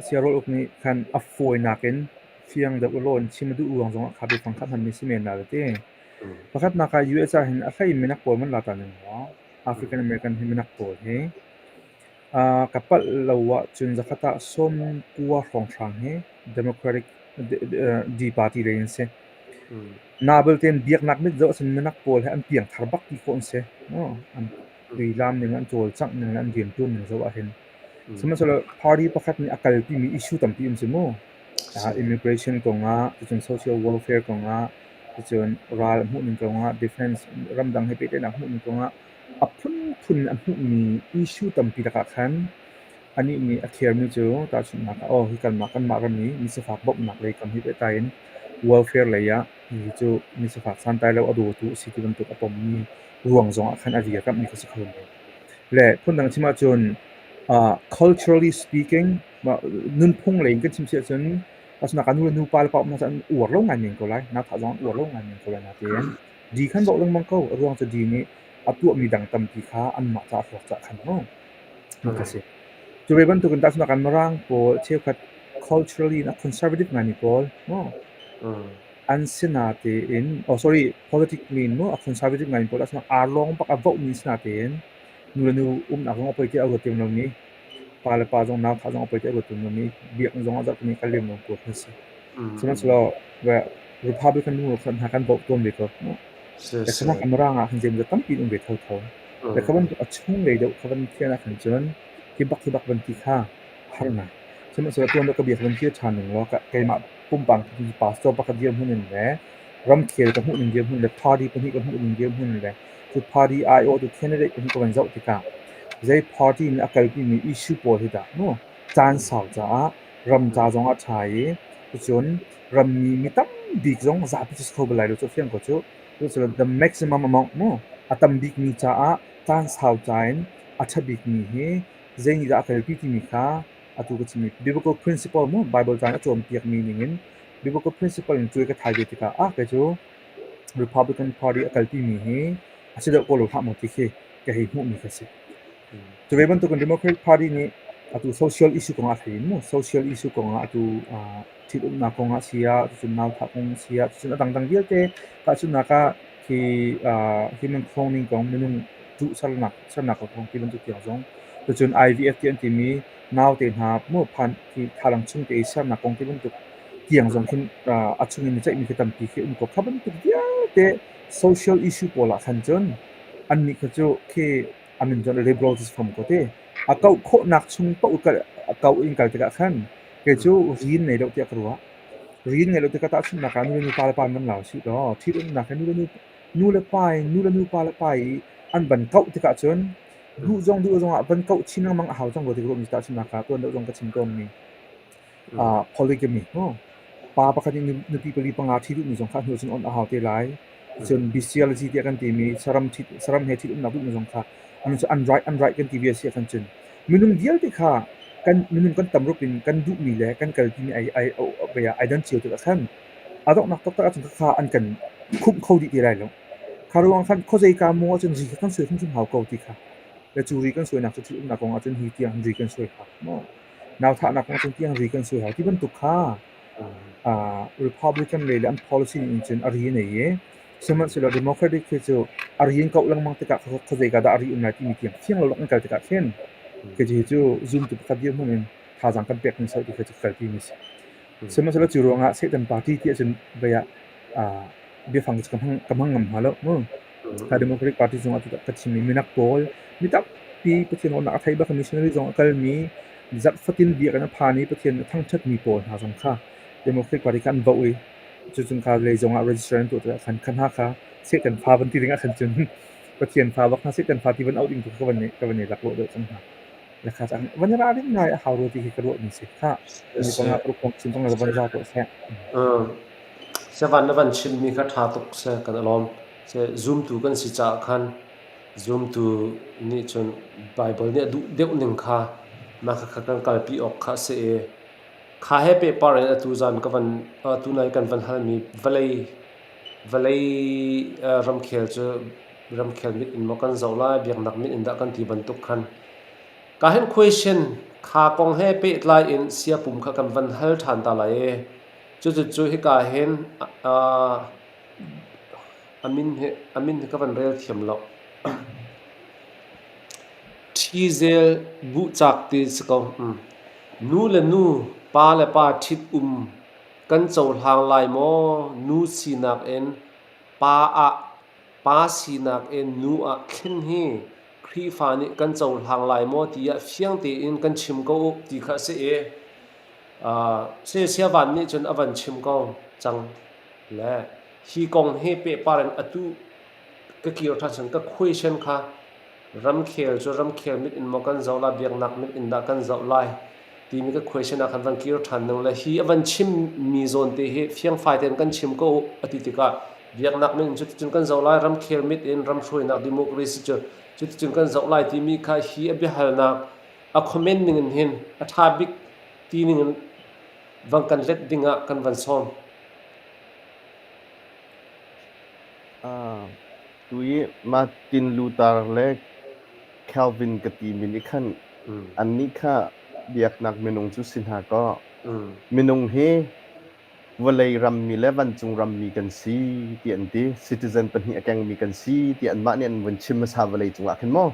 Siarol uk nih khan a fawinak in fiang deuh ulaw in chim a duh ruang zongah kha biafang kha hmanmi si men la ti. Pakhatnak ah US ah hin a hlei in minak pawl man la ta ning maw? African American hi minak pawl hi ka palh lo ahcun zakhat ah 90 hrawnghrang hi Democratic D party lei an si. Na belte in biaknak mit zoh ahcun minak pawl hi an piangthar bak ti khawh an si. An lam ning an cawlcangh ning le an rianṭuan ning zoh ahhin. Sihmanhsehlaw party pakhat nih a kalpimi issue tampi um si mu. Immigration kongah, cun social welfare kongah, cun ral hmuhning kongah, defense ramdang he pehtlaihnak hmuhning kongah a phunphun a hmuhmi issue tampi lakah khan anih nih a khermi cu tahchunhnak ah aw hi kanmah kanmah ram i misifak bawmhnak lei kam hi pehtlai in welfare lei ah hihi cu misifak santlai lo a dawtu a si ti bantuk a pommi ruang zongah khan a dirkamhmi kha si kho men. Le phundang chim ahcun culturally speaking nunphung lei in kan chim si ahcun asinain nu le nu pa le pa umnak cu an uar lo ngai men ko lai. Nauthah zong an uar lo ngai men ko lai natein di khan bawh lengmang ko. A ruang cu di nih a tuahmi dang tampi kha anmah caah hrawk cah khan mu. Ka si. Cu ve bantukin tahchunhnak ah Mirang pawl cheukhat culturally in a conservative ngaimi pawl mu an si natein oh sorry politically in mu a conservative ngaimi pawl asinain ar lawng bak a vohmi si natein nu le nu umnak zong a poi tiah a ruat lem lomi pa le pa zong nau thah zong a poi tiah a ruat lem lomi biakinn zong ah zarhpini kal lem lo pawl kan si. Sihmanhsehlaw Republican nu hna kan vote tawn ve ko. Le khanak Mirang ah khan zeimawzat tampi an um ve thotho. Le kha bantuk a chunglei deuh kha van thian ah khan cun hi bak hi bak van ti kha har ngai. Sihmanhsehlaw tuan deuh ka bia kha van kir ṭhan ning law keimah pumpak pastor pakhat dirhmun in le ramkhel ka hmuh ning dirhmun le party pahnih ka hmuh ning dirhmun le cu party aiawhtu candidate pahnih ka van zoh tikah zei party nih a kalpimi issue pawl hi dah mu caan sau caah ram ca zong ah ṭha i cun rammi mi tam bik zong zapi cu si kho bal lai lo cu fiang ko cu. Cucu the maximum amount mu a tam bikmi caah caan sau ca in a ṭha bikmi hi zei nih dah a kalpi timi kha atu ka chimmi biblical principle mu Bible caan a cawnpiakmi ningin biblical principle in cuai ka thai ve tikah ah kei cu Republican Party a kalpimi hi a si deuh ko lo hlah maw ti khi ka hei hmuhmi kha si. Cu ve bantukin Democratic Party nih atu social issue kong ah a thei in mu social issue kong ah atu ṭhitumnak kong ah si ah cucun nauthah kong si ah cucun a dangdang vialte tahchunhnak ah khi human cloning kong minung duh sernak sernak kong ti bantuk tiang zong cucun IVF ti an timi naute hna mu phan khi thlalang chung te i sernak kong ti bantuk tiang zong khin a chung in ceihmi khi tampi khi um ko kha bantuk vialte social issue pawl ah khan cun annih kha cu khi amin cun liberal cu fam ko te a kauh khawhnak chung paoh a kauh in kal tikah khan kei cu rin nei lo tiah ka ruah. Rin ngei lo tikah tahchunhnak ah nu le nu pa le pa an van lau si law ṭhitumnak hi nu le nu nu le pa in nu le nu pa le pa i an van kauh tikah cun duh zong duh zong ah van kauh chin lengmang a hau cang ko ti ka ruahmi tahchunhnak ah tuan deuh zong ka chim tawnmi polygamy pa pakhat nih nupi pali panga ṭhi duhmi zong kha hnu cun on a hau te lai. Cun bestiality tiah kan timi saram ṭhit saram he ṭhitumnak duhmi zong kha an cu an right an right kan ti bia si ahkhan cun minung vialte kha kan minung kan tam rup in kan duhmi le kan kalpimi ai ai ai dan cio tikah khan a donghnak taktak ahcun khakha an kan khumh kho dih ti lai lo. Kha ruang khan khuazei ka maw ahcun ri kha kan suai hrimhrim hau ko ti kha. Le cu ri kan suainak cu ṭhitumnak kong ahcun hi tiang ri kan suai hau maw. Nau thahnak kong ahcun tiang ri kan suai hau ti bantuk kha Republican lei le an policy ning cun a ri nei i sihmanhsehlaw Democratic khi cu a ri in kauh lengmang tikah khuazei ka dah a ri um lai timi tiang fiang lo in kal tikah khin khi cu zumtu pakhat dirhmun in thazaang kan pek ning ti kha cu kalpi mi si. Sihmanhsehlaw cu ruangah Satan party ti ahcun vei ah biafang cu ka hmang ngam hnga lo mu. Kha Democratic Party zongah cu ka chimmi minak pawl mi tampi Pathian rawlnak a thei bak missionary zong a kalmi zarh fatin biakinn a phan i Pathian a thangṭhatmi pawl hna zong kha Democratic Party kha an voh i cucun kha lei zongah register an tuah tikah khan kha hna kha Satan fa van ti dingah khan cun Pathian fa bak hna Satan fa ti van auh ding tu ka van i laklawh deuh cang hna. Le kha cang van i ralring ngai a hau rua ti khi ka ruahmi si. Kha ni panga paruk kong chim cang van za tuah seh. Sevan na van chimmi kha ṭha tuk seh kan i lawm. Se zumtu kan si caah khan zumtu nih cun Baibal nih a duh deuh ning kha mah kha kan kalpi awk kha a si i kha he pehpar in atu zan ka van atu nai kan van halmi vawlei vawlei ramkhel cu ramkhel mit in maw kan zoh lai biaknak mit in dah kan ti bantuk khan ka hin question kha kong he pehtlai in siapum kha kan van hal ṭhan ta lai i cucu hika hin a min hi a min hi ka van rel thiam lo. Ṭhizel buhcak ti si ko. Nu le nu, pa le pa ṭhit um kan cohlang lai maw? Nu sinak in pa ah pa sinak in nu ah thlen hi Khrihfa nih kan cohlang lai maw tiah fiang tein kan chim ko u ti kha a si i Siavan nih cun a van chim ko cang le hi kong hi pehpar in atu ka kir ṭhan cun ka question kha ramkhel cu ramkhel mit in maw kan zoh lai biaknak mit in dah kan zoh lai timi ka question ah khan van kir ṭhan ning le hi a van chimmi zawn te hi fiangfai tein kan chim ko a ti tikah biaknak mit in cuticun kan zoh lai ramkhel mit in ramhruainak democracy cu cuticun kan zoh lai timi kha hi a biahalnak a comment ning in hin a ṭha bik ti ning in van kan let ding ah kan van sawm. Tu i Martin Luther le Calvin ka timi nih khan annih kha biaknak minung cu si hna kaw minung hi vawlei rammi le vancung rammi kan si ti an ti. Citizen pahnih a kengmi kan si ti anmah nih an vun chim hmasa vawlei cungah khin maw?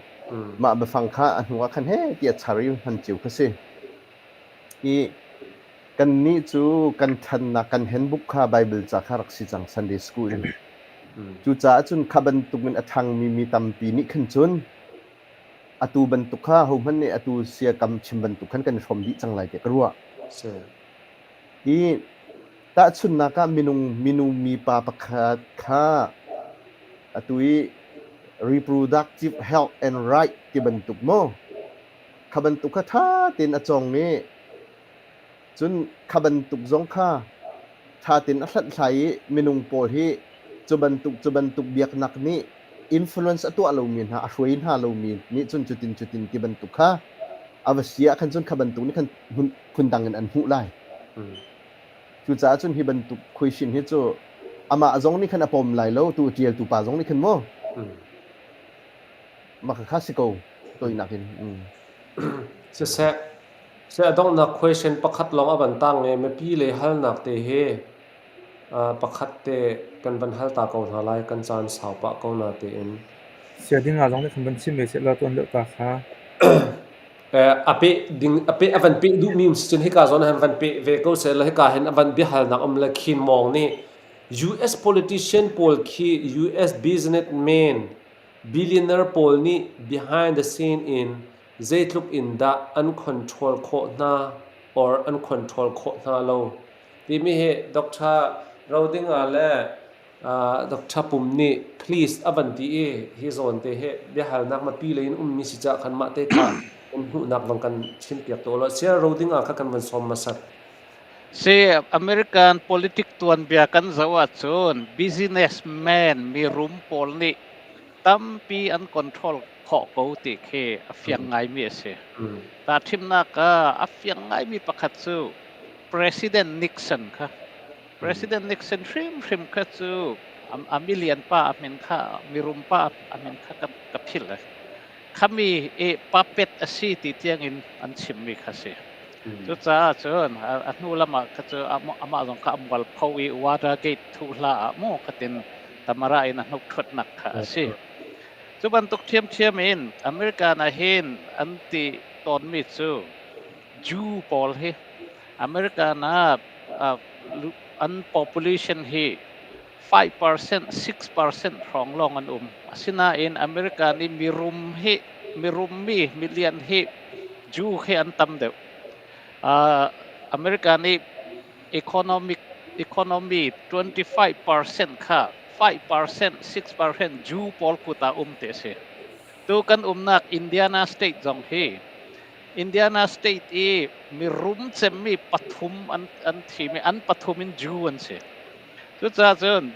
Mah biafang kha a hnu ah khan he ti a char i hman cio kha si. I kannih cu kan ṭhannak kan handbook kha Bible ca kha rak si cang Sunday school in. Cucaah cun kha bantukin a ṭhangmi mi tampi nih khan cun atu bantuk kha hohmanh nih atu siakam chim bantuk khan kan i hrawm dih cang lai tiah ka ruah. I tahchunhnak ah minung minu mipa pakhat kha atu i reproductive health and right ti bantuk maw kha bantuk kha ṭha tein a cawng i cun kha bantuk zong kha ṭha tein a hlathlai i minung pawl hi cu bantuk biaknak nih influence a tuah lomi hna a hruai hna lomi nih cun cutin cutin ti bantuk kha a va si ah khan cun kha bantuk nih khan phundang in an hmuh lai. Cucaah cun hi bantuk question hi cu amah zong nih khan a pom lai lo tu ṭialtu pa zong nih khan mu mah kha si ko toinak in. Siseh, seh a donghnak question pakhat lawng a van tang i mipi lei halnak te hi pakhat te kan van hal ta ko hna lai kan caan sau pah ko na tein. Sia ding ah zong nih khan van chim ve seh law tuan deuh ta kha. A peh ding a peh a van peh duhmi um si cun hika zawn ah van peh ve ko seh law hika hin a van biahalnak um le Khin Mawng nih US politician pawl khi US businessman billionaire pawl nih behind the scene in zeitluk in dah an control khawh hna or an control khawh hna lo timi hi Dr. Rodinga le Dr. Pum nih please a van ti i hi zawn te hi biahalnak mipi lei in ummi si cah khan mah te kha in hmuhnak van kan chimpiak to lo sia Rodinga kha kan van sawm hmasat. Si American politic tuanbia kan zoh ahcun businessman mirum pawl nih tampi an control khawh ko ti khi a fiang ngaimi a si. Tahthimnak ah a fiang ngaimi pakhat cu President Nixon kha. President Nixon hrimhrim kha cu a milian pa a min kha mirum pa a min kha ka philh. Khami i puppet a si ti tiangin an chimmi kha si. Cucaah cun a hnu lam ah kha cu amah zong kha a mualpho i Watergate thuhla ah maw khatin Tamara in a hnuk ṭhuatnak kha a si. Cu bantuk ṭhiamṭhiam in American ah hin an ti tawnmi cu Jew pawl hi American ah an population hi 5%, 6% hrawng lawng an um. Asinain America nih mirum hi mirummi milian hi Jew hi an tam deuh. America nih economic economy 25% kha 5%, 6% Jew pawl kut ah um ti a si. Tu kan umnak Indiana State zong hi Indiana State i mirum cemmi pathum an thim i an pathum in Jew an si. Cucaah cun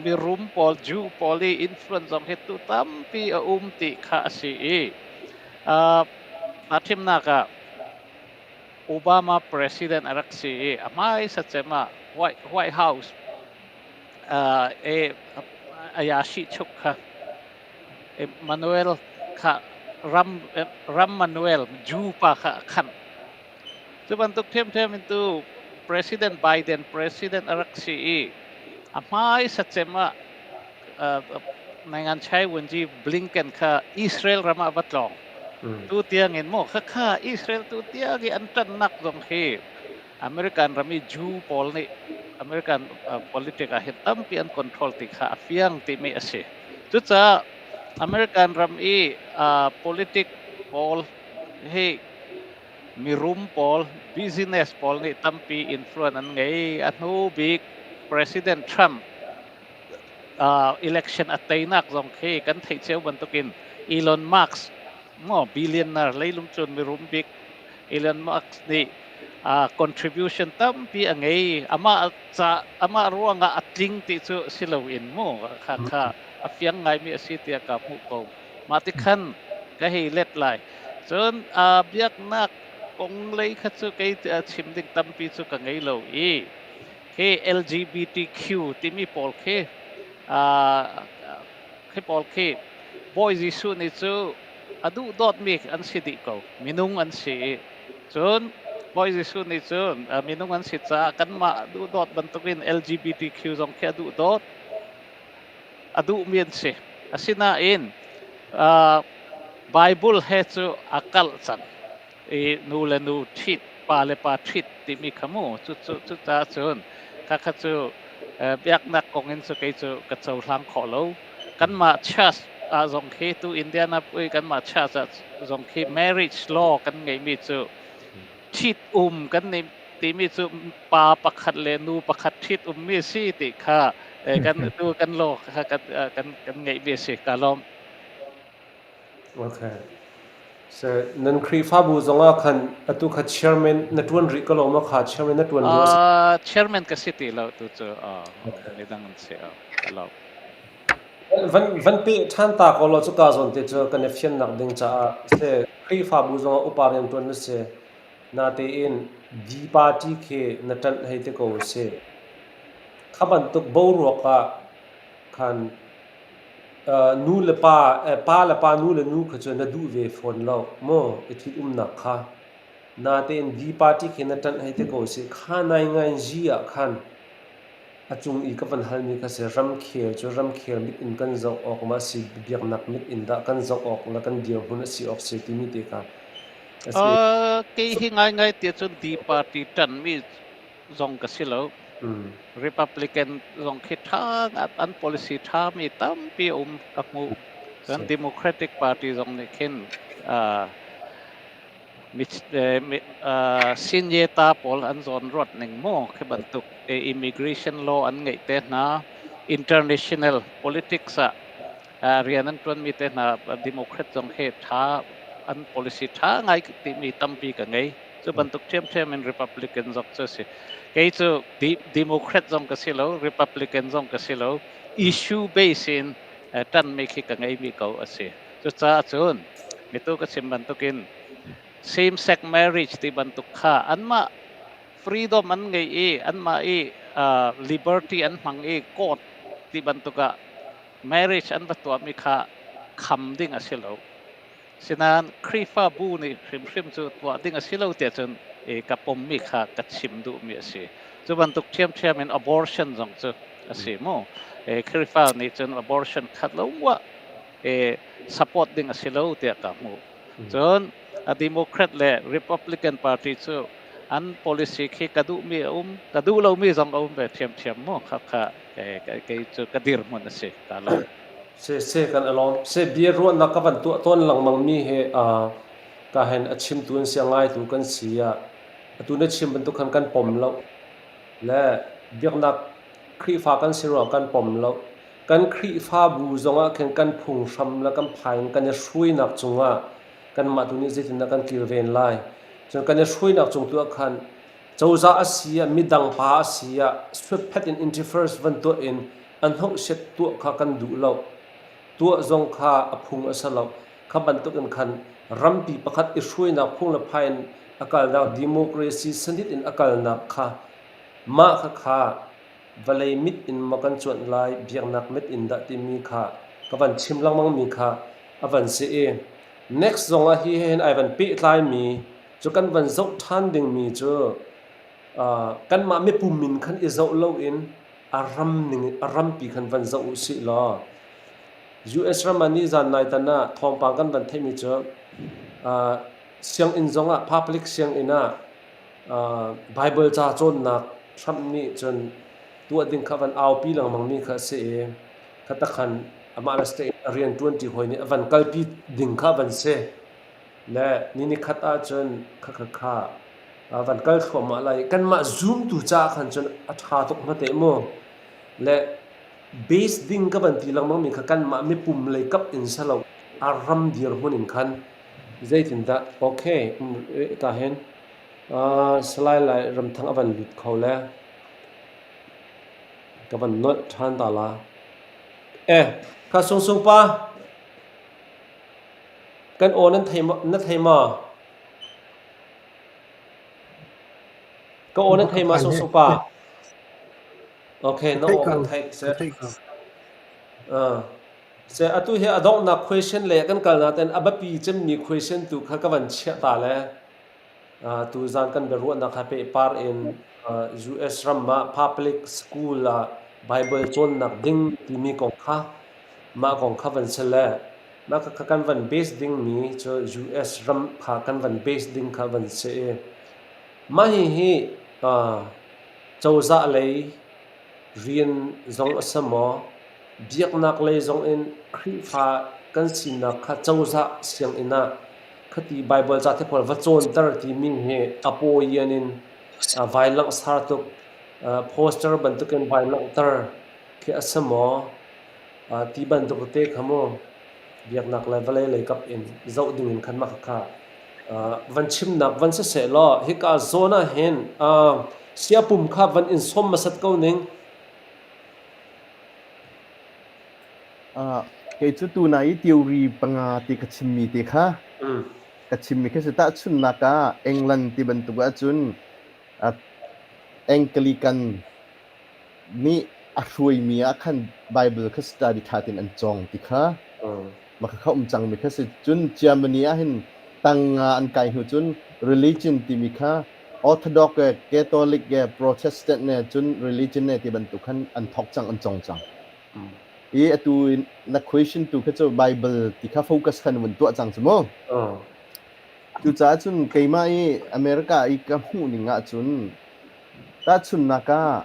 mirum pawl Jew pawl i influence zong hi tu tampi a um ti kha a si i aa thimnak ah Obama president a rak si i a hmaisa cem ah White House ayashi chuk kha Manuel kha Ram Manuel Jew pa kha a khanh. Cu bantuk ṭhiamṭhiam in tu President Biden president a rak si i a hmaisa cem ah Nainganchai Wunji Blinken kha Israel ram ah va tlawng. Tu tiang in maw khakha Israel tu tiang i an ṭannak zong hi American ram i Jew pawl nih American politic ah hin tampi an control ti kha a fiang timi a si. Cucaah American ram i politic pawl hi mirum pawl, business pawl nih tampi influence an ngei. A hnu bik President Trump election a teinak zong khi kan theih cio bantukin Elon Musk maw billionaire leilung cun mirum bik Elon Musk nih contribution tampi a ngei. Amah ca amah ruangah a tling ti cu si loin mu kha kha a fiang ngaimi a si tiah ka hmuh ko. Mah ti khan ka hei let lai. Cun biaknak kong lei kha cu kei chim ding tampi cu ka ngei lo i khi LGBTQ timi pawl khi khi pawl khi Bawi Jesuh nih cu a duh dawtmi an si dih ko. Minung an si i cun Bawi Jesuh nih cun minung an si caah kanmah duhdawt bantukin LGBTQ zong khi a duhdawt a duhmi an si. Asinain Bible he cu a kalh cang i nu le nu ṭhit, pa le pa ṭhit timi kha mu cucaah cun khakha cu biaknak kong in cu kei cu ka cohlang khawh lo. Kanmah church ah zong khi tu Indiana pui kanmah church ah zong khi marriage law kan ngeihmi cu ṭhit um kan nih timi cu pa pakhat le nu pakhat ṭhit ummi si ti kha kan tu kan law kha kan ngeihmi a si. Ka lawm. Okay. So nan Khrihfabu zongah khan atu kha chairman na ṭuan rih ko lo maw kha chairman na ṭuan lio a si? Chairman ka si ti lo tu cu midang an si. Ka lawm. Van peh ṭhan ta ko law cuka zawn te cu kan i fiannak ding caah si Khrihfabu zongah upa rian ṭuan na si. Natein D party khi na ṭanh hei ti ko si. Kha bantuk boruak ah khan nu le pa, pa le pa nu le nu kha cu na duh ve fawn lo maw i ṭhitumnak kha. Natein D party khi na ṭanh hei ti ko si. Kha naingainzi ah khan A cung i ka van halmi kha si ramkhel cu ramkhel mit in kan zoh awk ma si biaknak mit in dah kan zoh awk le kan dirhmun a si awk si timi te kha a si. Kei hi ngaingai tiah cun D party ṭanmi zong ka si lo. Republican zong khi ṭha an policy ṭhami tampi a um ka hmuh. Cun Democratic Party zong nih khin Sinyeta pawl an zawnruat ning maw khi bantuk immigration law an ngeih te hna, international politics ah rian an ṭuanmi te hna Democrat zong hi ṭha an policy ṭha ngai timi tampi ka ngei. Cu bantuk ṭhiamṭhiam in Republican zong cu a si. Kei cu Democrat zong ka si lo, Republican zong ka si lo. Issue base in ṭanmi khi ka ngeimi ko a si. Cucaah cun mitu ka chim bantukin same sex marriage ti bantuk kha anmah freedom an ngei i anmah i liberty an hmang i court ti bantuk ah marriage an va tuahmi kha kham ding a si lo. Sinain Khrihfabu nih hrimhrim cu tuah ding a si lo tiah cun ka pommi kha ka chim duhmi a si. Cu bantuk ṭhiamṭhiam in abortion zong cu a si mu. Khrihfa nih cun abortion khat lo muah support ding a si lo tiah ka hmuh. Cun a Democrat le Republican Party cu An policy khi ka duhmi a um, ka duh lomi zong a um ve ṭhiamṭhiam mu. Khakha kei cu ka dirhmun a si. Ka lawm. Se se kan alawm. Se bia ruahnak ka van tuah tawn lengmang mi he ka hen a chimtu an si a ngaitu kan si ah atu na chim bantuk khan kan pom lo. Le biaknak Khrihfa kan si ruang kan pom lo. Kan Khrihfabu zongah khin kan phunghram le kan phai in kan i hruainak cungah kanmah tu nih zeitindah kan kilven lai. Cun kan i hruainak cung tu ah khan cozah a si ah midang pa a si ah swiftphet in interference van tuah in an hohset tuah kha kan duh lo. Tuah zong kha a phung a si lo. Kha bantuk in khan rampi pakhat i hruainak phung le phai in a kalnak democracy sanit in a kalnak kha mah kha kha vawlei mit in maw kan cuanh lai biaknak mit in dah timi kha ka van chim lengmang mi kha a van si i next zong ah hi he hin ai van pehtlai mi cu kan van zoh ṭhan ding mi cu kanmah mipum min khan i zoh loin a ram ning a rampi khan van zoh u sih law US ram ah nizan nai tan ah thawngpang kan van theihmi cu sianginn zong ah public sianginn ah Baibal ca cawnnak Trump nih cun tuah ding kha van aupi lengmang mi kha a si i khatakhan amah le state a rian ṭuanṭi hawi nih a van kalpi ding kha van si. Le ni nikhat ahcun kha kha van kal thluahmah lai. Kanmah zumtu caah khan cun a ṭha tuk hma teh mu. Le base ding ka van ti lengmang mi kha kanmah mipum lei kap in salo a ram dirhmun in khan Zeitindah? Okay, ka hin Salai Lai Ramthang a van lut kho le ka van nolh ṭhan ta la. Eh, kha Sung Sung pa, kan aw nan thei maw? Na thei maw? Ka aw nan thei maw Sung Sung pa? Okay, na aw kan theih. Uh. Seh atu hi a donghnak question lei ah kan kal nain a biapi cemmi question tu kha ka van chiah ta le tuzan kan biaruahnak ha pehpar in US ram ah public school ah Bible cawnnak ding timi kong kha mah kong kha van si le mah kha kan van base dingmi cu US ram kha kan van base ding kha van si i mah hihi cozah lei rian zong a si maw Biaknak lei zongin Khrihfa kan sinak kha cozah sianginn ah khati Baibal ca te pawl va cawnter timi hi a pawian in vai langhsar tuk poster bantukin vai langhter khi a si maw ti bantuk te kha mu biaknak le vawlei lei kap in zoh ding in khan mah kha van chimnak van siseh law hika zawn ah hin siapum kha van in sawm hmasat ko ning. Kei cu tunai i theory panga ti ka chimmi te kha ka chimmi khi si. Tahchunhnak ah England ti bantuk ahcun Anglican nih a hruaimi ah khan Bible kha study ṭha tein an cawng ti kha mah kha um cangmi kha si. Cun Germany ah hin tang nga an kai hnu cun religion timi kha Orthodox le Catholic le Protestant ne cun religion ne ti bantuk khan an thawk cang an cawng cang. I atu na question tu kha cu Bible ti kha focus khan vun tuah cang cu mu. Cucaah cun keimah i America i ka hmuh ning ahcun tahchunhnak ah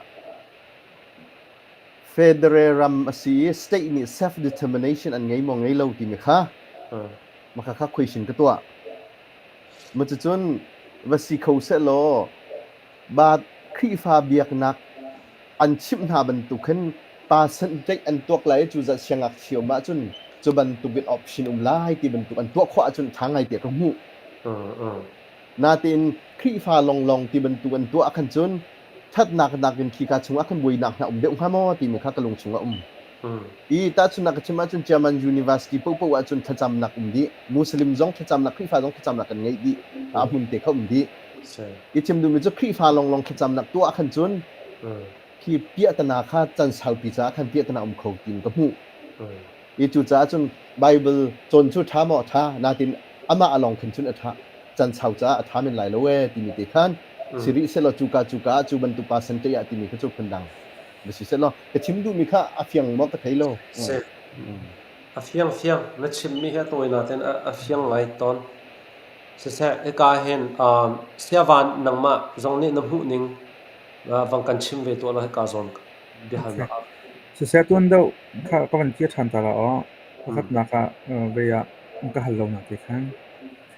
federal ram a si i state nih self determination an ngei maw ngei lo timi kha mah kha question ka tuah. Cucun va si kho sehlaw Khrihfa biaknak an chimh hna bantuk khin percentage an tuak lai i cu zat siangngakchia um ahcun cu bantuk in option um lai ti bantuk an tuah khawh ahcun ṭha ngai tiah ka hmuh. Natein Khrihfa lawnglawng ti bantuk an tuah ahkhan cun ṭhatnak nakin khika chungah khan buainak hna um deuh hnga maw timi kha ka lung chungah a um. I tahchunhnak ka chim ahcun German University paohpaoh ahcun thlacamnak um dih. Muslim zong thlacamnak, Khrihfa zong thlacamnak kan ngeih dih. A hmun te kha um dih. I chim duhmi cu Khrihfa lawnglawng thlacamnak tuah ahkhan cun khi piahtana kha can saupi caah khan piahtana um kho tiin ka hmuh. I cucaah cun Bible cawn cu ṭha maw a ṭha, natin amah a lawng khin cun a ṭha. Can sau caah a ṭha men lai lo ee timi te khan si rih sehlaw cuka cuka ah cu bantuk pa sente ah timi kha cu phundang va si sehlaw ka chim duhmi kha a fiang maw ka thei lo. Si. A fiang fiang. Na chimmi hi a tawi nain a fiang ngai tawn. Siseh, hika hin Siavan nangmah zong nih na hmuh ning vang kan chim ve tuah law hika zawn biahalnak ah. Siseh, tuan deuh kha ka van kir ṭhan ta la aw. Pakhatnak ah vei ah ka hal lo nak te khan.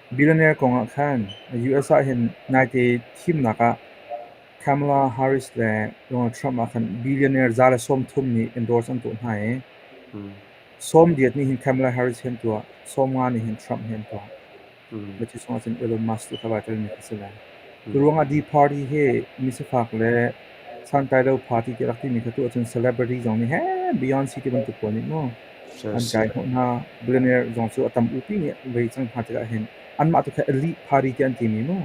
Billionaire kong ah khan US ah hin naite thimnak ah Kamala Harris le Donald Trump ah khan billionaire 130 nih endorse an tuah hna i 80 nih hin Kamala Harris hi an tuah, 50 nih hin Trump hi an tuah. Cu chungah cun Elon Musk tu kha vai telmi kha si lai. Cu ruangah D Party hi misifak le santlai party ti rak timi kha tu ahcun celebrity zong nih he Beyonce ti bantuk pawl nih maw an kai hnawh hna. Billionaire zong cu a tam upi nih vei cang hna tikah hin anmah tu kha elite party ti an timi maw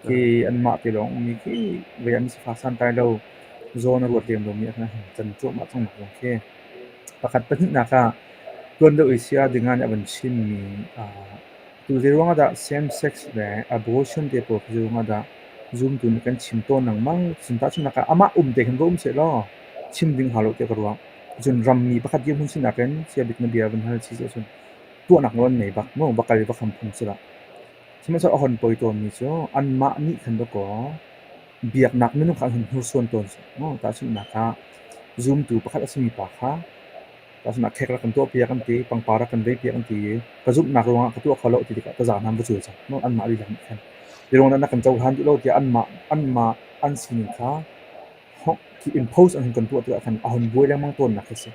khi anmah te lawng ummi khi vei ah misifak santlai lo zawn a ruat lem lomi ah khan can cuahmah cang nak zong khi. Pakhat pahnihnak ah tuan deuh i sia ding ah nih a van chimmi Tu zeiruang ah dah same-sex le abortion te pawl khi zeiruang ah dah zumtu nih kan chim tawn lengmang? Cun tahchunhnak ah amah um te khin va um sehlaw chim ding hau lo tiah ka ruah. Cun rammi pakhat dirhmun sinak in siabik na bia van hal si ahcun tuahnak nawl an nei bak maw? Va kal i va kham phung si lo. Sihmanhsehlaw a hon poi tawnmi cu anmah nih khan dawkaw biaknak minung kha an hun hnursuan tawn maw? Tahchunhnak ah zumtu pakhat a simi pa kha Tahchunhnak khek rak kan tuahpiak an ti, pangpar rak kan veipiak an ti i ka zumhnak ruangah ka tuah kho lo ti tikah taza hna an va cul cang. Anmah lila nih khan. Hi ruangah na kan cohlan duh lo tiah anmah an sining kha khi impose an hun kan tuah tikah khan a hun buai lengmang tawnnak khi a si.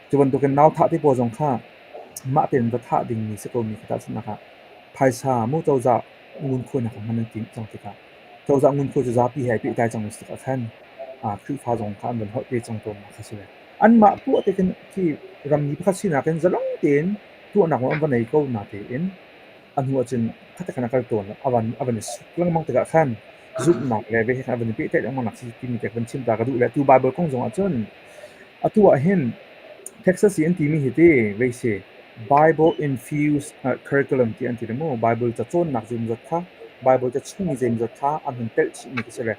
Cu bantukin nau thah ti pawl zong kha mah tein va thah dingmi si komi kha tahchunhnak ah phaisa mu cozah ngunkhuainak hman an timh cang tikah cozah ngunkhuai cu zapi he ai pehtlai cang mi si tikah khan Khrihfa zong kha an van holh te cang tawnnak kha si ve. Anmah tuah te khin khi rammi pakhat sinak in zalong tein tuahnak nawl an va nei ko natein a hnu ahcun khatte khan a kal tawn a van i suk lengmang tikah khan zumhnak le ve he khan a van i pehtlaih lengmang nak si timi te van chim ta ka duh le tu Bible kong zong ahcun atu ah hin Texas i an timi hi ti vei si Bible infused curriculum ti an ti le mu Bible ca cawnnak zeimawzat kha Bible ca chung i zeimawzat kha an hun telh chihmi khi si le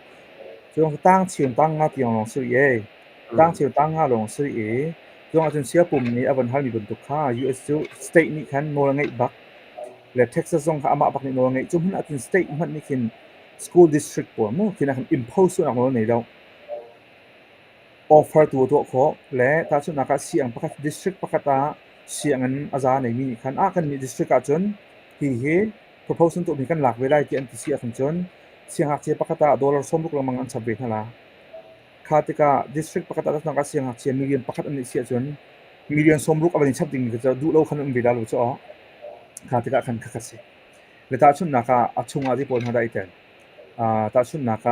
cu tang chim tang nga tiang lawng si rih ei. Tangcheu tang nga lawng si i zong ahcun siapum nih a van halmi bantuk kha US cu state nih khan nawl a ngeih bak le Texas zong kha amah bak nih nawl a ngeih. Cu hmun ahcun state hmanh nih khin school district pawl mu khin ah khan impose tuahnak nawl a nei lo. Offer tu a tuah khawh le tahchunhnak ah siang pakhat district pakhat ah sianginn a za neimi nih khan ah kan nih district ahcun hi hi proposal tuahmi kan lak ve lai ti an ti si ahcun cun siangngakchia pakhat ah dollar 60 lengmang an chap ve hna la. Kha tikah district pakhat ah nak ah siangngakchia million pakhat an nih si ahcun million 60 a van i chap dingmi kha cu duh lo khan um ve dah lo cu aw. Kha tikah khan khakha si. Le tahchunhnak ah a chungah ti pawl hna dah i tel. Tahchunhnak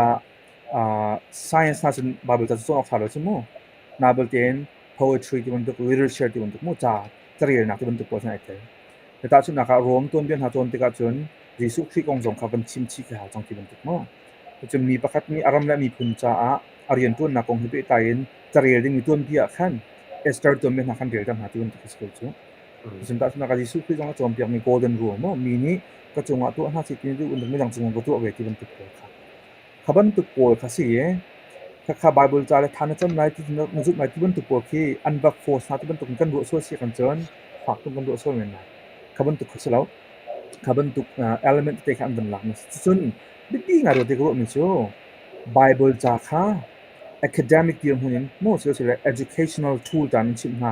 ah science hna cun Bible ca cu cawn awk ṭha lo cu mu. Bible tein poetry ti bantuk, literature ti bantuk mu ca carelnak ti bantuk pawl hna i tel. Le tahchunhnak ah Rome tuanbia hna cawn tikah cun Jesuh Khrih kong zong kha van chim chih khi hau cang ti bantuk mu. Cun mi pakhat nih a ram le a miphun caah a rianṭuannak kong he pehtlai in carel dingmi tuanbia ah khan Esther tuanbia hna khan relter hna ti bantuk a si ko cu. Cun tahchunhnak ah Jesuh Khrih zong a cawnpiakmi Golden Rule maw mi nih ka cungah tuah hna seh ti duh bantuk midang cungah ka tuah ve ti bantuk pawl kha. Kha bantuk pawl kha si i khakha Bible ca le tha na cam lai ti na zumh lai ti bantuk pawl khi an va force hna ti bantuk in kan ruah sual si kan cun fak tuk kan ruah sual men lai. Kha bantuk kha si lo. Kha bantuk element tete kha an van lak. Cucun biapi ngai rua ti ka ruahmi cu Bible ca kha academic dirhmun in maw sile educational tool caan in chimh hna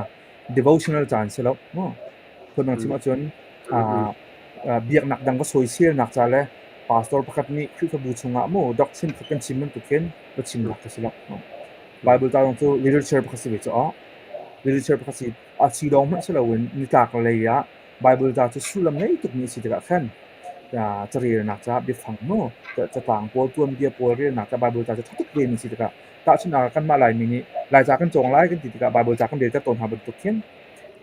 devotional caan si lo maw phundang chim ahcun biaknak dang va soiselnak ca le pastor pakhat nih Khrihfabu chungah maw doctrine kha kan chim bantuk khin va chimnak kha si lo. Bible ca zong cu literature pakhat si ve cu aw. Literature pakhat si a si lawng hmanh si loin nitlak lei ah Bible ca cu sullam ngei tukmi a si tikah khan carelnak caah biafang maw catlang pawl tuanbia pawl relnak caah Bible ca cu ṭha tuk vemi a si tikah tahchunhnak ah kanmah Laimi nih Laica kan cawng lai kan ti tikah Bible ca kan relter tawn hna bantuk khin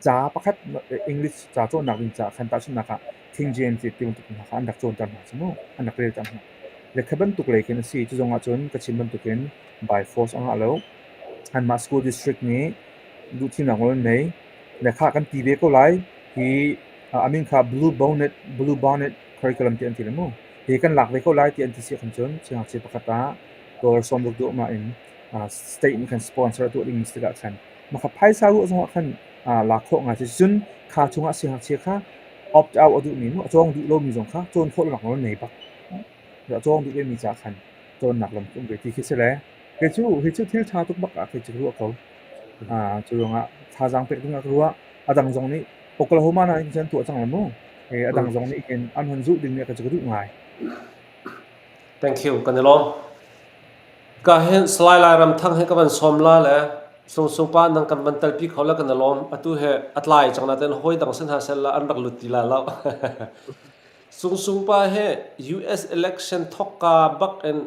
ca pakhat English ca cawnnak ding caah khan tahchunhnak ah King James ti bantuk hna kha an rak cawnter hna cu mu an rak relter hna. Le kha bantuk lei khin a si. Cu zong ahcun ka chim bantukin by force a ngah lo. Anmah school district nih duhthimnak nawl an nei. Le khah kan ti ve ko lai. Hi a min kha Blue Bonnet curriculum ti an ti le mu. Hi kan lak ve ko lai ti an ti si ahkhan cun siangngakchia pakhat ah dollar 60 duahmah in state nih khan sponsor a tuah ding si tikah khan mah kha phaisa ruah zongah khan lak khawh ngai si. Cun kha chungah siangngakchia kha Opt out a duhmi mu a cawng duh lomi zong kha cawn khawh lonak nawl nei bak. A cawng duh vemi caah khan cawnnak lam cu um ve ti khi si le kei cu hi cu thil ṭha tuk bak ah kei cu ka ruah ko. Cu ruangah thazaang pek ding ah ka ruah. A dang zong nih Oklahoma na in cun tuah cang la mu. A dang zong nih hin an hun zulh ding nih kei cu ka duh ngai. Thank you. Kan i lawm. Ka hin Salai Lairamthang he ka van sawm la le Sungsung pa nang kan van telpi kho le kan i lawm. Atu he a tlai cang nain hawi dang sin hna sel la an rak lut ti la lo. Sungsung pa he US election thokka bak in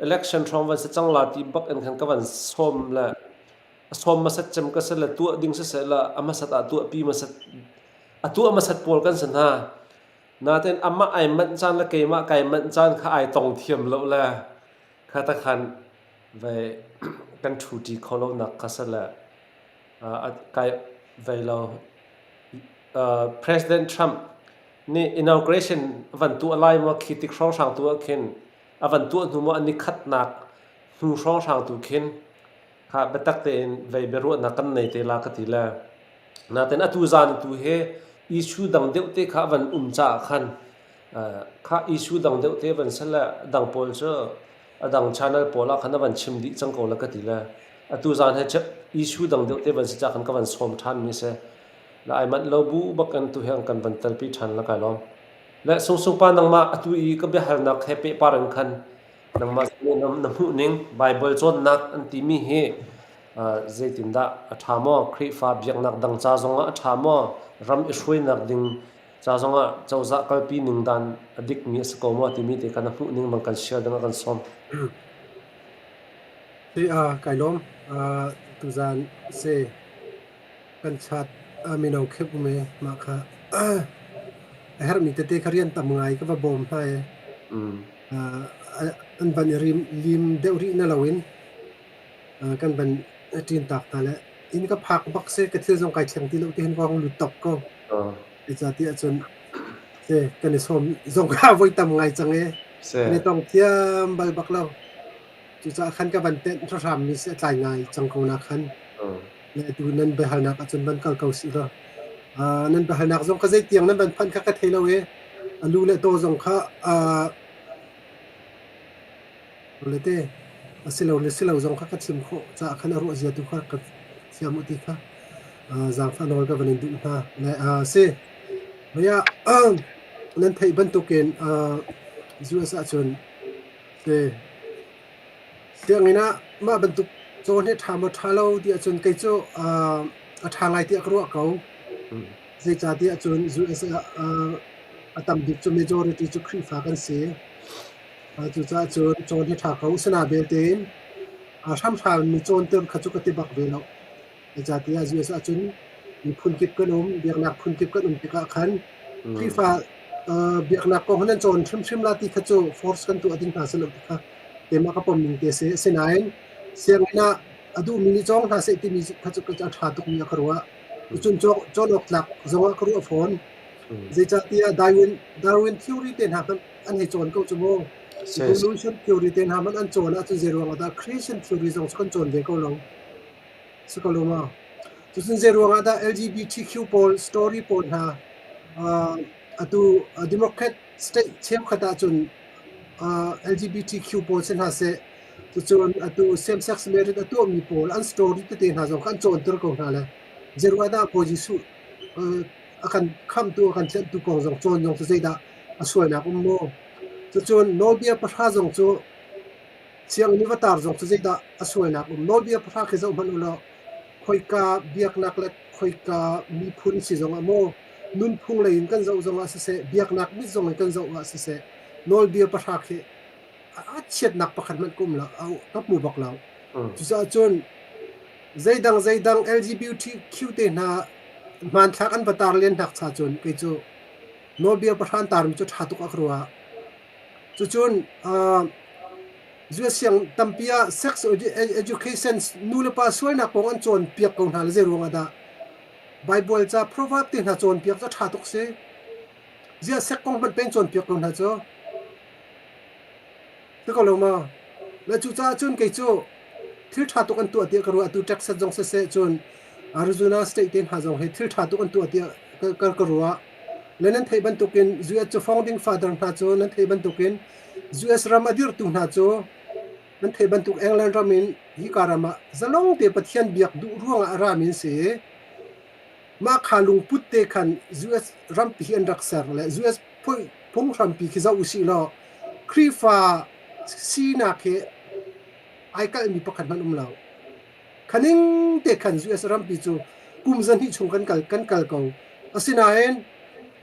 election hrawng van si cang la ti bak in khan ka van sawm le a sawm hmasat cem ka si le tuah ding siseh la a hmasat ah tuahpi hmasat a tuah hmasat pawl kan si hna. Nain amah ai manh caan le keimah kai manh caan kha ai tong thiam lo le kha ta khan ve kan ṭhuṭi kho lonak kha si le kai vei lo. President Trump nih inauguration van tuah lai maw khi tik hrawnghrang tu ah khin a van tuah hnu maw an i khatnak hnu hrawnghrang tu khin kha biatak tein vei biaruahnak kan nei te la ka ti le nain atu zan tu he issue dang deuh te kha van um caah khan kha issue dang deuh te van sel le dang pawl cu a dang channel pawl ah khan a van chim dih cang ko la ka ti le atu zan he issue dang deuh te van si ca khan ka van sawm ṭhan mi si la ai manh lo bu bak in tu he kan van telpi ṭhan la kai lawm le sungsung pa nangmah atu i ka biahalnak he pehpar in khan Nangmah nih na hmuh ning Baibal cawnnak an timi hi zeitindah a ṭha maw? Khrihfa biaknak dang ca zongah a ṭha maw? Ram i hruainak ding ca zongah cozah kalpi ning dan a dikmi a si ko maw timi te kha na hmuh ning bang kan share ding ah kan sawm. Hi kai lawm. Tuzaan si kan chat mino khep um i mah kha a herhmi tete kha rian tam ngai ka va bawm hna i an van i lim deuh rih na loin kan van ṭin tak hna le inn ka phak bak si ka thil zong kai thleng ti lo ti hin ka hung lut top ko. Zeicahtiah cun kan i sawm zong kha voi tam ngai cang i kan i tong thiam bal bak lo. Cucaah khan ka van tenh hrammi si a tlai ngai cang ko na khan. Le atu nan biahalnak ahcun van kal ko sih law. Nan biahalnak zong ka zeitiang nan van phanh kha ka thei lo i a lu le taw zong kha le te a si lo le si lo zong kha ka chim khawh caah khan a ruah zia tu kha ka thiam u ti kha zaangfah nawl ka van in duh hna. Le si mei ah nan theih bantukin US ahcun si Sianginn ah mah bantuk cawn hi a ṭha maw ṭha lo ti ahcun kei cu a ṭha ngai tiah ka ruah ko. Zeicahtiah cun US ah a tam bik cu majority cu Khrihfa kan si. Cucaah cun cawn hi ṭha ko. Asinain belte in hramhram mi cawnter kha cu ka ti bak ve lo. Zeicahtiah US ahcun miphun kip kan um, biaknak phun kip kan um tikah khan Khrihfa biaknak kong nan cawn hrimhrim la ti kha cu force kan tuah ding hna si lo ti kha keimah ka pom ning te si. Asinain sianginn ah a duhmi nih cawng hna seh timi kha cu a ṭha tukmi ah ka ruah. Cun cawn awk tlak zongah ka ruah fawn. Zeicahtiah Darwin, Darwin theory te hna hmanh an hei cawn ko cu mu. Evolution theory te hna hmanh an cawn ahcun zei ruangah dah creation theory zong cu kan cawn ve ko lo. Si ko lo maw? Cucun zei ruangah dah LGBTQ pawl story pawl hna atu Democrat state cheukhat ahcun LGBTQ pawl si hna seh, cucun atu same sex marriage a tuahmi pawl an story tete hna zong kha an cawnter ko hna le zei ruangah dah Bawi Jesuh a kan khamhtu a kan tlenhtu kong zong cawn zong cu zeidah a sualnak um maw? Cucun nawlbia pahra zong cu Sianginn i va tar zong cu zeidah a sualnak um? Nawlbia pahra khi zoh hmanh u law khoika biaknak le khoika miphun si zongah maw nunphung lei in kan zoh zongah siseh, biaknak mit zong in kan zoh ah siseh, nawlbia pahra khi a chiatnak pakhat hmanh ka um lo, ka hmu bak lo. Cucaah cun zeidang zeidang LGBTQ te hna hmanthlak an va tar len hnak cha cun kei cu nawlbia pahra an tarmi cu ṭha tuk ah ka ruah. Cucun siang tampi ah sex education nu le pa sualnak kong an cawnpiak ko hna le zei ruangah dah Bible ca proverb te hna cawnpiak cu a ṭha tuk si. Ziah sex kong hmanh peng cawnpiak ko hna cu. Si ko lo maw? Le cucaah cun kei cu thil ṭha tuk an tuah tiah ka ruah. Atu Texas zong siseh cun Arizona state te hna zong hi thil ṭha tuk an tuah tiah ka ruah. Le nan theih bantukin US cu founding father hna cu nan theih bantukin US ram a dirhtu hna cu nan theih bantuk England ram in hika ram ah zalong te Pathian biak duh ruangah a rami an si i mah kha lungput te khan US rampi hi an rak ser le US phunghrampi khi zoh usih law Khrihfa sinak hi ai kalhmi pakhat hmanh um lo. Khaning te khan US rampi cu kum zahnih chung kan kal kan kal ko. Asinain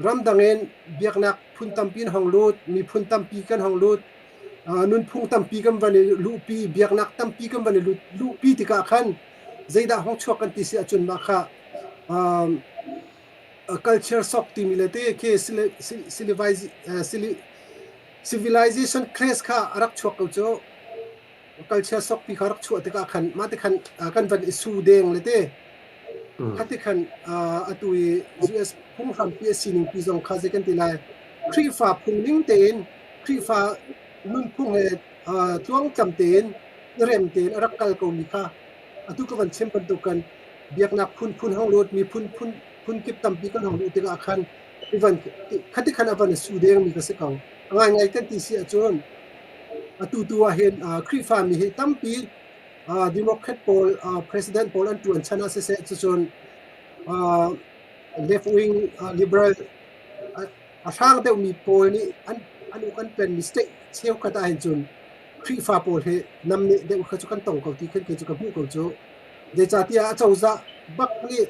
ramdang in biaknak phun tampi in hong lut, miphun tampi kan hong lut, nunphung tampi kan van i luhpi, biaknak tampi kan van i luhpi tikah khan zeidah hong chuak kan ti si ahcun mah kha culture shock timi le te khi civilization clash kha a rak chuak ko cu. Culture shock ti kha rak chuah tikah khan mah ti khan kan van i su deng le te kha ti khan atu i US phunghrampi a sining pi zong kha zei kan ti lai, Khrihfa phung ning tein, Khrihfa nunphung he tluangtlam tein, i rem tein a rak kal komi kha atu ka van chim bantuk kan biaknak phunphun hong lut, miphun phun phunkip tampi kan hong luh tikah khan i van khati khan a van i su dengmi ka si ko. A ngaingai kan ti si ahcun atu tu ah hin Khrihfami hi tampi Democrat pawl president pawl an ṭuan chan ah siseh, cucun left wing liberal a hrang deuhmi pawl nih an uk an penmi state cheukhat ah hin cun Khrihfa pawl hi namneh deuh kha cu kan tong ko ti khin kei cu ka hmuh ko cu. Zeicahtiah acozah bak nih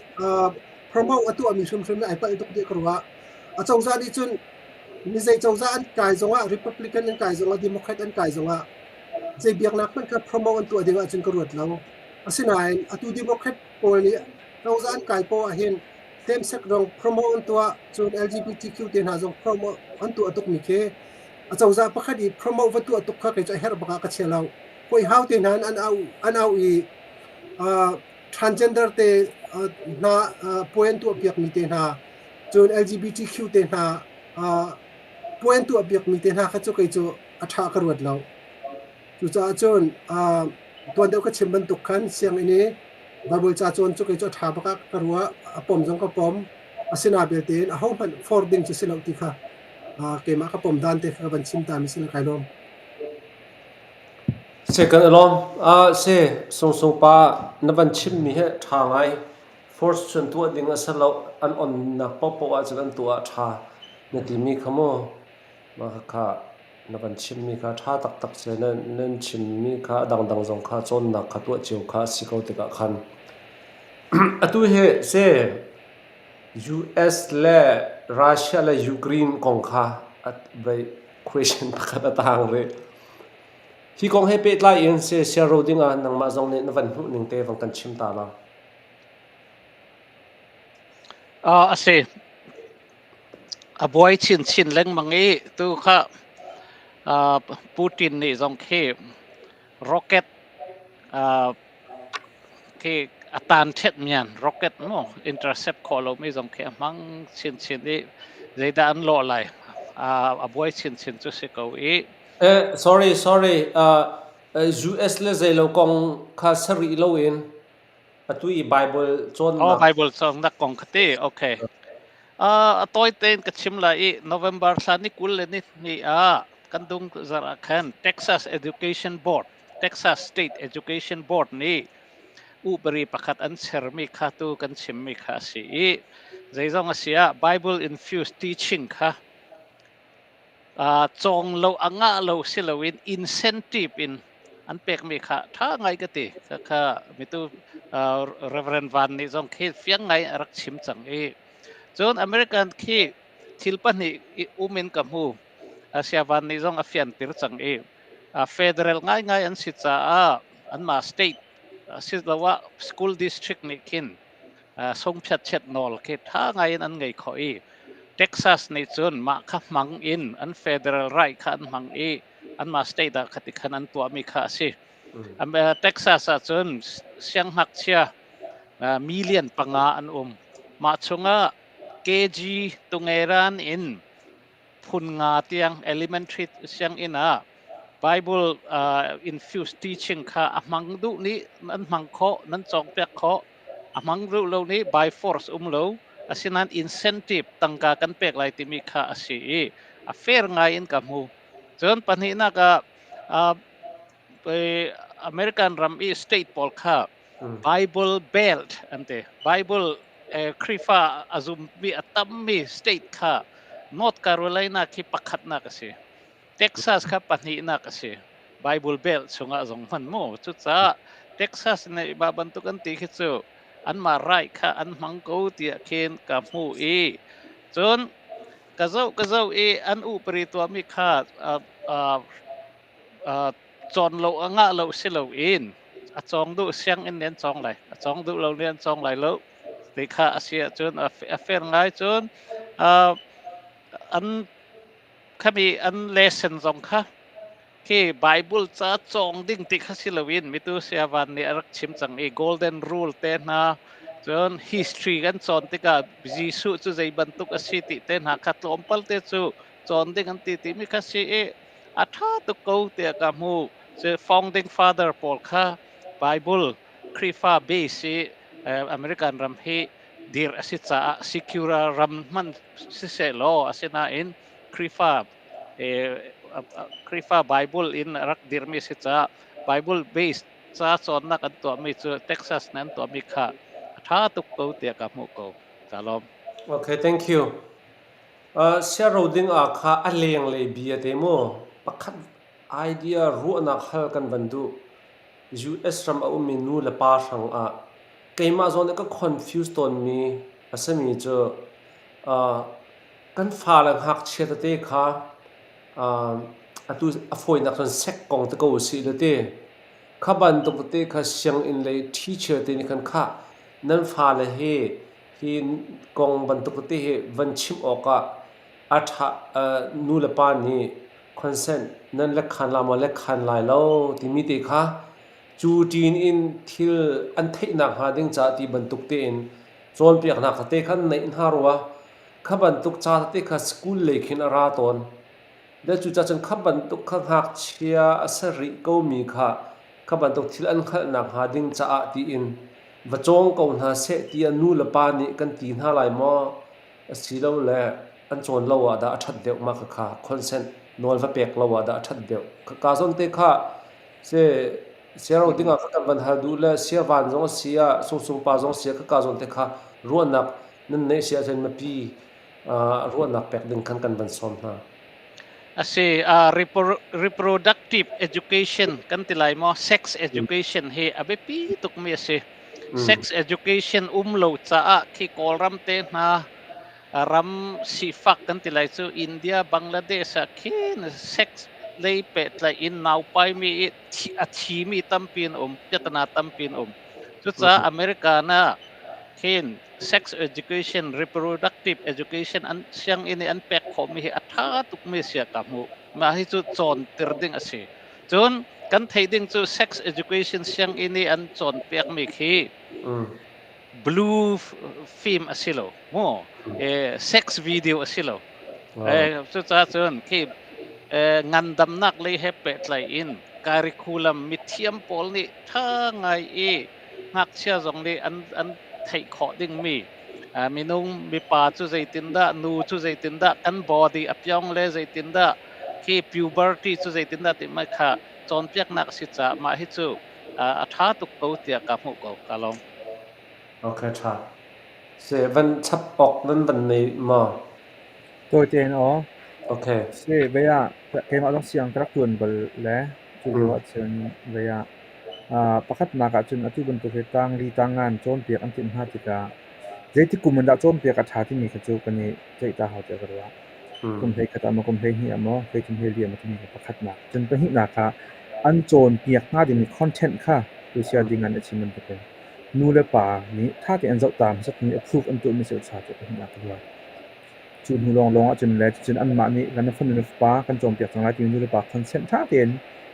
promote a tuahmi hrimhrim hi ai palh tuk tiah ka ruah. Acozah nih cun mi zei cozah an kai zongah, Republican an kai zongah, Democrat an kai zongah, zei biaknak hmanh kha promote an tuah ding ahcun ka ruat lo. Asinain atu Democrat pawl nih cozah an kai poah ahhin same sex zong promote an tuah, cun LGBTQ te hna zong promote an tuah tukmi khi acozah pakhat i promote va tuah tuk kha kei cu a herh bak ah ka chia lo. Hawi hau te hna in an au i transgender te hna puai an tuah piakmi te hna, cun LGBTQ te hna puai an tuah piakmi te hna kha cu kei cu a ṭha ka ruat lo. Cucaah cun tuan deuh ka chim bantuk khan sianginn i Bible ca cawn cu kei cu a ṭha bak ah ka ruah, a pom zong ka pom. Asina belte in ahohmanh forh ding cu si lo ti kha keimah ka pom dan te kha ka van chim ta mi si na kai lawm. Si kan i lawm. Si Sungsung pa na van chimmi hi ṭha ngai. Force cun tuah ding a si lo. An onnak paohpaoh ahcun an tuah ah ṭha na timi kha mu. Mah kha na van chimmi kha ṭha taktak si. Nan chimmi kha a dangdang zong kha cawnnak kha tuah cio kha a si ko tikah khan. Atu hi si US le Russia le Ukraine kong kha question pakhat a tang rih. Hi kong he pehtlai in siaro ding ah nangmah zong nih na van hmuh ning te vang kan chim ta la. A si. A buai chinchin lengmang i tu kha Putin nih zong khi rocket khi a tan ṭhet mian rocket mu intercept khawh lomi zong khi a hmang chinchin i zeidah an lawh lai, a buai chinchin cu si ko i. Sorry, sorry, US le zeilo kong kha sari loin atu i Bible cawnnak. Oh, Bible cawnnak kong kha ti. Okay. A tawi tein ka chim lai i November thla ni 20 le ni hnih ah kan dung zarh ah khan Texas Education Board, Texas State Education Board nih upari pakhat an sermi kha tu kan chimmi kha a si i zeizong a si ah Bible infused teaching kha cawng lo a ngah lo si loin incentive in an pekmi kha ṭha ngai ka ti. Kha mitu Reverend Van nih zong khi fiang ngai a rak chim cang i cun American khi thil pahnih um in ka hmu. Asia Van nih zong a fianter cang i federal ngaingai an si caah anmah state asiloah school district nih khin sungphiatchiat nawl khi ṭha ngai in an ngei khawh i Texas nih cun mah kha hmang in an federal right kha an hmang i anmah state ah khati khan an tuahmi kha a si. Texas ah cun siangngakchia million 5 an um. Mah chungah KG tungeiran in phun nga tiang elementary sianginn ah Bible infused teaching kha a hmang duh nih nan hmang khawh, nan cawngpiak khawh. A hmang duh lo nih by force um lo. Asinain incentive tangka kan pek lai timi kha a si i a fair ngai in ka hmu. Cun pahnihnak ah American ram i state pawl kha Bible Belt an ti. Bible Khrihfa a zummi a tammi state kha North Carolina khi pakhatnak a si. Texas kha pahnihnak a si. Bible Belt chungah zong hman mu. Cucaah Texas nih mah bantuk an ti khi cu anmah right kha an hmang ko tiah khin ka hmuh i cun ka zoh ka zoh i an upari tuahmi kha cawn lo a ngah lo si loin a cawng duh sianginn nih an cawng lai a cawng duh lo nih an cawng lai lo ti kha a si ahcun a fair ngai cun an khami an lesson zong kha Khi Bible ca cawng ding ti kha si loin mitu siavan nih a rak chim cang i Golden Rule te hna cun history kan cawn tikah Jesuh cu zei bantuk a si ti te hna kha tlawmpal te cu cawn ding an ti timi kha si i a ṭha tuk ko tiah ka hmu. Cu founding father pawl kha Bible Khrihfa base i American ram hi dir a si caah secular ram hmanh siseh law asinain Khrihfa Khrihfa Bible in rak dirmi si caah Bible based ca cawnnak an tuahmi cu Texas nih an tuahmi kha a ṭha tuk ko tiah ka hmuh ko. Ka lawm. Okay, thank you. Siaro ding ah kha a lenglei bia te mu pakhat idea ruahnak hal kan van duh. US ram a ummi nu le pa hrang ah keimah zawn i ka confuse tawnmi a simi cu Kan fale ngakchia tete kha atu a fawinak cun sek kong te ko usih law ti. Kha bantuk tete kha sianginn lei teacher te nih khan khah nan fale hi hi kong bantuk tete hi van chimh awkah a ṭha nu le pa nih consent nan lekkhan la maw lekkhan lai lo timi te kha cu ṭin in thil an theihnak hnga ding caah ti bantuk tein cawnpiaknak tete khan neih hna rua. Kha bantuk ca tete kha school lei khin a ra tawn. Le cucaah cun kha bantuk kha ngakchia a si rih komi kha kha bantuk thil an hngalhnak hnga ding caah tiin va cawng ko hna seh tiah nu le pa nih kan ti hna lai maw? Asilole an cawn lo ah dah a ṭhat deuh mah khakha consent nawl va pek lo ah dah a ṭhat deuh. Ka zawn te kha se siaro dingah kha kan van hal duh le siavan zong a si ah sungsung pa zong si ah ka zawn te kha ruahnak nan neih si ahcun mipi ruahnak pek ding khan kan van sawm hna. A si, reproductive education kan ti lai maw? Sex education hi a biapi tukmi a si. Sex education um lo caah khi Kawlram te hna ram sifak kan ti lai cu India, Bangladesh ah khin sex lei pehtlaih in naupaimi i a thimi tampi an um, piatana tampi an um. Cucaah America na khin sex education, reproductive education an sianginn i an pek khawhmi hi a ṭha tukmi sia ka hmuh. Mah hi cu cawnter ding a si. Cun kan theih ding cu sex education sianginn i an cawnpiakmi khi blue film a si lo mu sex video a si lo. Cucaah cun khi ngandamnak lei he pehtlai in curriculum mithiam pawl nih ṭha ngai i ngakchia zong nih an theih khawh dingmi minung mipa cu zeitindah nu cu zeitindah kan body a piong le zeitindah khi puberty cu zeitindah ti mai kha cawnpiaknak a si caah mah hi cu a ṭha tuk ko tiah ka hmuh ko ka lawm. Okay ṭha. Se van chap awk nan van nei maw? Tawi tein aw. Okay. Si vei ah keimah zong siang ka rak ṭuan bal le cu lio ahcun vei ah pakhatnak ahcun atu bantuk hi tangli tangan cawnpiak an timh hna tikah zeitik kum in dah cawnpiak a ṭha timi kha cu kan i ceih ta hau tiah ka ruah. Kum 11 ah maw kum 12 ah maw 13 14 ah maw timi kha pakhatnak. Cun pahnihnak ah an cawnpiak hnga dingmi content kha tusia ding an i chim bantukin nu le pa nih ṭha tein an zoh ta hmasatmi approve an tuahmi cu a ṭha tiah pahnihnak ka ruat. Cu hnu lawnglawng ahcun le cucun anmah nih kan fanu le fapa kan cawnpiak cang lai timi nu le pa consent ṭha tein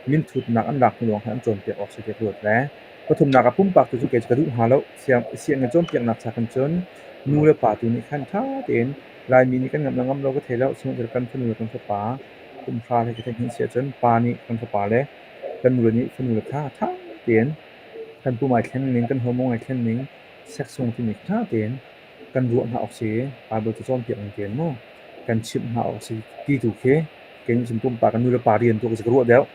minthutnak an lak hnu lawng khan an cawnpiak awk si tiah ka ruat le pathumnak ah pumpak tu cu kei cu ka duh hnga lo. Sianginn cawnpiaknak cha khan cun nu le pa tu nih khan ṭha tein Laimi nih kan ngamh le ngamh lo ka thei lo. Sihmanhsehlaw kan fanu le kan fapa kum hra le ka theih si ahcun pa nih kan fapa le kan nule nih fanule kha ṭha tein kan pum ai thlen ning, kan hormone ai thlen ning, sex sung timi ṭha tein kan ruah hna awk si i Baibal cu cawnpiak ning tein maw kan chimh hna awk si ti tu khi kei nih cun pumpak in nulepa rian tu ka ruah deuh.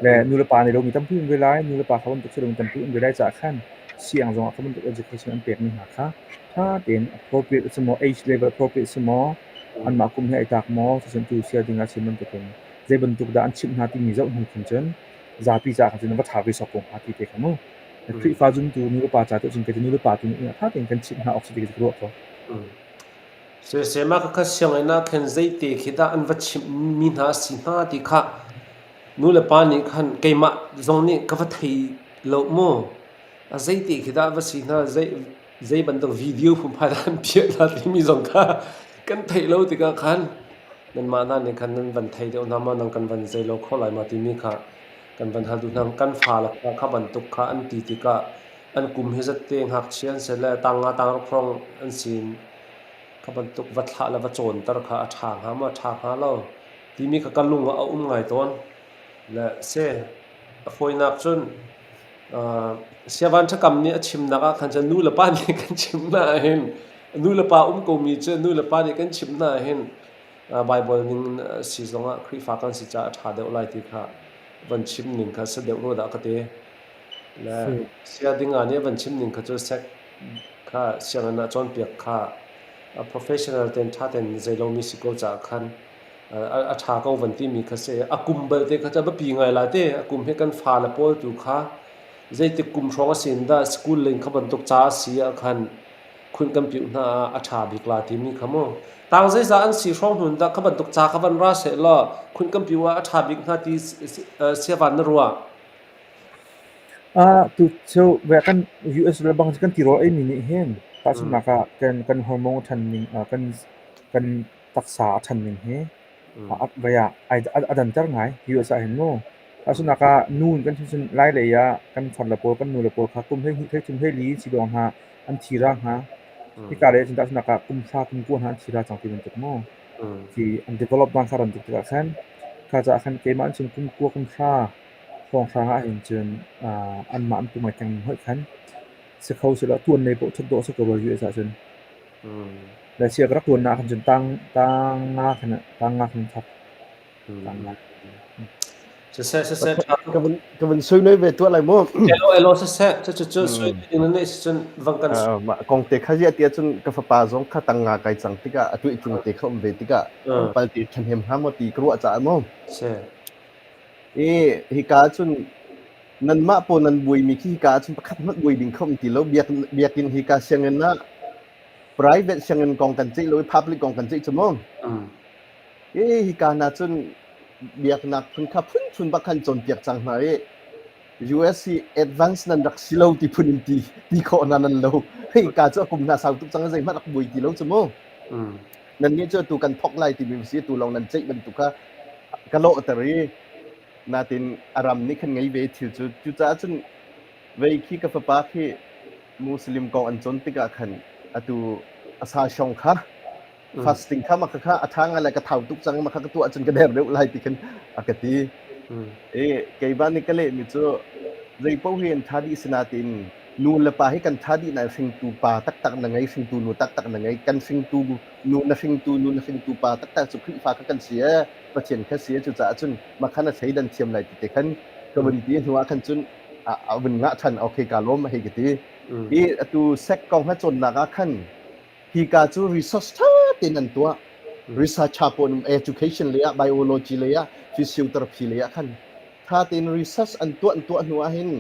Le nulepa nei lomi tampi um ve lai, nulepa kha bantuk si lomi tampi um ve lai caah khan siang zongah kha bantuk education an pekmi hna kha ṭha tein appropriate a si maw, age level appropriate a si maw, anmah kum he ai tlak maw, cucun tu sia ding ah chim bantukin zei bantuk dah an chimh hna timi zoh hnu khin cun zapi caah khan cun va ṭha ve sawk ko hnga ti te kha mu. Khrihfa zumtu nulepa ca tu cun kei cu nulepa tu nih ṭha tein kan chimh hna awk si ti ka ruah ko. Siseh mah khakha sianginn ah khin zeite khi dah an va chimhmi hna a si hnga ti kha nulepa nih khan keimah zong nih ka va thei lo mu. A zeite khi dah va si hna, zei bantuk video phunphai dah an piah hna timi zong kha kan theih lo tikah khan nanmah hna nih khan nan van thei deuh hna maw, nan kan van zei lo kho lai ma timi kha kan van hal duh hna. Kan fale kha kha bantuk kha an ti tikah an kum hi zatte ngakchia an si le tang nga tang ruk hrawng an si kha bantuk va thlah le va cawnter kha a ṭha hnga maw ṭha hnga lo timi kha ka lung ah a um ngai tawn. Le si a fawinak cun Siavan Ṭhakam nih a chimnak ah khan cun nu le pa nih kan chimh hna ahhin nu le pa um komi cu nu le pa nih kan chimh hna ahhin Baibal ning in a si zongah Khrihfa kan si caah a ṭha deuh lai ti kha van chim ning kha si deuh rua dah ka ti. Le sia ding ah nih van chim ning kha cu sek kha sianginn ah cawnpiak kha professional ten ṭha ten zei lomi si ko caah khan a ṭha ko van timi kha si. A kum belte kha cu a biapi ngai la te. A kum hi kan fale pawl tu kha zeitik kum hrawng a si in dah school ling kha bantuk ca a si ah khan khun kan piuh hna ah a ṭha bik la timi kha mu. Tang zeizah an si hrawng hnun dah kha bantuk ca kha van ra seh law khun kan piuh ah a ṭha bik hnga ti siavan na ruah. Tu cu ve kan US le bang kan tirawl eimi nih hin tahchunhnak ah kan kan hormone a ṭhan ning kan kan taksa a ṭhan ning hi vei ah a danter ngai US ah hin mu. Tahchunhnak ah nu in kan chim cun Lailei ah kan farle pawl kan nule pawl kha kum 12 hlei 13 hlei si dawng hna an thi ra hnga. Hika lei ahcun tahchunhnak ah kum hra kum kua hna an thi ra cang ti bantuk mu. Khi an develop dan kha ran tuk tikah khan kha caah khan keimah an chim kum kua kum hra hrawnghrang ahhin cun anmah an pum ai teng hoih khan si kho sila tuan lei paoh ṭhat dawh a si ko rua US ahcun. Le sia ka rak tuan nak khan cun tang tang nga khan tang nga khan thok. Tang nga. Siseh siseh Ka vun ka vun sui noi ve tuah lai mu. Elo elo siseh cu cu cu sui ding na neih si cun vang kan Mah kong te kha ziah tiah cun ka fapa zong kha tang nga kai cang tikah a tuih tlung te kha um ve tikah pal ti ṭhahnem hnga maw ti ka ruah caah mu. Si. I hika ahcun nanmah pawl nan buaimi khi hika ahcun pakhat hmanh buai ding kha um ti lo. Biakinn hika sianginn ah private sianginn kong kan ceih lo i public kong kan ceih cu mu. I hika hna cun biaknak phun kha phunphun bak khan cawnpiak cang hna i US hi advance nan rak si lo ti phun in ti ti khawh hna nan lo. Hika cu a kum hna sau tuk cang i zeihmanh rak buai ti lo cu mu. Nannih cu atu kan thawk lai timi si tu lawng nan ceih bantuk kha ka lawhter i natin a ram nih khan ngei ve thil cu cucaah cun vei khi ka fapa khi Muslim kong an cawn tikah khan atu a sa shong kha fasting kha maka kha a ṭha ngai lai ka thau tuk cang maka ka tuah cun ka der deuh lai ti khan a ka ti i keimah nih ka lehmi cu zei paoh hi an ṭha dih sinain nu le pa hi kan ṭha dih nain hringtu pa taktak na ngei hringtu nu taktak na ngei kan hringtu nu na hringtu nu na hringtu pa taktak cu Khrihfa kha kan si ee Pathian kha si ee cucaah cun mah kha na thleidan thiam lai ti te khan ka vun ti hnu ah khan cun a vun ngah ṭhan okay ka lawm hei ka ti i atu sek kong ha cawnnak ah khan hika cu research ṭha tein an tuah research ṭha pawn education lei ah biology lei ah physiotherapy lei ah khan ṭha tein research an tuah an tuah hnu ah hin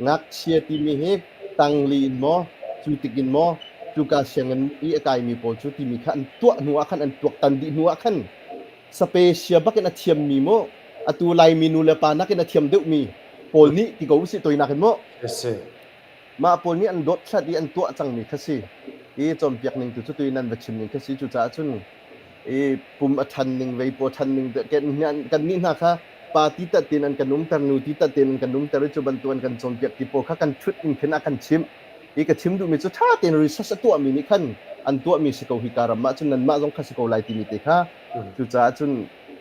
Ngakchia timi hi tangli in maw, cu tik in maw, cuka sianginn i a kaimi pawl cu timi kha an tuah hnu ah khan an tuaktan dih hnu ah khan sapesia bak in a thiammi mu atu Laimi nu le pa nakin a thiam deuhmi pawl nih ti ko usih toinak in mu. Mah pawl nih an dawt hlat i an tuah cangmi kha si. I cawnpiak ning tu cu tuin an va chim ning kha si. Cucaah cun i pum a ṭhan ning vei paw ṭhan ning kan nih hna kha pa ti tat tein an kan umter nu ti tat tein an kan umter i cu bantuk an kan cawnpiak ti pawl kha kan ṭhut in khin a kan chimh i ka chim duhmi cu ṭha tein research a tuahmi nih khan an tuahmi si ko hi ka ram ah cun nanmah zong kha si ko lai timi te kha cucaah cun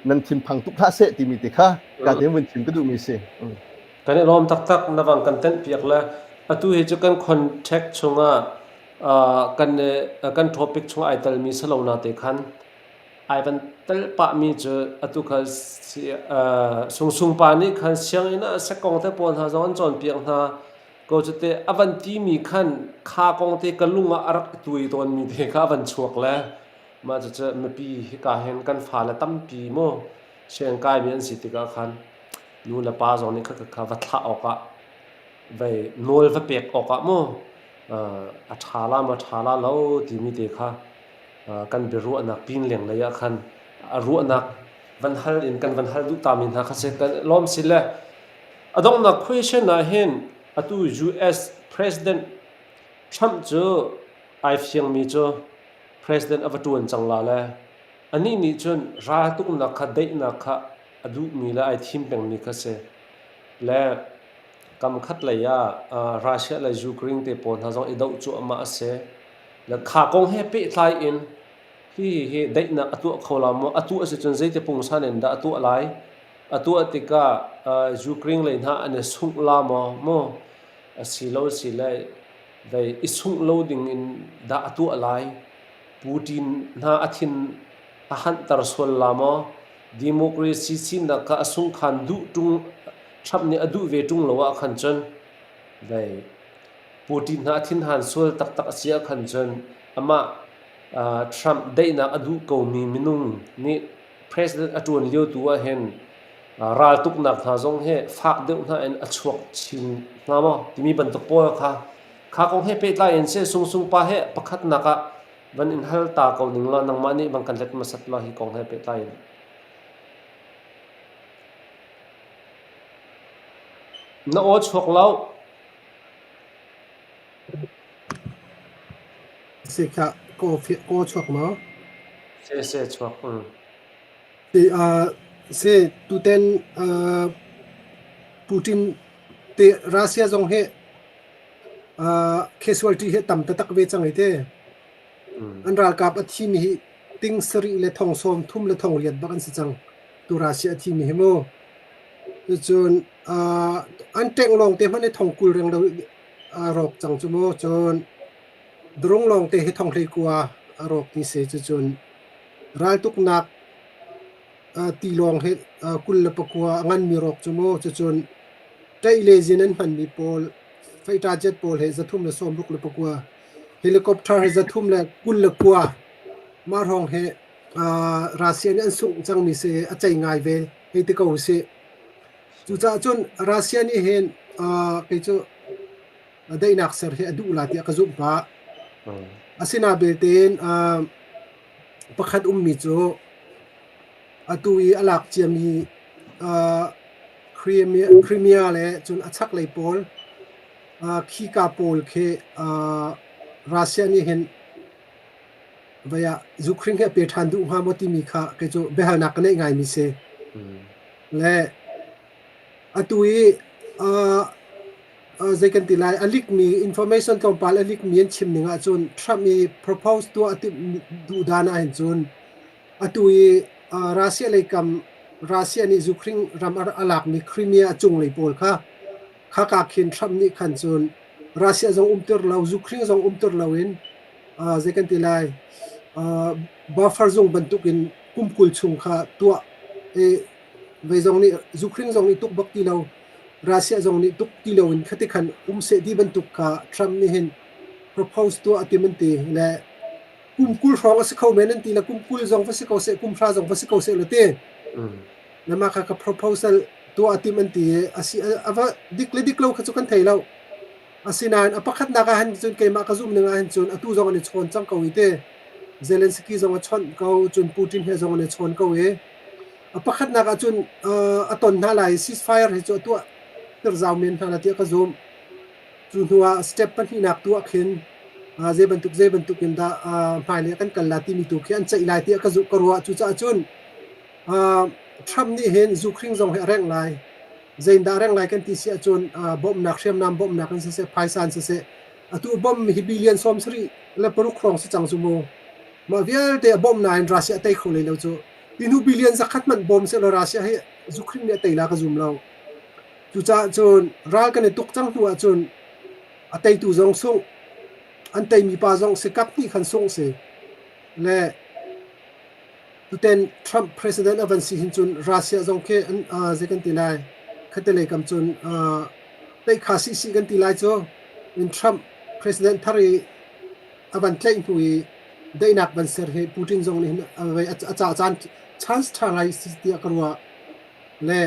nan thinphang tuk hlah seh timi te kha ka te vun chim ka duhmi si. Kan i lawm taktak na vang kan tenh piak le atu hi cu kan contact chungah. Kan kan topic chung ai telmi si lo na te khan ai van tel pahmi cu atu kha Sungsung pa nih khan sianginn ah sekong te pawl hna zong an cawnpiak hna ko cu te a van timi khan kha kong te ka lung ah a rak i tui tawnmi te kha a van chuak le mah cucu mipi hika hin kan fale tampi mu sianginn kaimi an si tikah khan nu le pa zong nih kha kha va thlah awkah vei nawl va pek awkah mu a ṭha la maw ṭha la lo timi te kha kan biaruahnak pin lenglei ah khan a ruahnak van hal in kan van hal duh tami hna kha si kan lawm si le a donghnak question ah hin atu US President Trump cu ai fiangmi cu President a va ṭuan cang la le anih nih cun raltuknak kha daihnak kha a duhmi le ai thim pengmi kha si le kam khat lei ah Russia le Ukraine te pawl hna zong i doh cuahmah a si. Le kha kong he pehtlai in hi hi daihnak a tuah kho la maw? A tuah si cun zeiti pungsan in dah a tuah lai? A tuah tikah Ukraine lei hna an i sungh la maw? Maw? A si lo si le vei i sungh lo ding in dah a tuah lai? Putin hna a thin a hanhter sual la maw? Democracy sinak kha a sungkhan duh ṭung Trump nih a duh ve ṭung lo ah khan cun vei Putin hna a thinhan sual taktak a si ah khan cun amah Trump daihnak a duh komi minung nih president a ṭuan lio tu ah hin raltuknak hna zong hi fak deuh hna in a chuak chin hnga maw timi bantuk pawl kha kha kong he pehtlai in seh Sungsung pa he pakhatnak ah van in hal ta ko ning law nangmah nih van kan let hmasat law hi kong he pehtlai in. Na aw chuak lo. Si kha kaw chuak maw? Se se chuak. Mm. Si si tuten Putin te Russia zong hi casualty hi tam taktak ve cang i te. An ralkap a thimi hi ting sarih le thong sawm thum le thong riat bak an si cang. Tu Russia a thimi hi mu. Cucun an ṭeng lawng te hmanh hi thong 20 reng lo a rawk cang cu mu. Cun drone lawng te hi thong 19 a rawk ti si. Cucun raltuknak tilawng hi 29 a nganmi rawk cu mu. Cucun ṭaih le zin an hmanmi pawl fighter jet pawl hi 369 helicopter hi 329 mah hrawng hi Russia nih an sungh cangmi si a cei ngai ve hei ti ko usih. Cucaah cun Russia nih hin kei cu daihnak ser hi a duh la tiah ka zumh pah. Asinain belte pakhat ummi cu atu i a lak ciami Crimea le cun a chaklei pawl khika pawl khi Russia nih hin vei ah Ukraine hi a pe ṭhan duh hnga maw timi kha kei cu biahalnak ka neih ngaimi si. Le atu i zei kan ti lai a leakmi information tlawmpal a leakmi an chim ning ahcun Trump i propose tuah a timh duh dan ahhin cun atu i Russia lei kam Russia nih Ukraine ram a lakmi Crimea a cunglei pawl kha khaka khin Trump nih khan cun Russia zong umter lo Ukraine zong umter loin zei kan ti lai buffer zung bantukin kum 20 chung kha tuah i vei zong nih Ukraine zong nih tuk bak ti lo Russia zong nih tuk ti loin khati khan um seh ti bantuk kha Trump nih hin propose tuah a tim an ti le kum 20 hrawng a si kho men an ti le kum 20 zong va si ko seh kum hra zong va si ko seh le ti le mah kha ka proposal tuah a tim an ti i a si a va dik le dik lo kha cu kan thei lo. Asinain a pakhatnak ah hin cun keimah ka zumh ning ah hin cun atu zong an i chawn cang ko i ti Zelensky zong a chawnh ko cun Putin he zong an i chawn ko i a pakhatnak ah cun a ton hna lai i ceasefire hi cu a tuah tir zau men hna la tiah ka zumh. Cu hnu ah step pahnihnak tu ah khin zei bantuk zei bantuk in dah hmailei ah kan kal la timi tu khi an ceih lai tiah ka zuh ka ruah. Cucaah cun Trump nih hin zukhring zong hi a rengh lai. Zeitindah a rengh lai kan ti si ahcun bawmhnak hriamnam bawmhnak in siseh phaisa in siseh atu bawmh hi billion 76 hrawng si cang cu mu. Mah vialte a bawmh nain Russia a tei kho hlei lo cu. Hi hnu billion zakhat hmanh bawm sehlaw Russia hi zukhring nih a tei la ka zum lo. Cucaah cun ral kan i tuk cang hnu ahcun a teitu zong sungh. An teimi pa zong si kap hnih khan sung si. Le tuten Trump president a van si hin cun Russia zong khi an zei kan ti lai khatte kam cun tei kha si si kan ti lai cu in Trump president thar i a van tlaih hnu i daihnak van ser hi Putin zong nih hin a ca caan chance ṭha ngai si tiah ka ruah. Le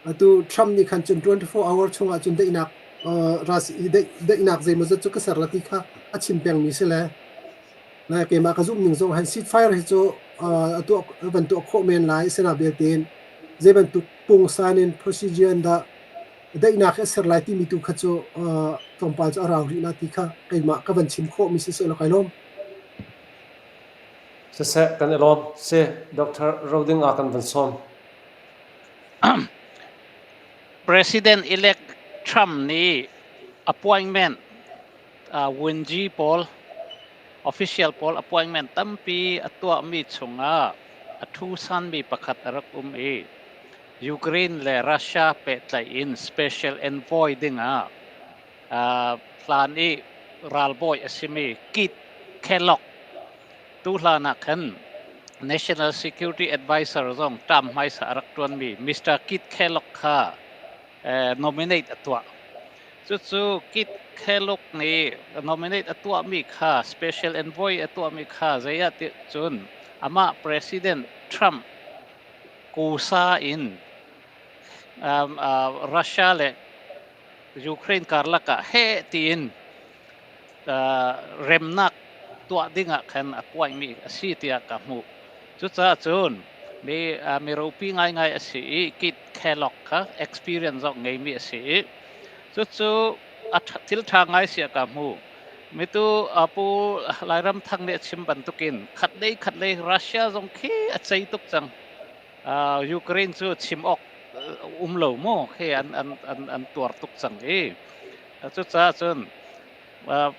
atu Trump nih khan cun 24 hour chungah cun daihnak daihnak zeimawzat cu ka ser la ti kha a chim pengmi si le le keimah ka zumh ning zong han ceasefire hi cu a tuah van tuah khawh men lai sina belte in zei bantuk pungsan in procedure in dah daihnak hi a ser lai timi tu kha cu tlawmpal cu a rau rih la ti kha keimah ka van chim khawhmi si seh law kai lawm. Siseh kan i lawm. Si Dr. Roding a kan van sawm. President-elect Trump nih appointment Wenji pawl official pawl appointment tampi a tuahmi chungah a ṭhusanmi pakhat a rak um i Ukraine le Russia pehtlaih in special envoy dingah hlan i ralbawi a simi Keith Kellogg tuhlan ah khan National Security Advisor zong term hmaisa a rak ṭuanmi Mr. Keith Kellogg kha nominate a tuah. Cucu Keith Kellogg nih nominate a tuahmi kha special envoy a tuahmi kha zei ah ti cun amah President Trump kusa in Russia le Ukraine karlak ah heh tiin remnak tuah ding ah khan a puaimi a si tiah ka hmuh. Cucaah cun mi mi ropi ngaingai a si i Keith Kellogg kha experience zong ngeimi a si i cucu a thil ṭha ngai sia ka hmu. Mitu pu Lairam Thang nih a chim bantukin khatlei khatlei Russia zong khi a cei tuk cang. Ukraine cu chim awk um lo mu khi an an an an tuar tuk cang i Cucaah cun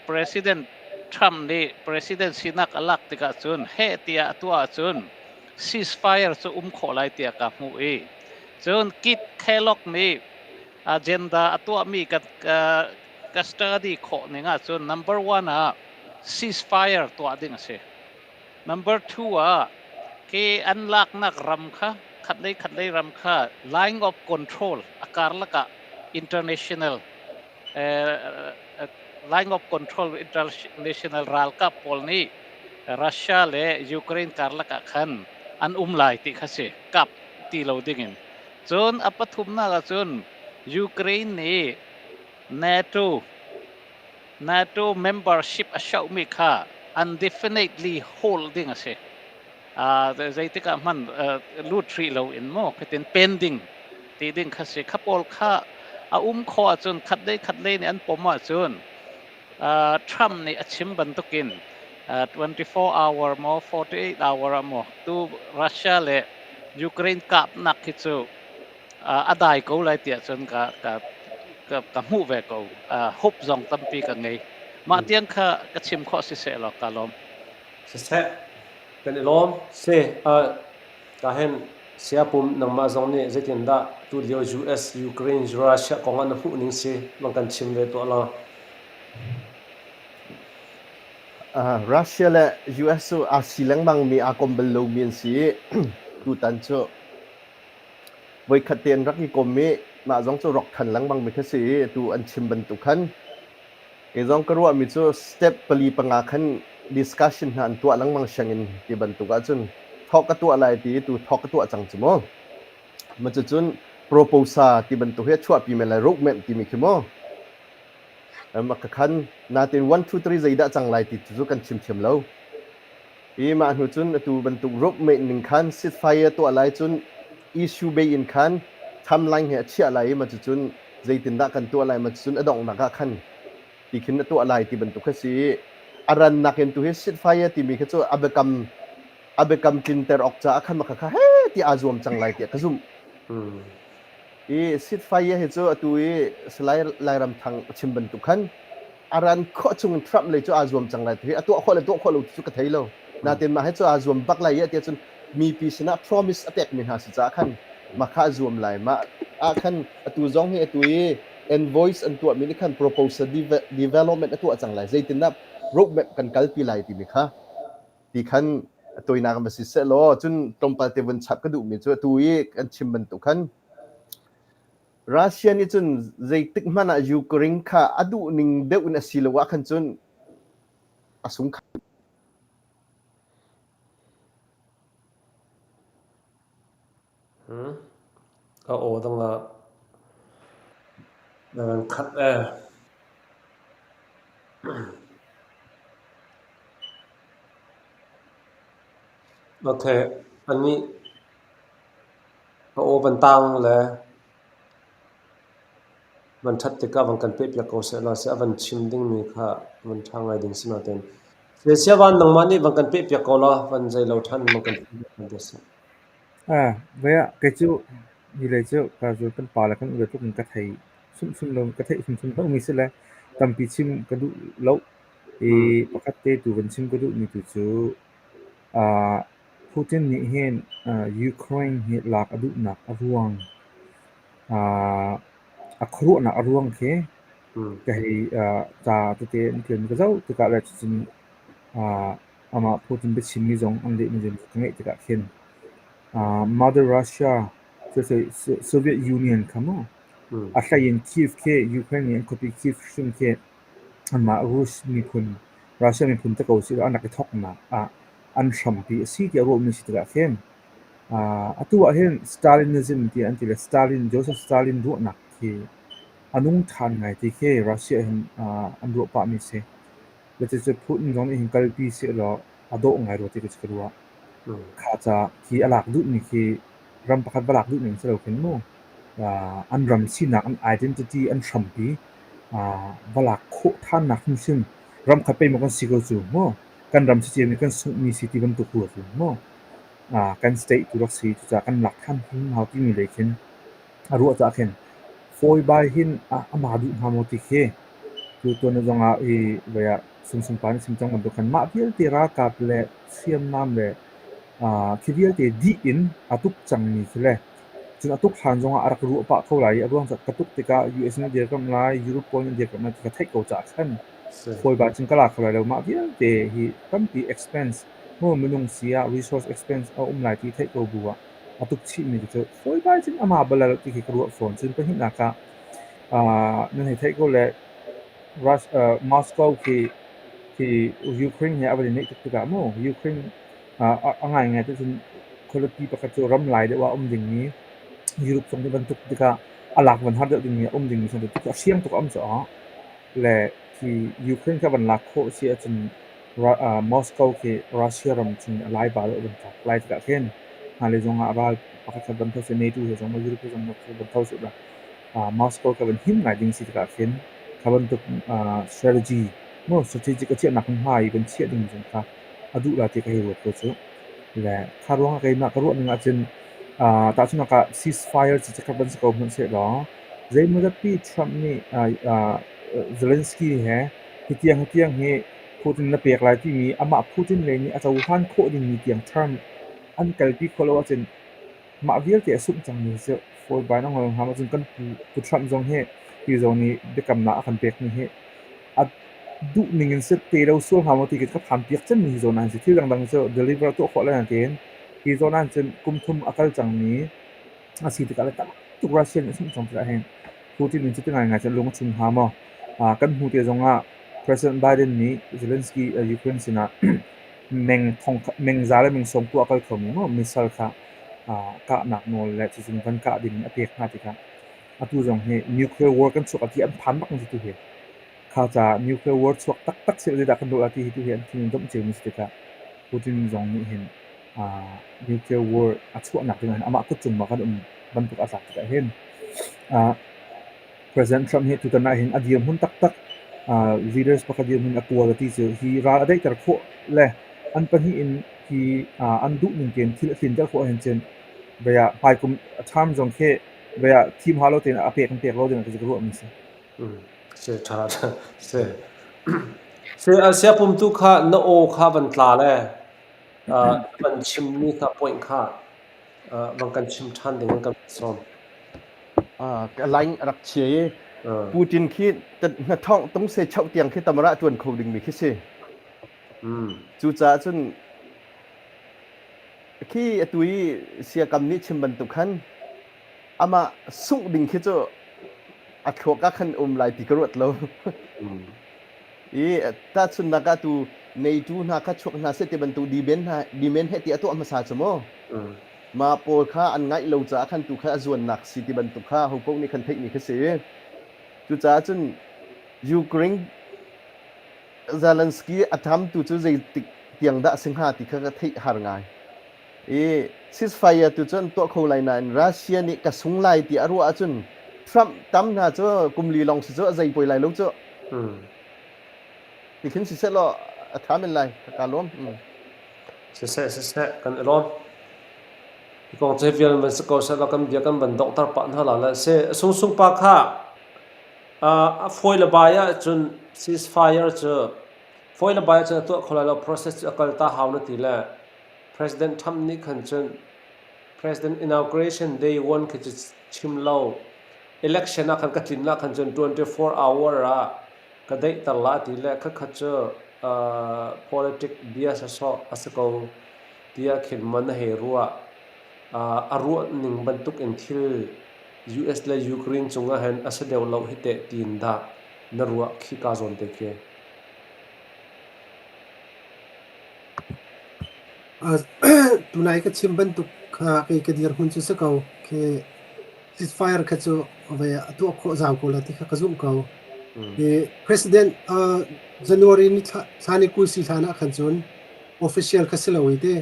President Trump nih president sinak a lak tikah cun heh tiah a tuah ahcun ceasefire cu um khawh lai tiah ka hmuh i cun Keith Kellogg nih agenda a tuahmi ka, ka, ka study khawh ning ahcun number one ah ceasefire tuah ding a si. Number two ah khi an laknak ram kha khatlei khatlei ram kha line of control a karlak ah international line of control international ralkap pawl nih Russia le Ukraine karlak ah khan an um lai ti kha si kap ti lo dingin cun a pathumnak ah cun Ukraine nih NATO NATO membership a shohmi kha undefinitely hold ding a si. Zeitik ah hman lut rih lo in maw khatin pending ti ding kha si. Kha pawl kha a um khawh ahcun khat lei khat lei nih an pom ahcun Trump nih a chim bantukin 24 hour maw 48 hour ah maw tu Russia le Ukraine kapnak khi cu a dai ko lai tiah cun ka ka ka, ka hmuh ve ko. Hope zong tampi ka ngei. Mah tiang kha ka chim khawh si seh law ka lawm. Siseh, kan i lawm. Si, ka hen siapum nangmah zong nih zeitindah tulio US, Ukraine, Russia kong ah na hmuh ning si mang kan chim ve tuah law. Russia le US cu aa si lengmang mi aa kom bal lomi an si i tutan cu voikhat te an rak i kom i mah zong cu rok than lengmang mi kha si i atu an chim bantuk khan Kei zong ka ruahmi cu step pali panga khan discussion hna an tuah lengmang sianginn ti bantuk ahcun thawk ka tuah lai ti tu thawk ka tuah cang cu mu. Ma cucun proposal ti bantuk hi a chuahpi men lai roadmap timi khi mu. Ma ka khan natin 1 2 3 zeidah cang lai ti cu kan chim thiam lo. I mah hnu cun atu bantuk roadmap ning khan ceasefire tuah lai cun issue bei in khan timeline he a chiah lai i ma cucun zeitindah kan tuah lai ma cucun a donghnak ah khan ti khin a tuah lai ti bantuk kha si i a rannak in tu hi ceasefire timi kha cu a biakam a biakam tlinter awk caah khan maka kha he ti aa zuam cang lai tiah ka zumh. I ceasefire hi cu atu i Salai Lairam Thang a chim bantuk khan a ran khawh chung Trump lei cu aa zuam cang lai ti a tuah khawh le tuah khawh lo ti cu ka thei lo. Natin mah hi cu aa zuam bak lai i tiah cun mipi sinah promise a pekmi hna si caah khan mah kha a zuam lai. Mah ah khan atu zong hi atu i Envoys an tuahmi nih khan proposal development a tuah cang lai. Zeitindah roadmap kan kalpi lai timi kha ti khan a tawinak va si seh law cun tlawmpal te vun chap ka duhmi cu atu i kan chim bantuk khan Russia nih cun zeitik hmanh ah Ukraine kha a duh ning deuh in a si lo ah khan cun a sung khan. A aw dang ah na kan khat ee. Okay, anih a aw van tang le van ṭhat tikah van kan pehpiak ko sehlaw seh a van chim dingmi kha van ṭha ngai ding si nain Siavan nangmah nih van kan pehpiak ko law van zei lo ṭhan van kan pehpiak ko te seh. Vei ah kei cu hi lei cu ka zu kan pa le kan ule tluk in ka thei hrimhrim lo ka theih hrimhrim lomi si le tampi chim ka duh lo. I pakhat te tu van chim ka duhmi tu cu Putin nih hin Ukraine hi lak a duhnak a ruang a khuaruahnak a ruang khi ka hei ca tete an ṭialmi ka zoh tikah le cucun amah Putin biachimmi zong an lehmi zong ka ngeih tikah khin Mother Russia Soviet Union kha maw a hlei in Kyiv khi Ukraine nih an khuapi Kyiv hrim khi anmah Rus miphun Russia miphun te ko sih an rak i thawknak ah an hrampi a si tiah ruahmi a si tikah khin atu ah hin Stalinism tiah an ti le Stalin Joseph Stalin ruahnak khi a nung ṭhan ngai ti khi Russia hin an ruah pahmi a si. Le cucu Putin zong nih hin kalpi sehlaw a dawh ngai rua ti ka ruah. Kha ca khi a lak duhmi khi ram pakhat va lak duhning si lo khin mu an ram sinak an identity an hrampi va lak khawh ṭhannak hrimhrim ram khat pei maw kan si ko cu mu kan ram si ciami kan sunghmi si ti bantuk rua cu mu kan state tu rak si cucaah kan lak ṭhan hrim hau timi lei khin a ruah caah khin fawibai hin amah duh hnga maw ti khi tu tuan zongah hi voi ah Sungsung pa nih chim cang bantuk khan mah vialte ralkap le hriamnam le khi vialte dih in a tuk cangmi khi le cun a tuk hlan zongah a rak ruah pah ko lai i a ruang cu ka tuk tikah US nih dirkamh lai, Europe pawl nih dirkamh lai ti ka theih ko caah khan fawibai cun ka la kho lai lo. Mah vialte hi tampi expense mu minung si ah resource expense a um lai ti theih ko bu ah a tuk chihmi cu fawibai cun amah bal lo ti khi ka ruah fawn. Cun pahnihnak ah nan hei theih ko le Moscow khi khi Ukraine he a van i neih tuk tikah mu Ukraine a ngaingai ti cun khualipi pakhat cu ram lai deuh ah a um dingmi Europe zong nih van tuk tikah a lak van har deuh dingmi a um dingmi a hriang tuk a um caah le khi Ukraine kha van lak khawh si ahcun Moscow khi Russia ram chung a laiba deuh van tlak lai tikah khin hmailei zongah ral pakhat khat van tho seh NATO he zong Europe he zong van tho seh Moscow kha van him ngai ding si tikah khin kha bantuk strategy maw strategic a chiahnak hmunhma i van chiah ding zong kha a duh la ti ka hei ruat ko cu. Le kha ruangah keimah ka ruah ning ahcun tahchunhnak ah ceasefire cu chikkhat van si ko hmanh sehlaw zeimawzat pi Trump nih Zelensky he hitiang hitiang hi Putin na pek lai timi amah Putin lei nih a cohlan khawh dingmi tiang term an kalpi khawh lo ahcun Mah vialte a sungh cangmi cu fawibai na ngol hnga maw? Cun kan pu Trump zong hi hi zawn i biakamnak a kan pekmi hi a duh ning in si te lo sual hnga maw ti khi ka phan piak cemmi hi zawn ah hin si. Thil dangdang cu deliver a tuah khawh lai nain hi zawn ah cun kum thum a kal cangmi a si tikah le tam tuk Russia nih a sungh cang tikah hin Putin in cuti ngaingai cun lung a chung hnga maw? Kan hnu te zongah President Biden nih Zelensky Ukraine sinah meng za le meng sawm tu a kal khomi maw missile kha kahnak nawl le cucun van kah ding in a pek hna tikah atu zong hi nuclear war kan chuak ti an phan bak tu hi kha ca nuclear war chuak taktak seh zeidah kan ruah ti hi tu hi an thin domh cio mi si tikah Putin zong nih hin nuclear war a chuahnak ding ah amah kut cung ma kan um bantuk a tlak tikah hin President Trump hi tutan ah hin a dirhmun taktak leaders pakhat dirhmun a quality cu hi ral a daihter khawh le an pahnih in hi an duh ning tein thil a tlinter khawh ahhin cun vei ah hmaikum a term zong khi vei ah thim hau lo tein a pek in pek lo ding ah ka ruahmi si. Si ṭha si. Si siapum tu kha na aw kha van tla le van chimmi kha point kha van kan chim ṭhan ding in kan sawm. Ka line a rak chia i Putin khi hnathawng tung se chauh tiang khi tamara ṭuan kho dingmi khi si. Cucaah cun khi atu i siakam nih chim bantuk khan amah sungh ding khi cu a thluak ah khan um lai ti ka ruat lo. I tahchunhnak ah tu NATO hna kha chuak hna seh ti bantuk demand hna demand he ti a tuah hmasa cu mu. Mah pawl kha an ngaih lo caah khan tu kha a zuannak si ti bantuk kha ho paoh nih khan theihmi kha si. Cucaah cun Ukraine Zelensky a ṭamtu cu zeitik tiang dah a si hnga ti kha ka theih har ngai. I ceasefire tu cu an tuah kho lai nain Russia nih ka sung lai ti a ruah ahcun Trump tam hna cu kum li lawng si cu a zei poi lai lo cu. Ti khin siseh law a ṭha men lai. Ka ka lawm. Siseh siseh kan i lawm. Hi kong cu vial van si ko seh law kan bia kan van donghter pah hna la le si sungsung pa kha a fawi le bai ahcun ceasefire cu fawi le bai ahcun a tuah kho lai lo process cu a kal ta hau na ti le President Trump nih khan cun President inauguration day one khi cu chim lo election ah khan ka tlin ah khan cun 24 hour ah ka daihter la ti le khakha cu politic bia sawsawh a si ko tiah khin man a hei ruah. A ruah ning bantuk in thil US le Ukraine cungah hin a si deuh lo hi teh tiin dah na ruah khi ka zawn te khi. Tunai ka chim bantuk kha kei ka dirhmun cu si ko. Khi ceasefire kha cu vei a tuah khawh zau ko la ti kha ka zumh ko. Hi President January ni thla ni 20 si hlan ah khan cun official kha si lo i te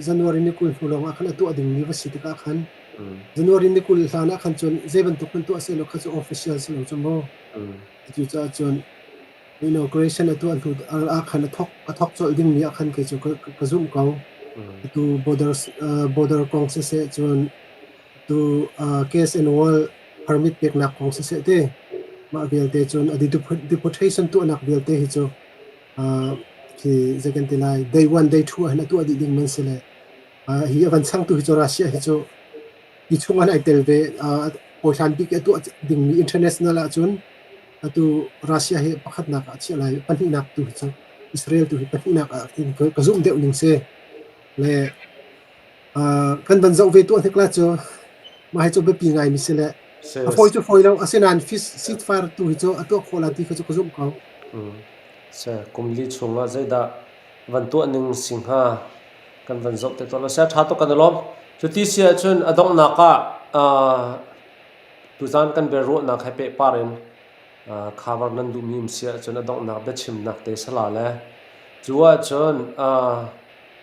January ni 20 hnu lawng ah khan a tuah dingmi va si tikah khan January ni 20 hlan ah khan cun zei bantuk hmanh tuah sehlaw kha cu official si lo cu mu. Cucaah cun inauguration a tuah hnu ah khan a thok a thok colh dingmi ah khan kei cu ka zumh ko. Atu border border kong siseh cun tu case and wall permit peknak kong siseh te mah vialte cun a deportation tuahnak vialte hi cu khi zei kan ti lai day one day two ah hin a tuah dih ding man si le hi a van changtu hi cu Russia hi cu hi chung an ai tel ve hawihlan bik a tuah dingmi international ahcun atu Russia hi pakhatnak ah a chiah lai pahnihnak tu hi cu Israel tu hi pahnihnak ah ka zumh deuh ning si le kan van zoh ve tuah hnik la cu mah hi cu biapi ngai mi si le a fawi cu fawi lo asinain ceasefire tu hi cu a tuah khawh la ti kha cu ka zumh ko. Se kum li chungah zeidah van tuah ning si hnga kan van zoh te tuah lo sia ṭha tuk kan i lawm. Cuti si ahcun a donghnak ah tuzan kan biaruahnak he pehpar in cover nan duhmi um si ahcun a donghnak biachimnak te sala le cu ahcun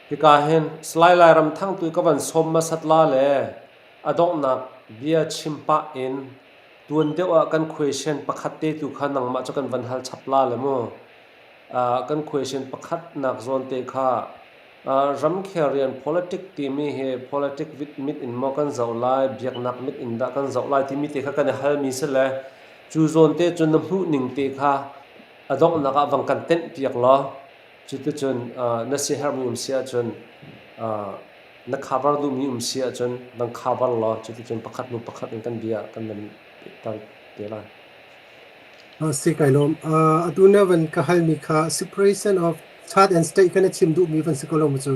hika hin Salai Lairam Thangtu ka van sawm hmasat la le a donghnak bia chim pah in tuan deuh ah kan question pakhat te tu kha nangmah cu kan van hal chap la le mu. Kan question pakhat nak zawn te kha Ramkhel rian politic timi hi politic mit in maw kan zoh lai, biaknak mit in dah kan zoh lai timi te kha kan i halmi si le cu zawn te cun na hmuh ning te kha a donghnak ah vang kan tenh piak law cuticun na siaherhmi um si ahcun na cover duhmi um si ahcun vang cover law cuticun pakhat hnu pakhat in kan bia kan van pehter te lai. Si kai lawm. Atu na van ka halmi kha separation of church and state kha na chim duhmi van si ko lo maw cu?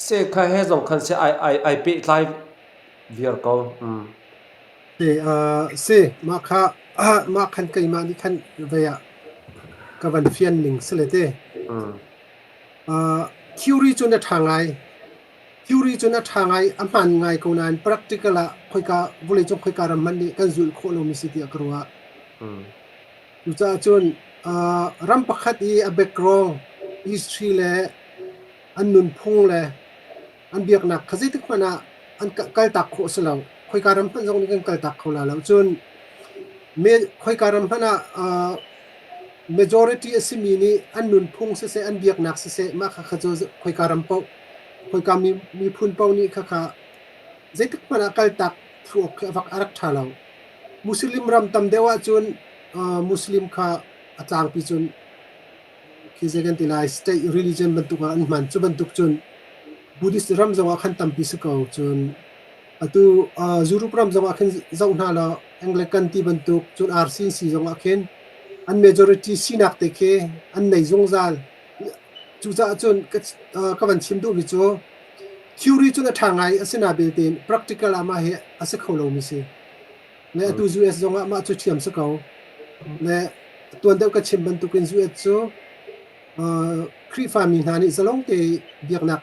Se kha he zong khan si ai ai ai pehtlai viar ko. Si, si mah kha mah khan keimah nih khan vei ah ka van fian ning si le te. Theory cu na ṭha ngai. Theory cun a ṭha ngai, a hmaan ngai ko nain practical ah khoika vawleicung khoika ram hmanh nih kan zulh khawh lomi si tiah ka ruah. Cucaah cun ram pakhat i a background, history le an nunphung le an biaknak kha zeitik hmanh ah an kaltak khawh a si lo. Khoika ram hmanh zong nih kan kaltak kho la lo. Cun khoika ram hmanh ah majority a simi nih an nunphung siseh, an biaknak siseh, mah khakha cu khoika ram paoh, khoika miphun paoh nih khakha zeitik hmanh ah kaltak thlu awk khi a rak ṭha lo. Muslim ram tam deuh ahcun Muslim kha a tlangpi cun khi zei kan ti lai state religion bantuk ah an hman. Cu bantuk cun Buddhist ram zong ah khan tampi si ko. Cun. Atu Europe ram zong ah khin zoh hna law Anglican ti bantuk cun RCC zong ah khin an majority sinak te khi an nei zungzal. Cucaah cun ka van chim duhmi cu theory cun a ṭha ngai asina belte practical ah mah hi a si kho lomi si. Le atu US zong ah mah cu ṭhiam si ko. Le tuan deuh ka chim bantukin US cu Khrihfami hna nih zalong te biaknak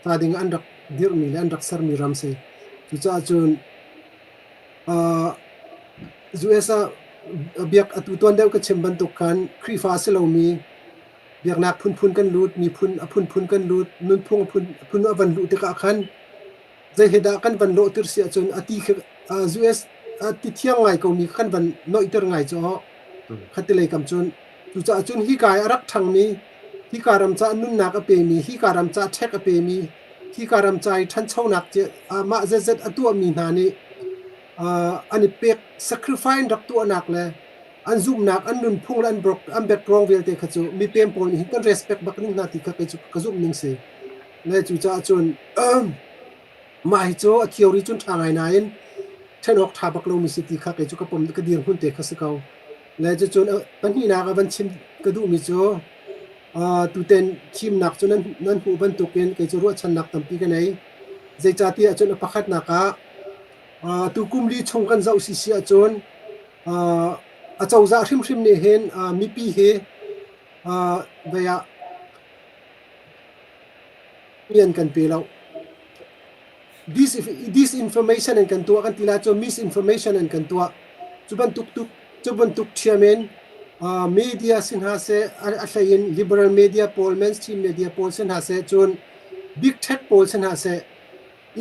ca ding an rak dirhmi le an rak sermi ram si. Cucaah cun US ah biak atu tuan deuh ka chim bantuk khan Khrihfa a si lomi biaknak phunphun kan lut, miphun a phunphun kan lut, nunphung a phun a van luh tikah khan zei he dah kan van lawhter si ahcun a ti khi US a ti thiang ngai komi kan van noihter ngai cu khatilei lei kam cun cucaah cun hika i a rak ṭhangmi hika ram ca nunnak a pemi hika ram ca ṭhek a pemi hika ram ca i ṭhanchonak mah zetzet a tuahmi hna nih an i pek sacrifice rak tuahnak le an zumhnak an nunphung le an an background vialte kha cu mipem pawl nih hin kan respect bak ning hna ti kha kei cu ka zumh ning si. Le cucaah cun mah hi cu a theory cun ṭha ngai nain ṭhen awk ṭha bak lomi si ti kha kei cu ka pom ka dirhmun te kha si ko. Le cucun pahnihnak ah van chim ka duhmi cu tuten thimnak cu nan nan hmuh bantukin kei cu ruahchannak tampi ka nei. Zeicahtiah cun a pakhatnak ah tu kum li chung kan zoh si si ahcun acozah hrimhrim nih hin mipi hi vei ah rian kan pe lo. Disinformation an kan tuah kan ti lai cu misinformation an kan tuah. Cu bantuk tuk cu bantuk ṭhiam in media si hna seh a hlei in liberal media pawl mainstream media pawl si hna seh cun big tech pawl si hna seh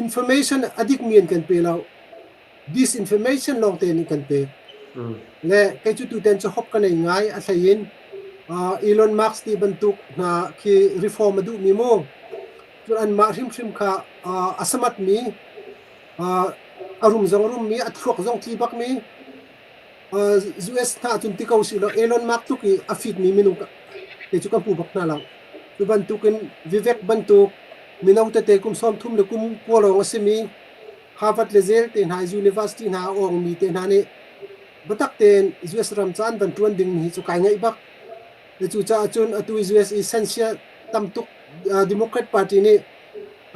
information a dikmi an kan pe lo. Disinformation lawngte nih kan pek. Le kei cu tuten cu hop ka nei ngai a hlei in Elon Musk ti bantuk hna khi reform a duhmi mu. Cun anmah hrimhrim kha a samatmi, a rum zong rummi, a thluak zong tli bakmi US hna cun ti ko sih law Elon Musk tluk i a fitmi minung kei cu ka hmu bak hna lo. Cu bantukin Vivek bantuk mino tete kum 30 le kum 9 lawng a simi Harvard le Yale te hna university hna a awngmi te hna nih biatak tein US ram ca an van ṭuan dingmi hi cu kai ngaih bak. Le cucaah cun atu US i sensia tam tuk Democrat Party nih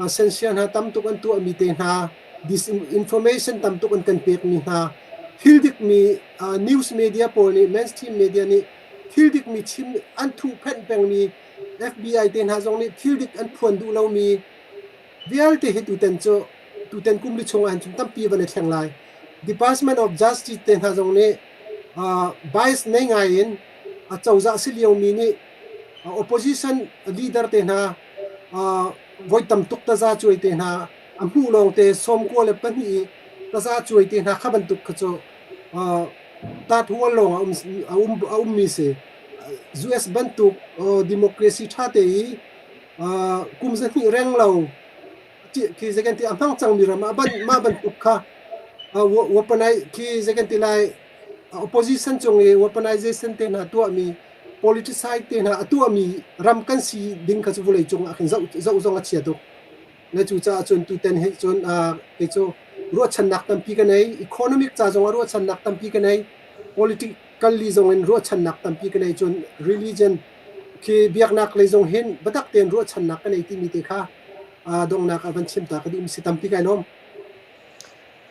sensia hna tam tuk an tuahmi te hna disinformation tam tuk an kan pekmi hna thil dikmi news media pawl nih mainstream media nih thil dikmi chim an thuhphenh pengmi FBI te hna zong nih thil dik an phuan duh lomi Vialte hi tutan cu tutan kum li chung ah hin cun tampi van i thleng lai. Department of Justice te hna zong nih bias nei ngai in a cozah si liomi nih opposition leader te hna voi tam tuk taza cuai te hna a hmuh lawng te 94 i taza cuai te hna kha bantuk kha cu tat hual lawng a um a um a ummi si. US bantuk democracy ṭha te i kum 200 reng lo khi zei kan ti a hmang cangmi ram ah ban mah bantuk kha weaponize khi zei kan ti lai opposition cung i weaponization te hna tuahmi politicide te hna a tuahmi ram kan si ding kha cu vawlei cung ah khin zoh zoh zong a chia tuk na cu caah cun tuten hi cun kei cu ruahchannak tampi ka nei economic ca zong ah ruahchannak tampi ka nei political li zong in ruahchannak tampi ka nei cun religion Khi biaknak lei zong hin biatak tein ruahchannak ka nei timi te kha donghnak ah van chim ta ka duh mi si tampi kai lawm.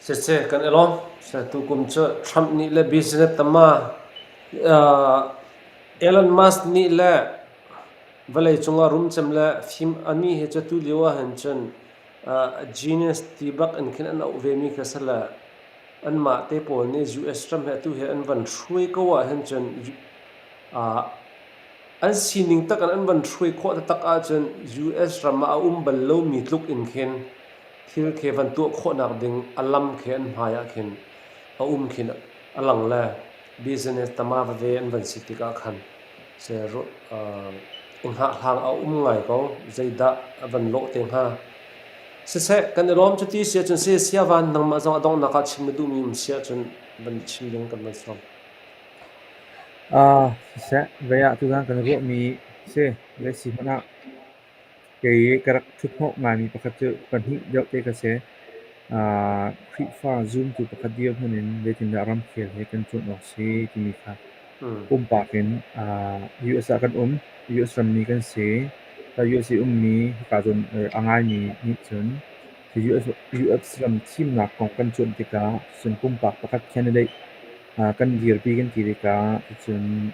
Siseh kan i lawm. Tukum cu Trump nih le business tama Elon Musk nih le vawlei cungah rumcem le fim ami he cu tu lio ah hin cun genius ti bak in khin an auh ve mi kha si le anmah te pawl nih US ram he atu he an van hruai ko ah hin cun An sining tak in an van hruai khawh taktak ahcun US ram ah a um bal lomi tluk in khin thil khi van tuah khawhnak ding a lam khi an hmai ah khin a um khin a lang le business tama veve an van si tikah khan i hngahhlang a um ngai ko. Zeidah a van lawh te hnga? Siseh, kan i lawm cuti si ahcun si Siavan nangmah zong a donghnak ah chim na duhmi um si ahcun van chim ding kan van sawm. Siseh, vei ah tuzaan kan ruahmi si. Zei si hmanh ah kei ka rak ṭhut hnawh ngaimi pakhat cu pahnih deuh te ka si. Khrihfa zumtu pakhat dirhmun in zeitindah ramkhel he kan cuanh awk si timi kha pumpak in US ah kan um, US rammi kan si. US i ummi hika zawn a ngaimi nih cun US ram thimnak kong kan cuanh tikah cun pumpak pakhat candidate kan dirpi kan ti tikah cun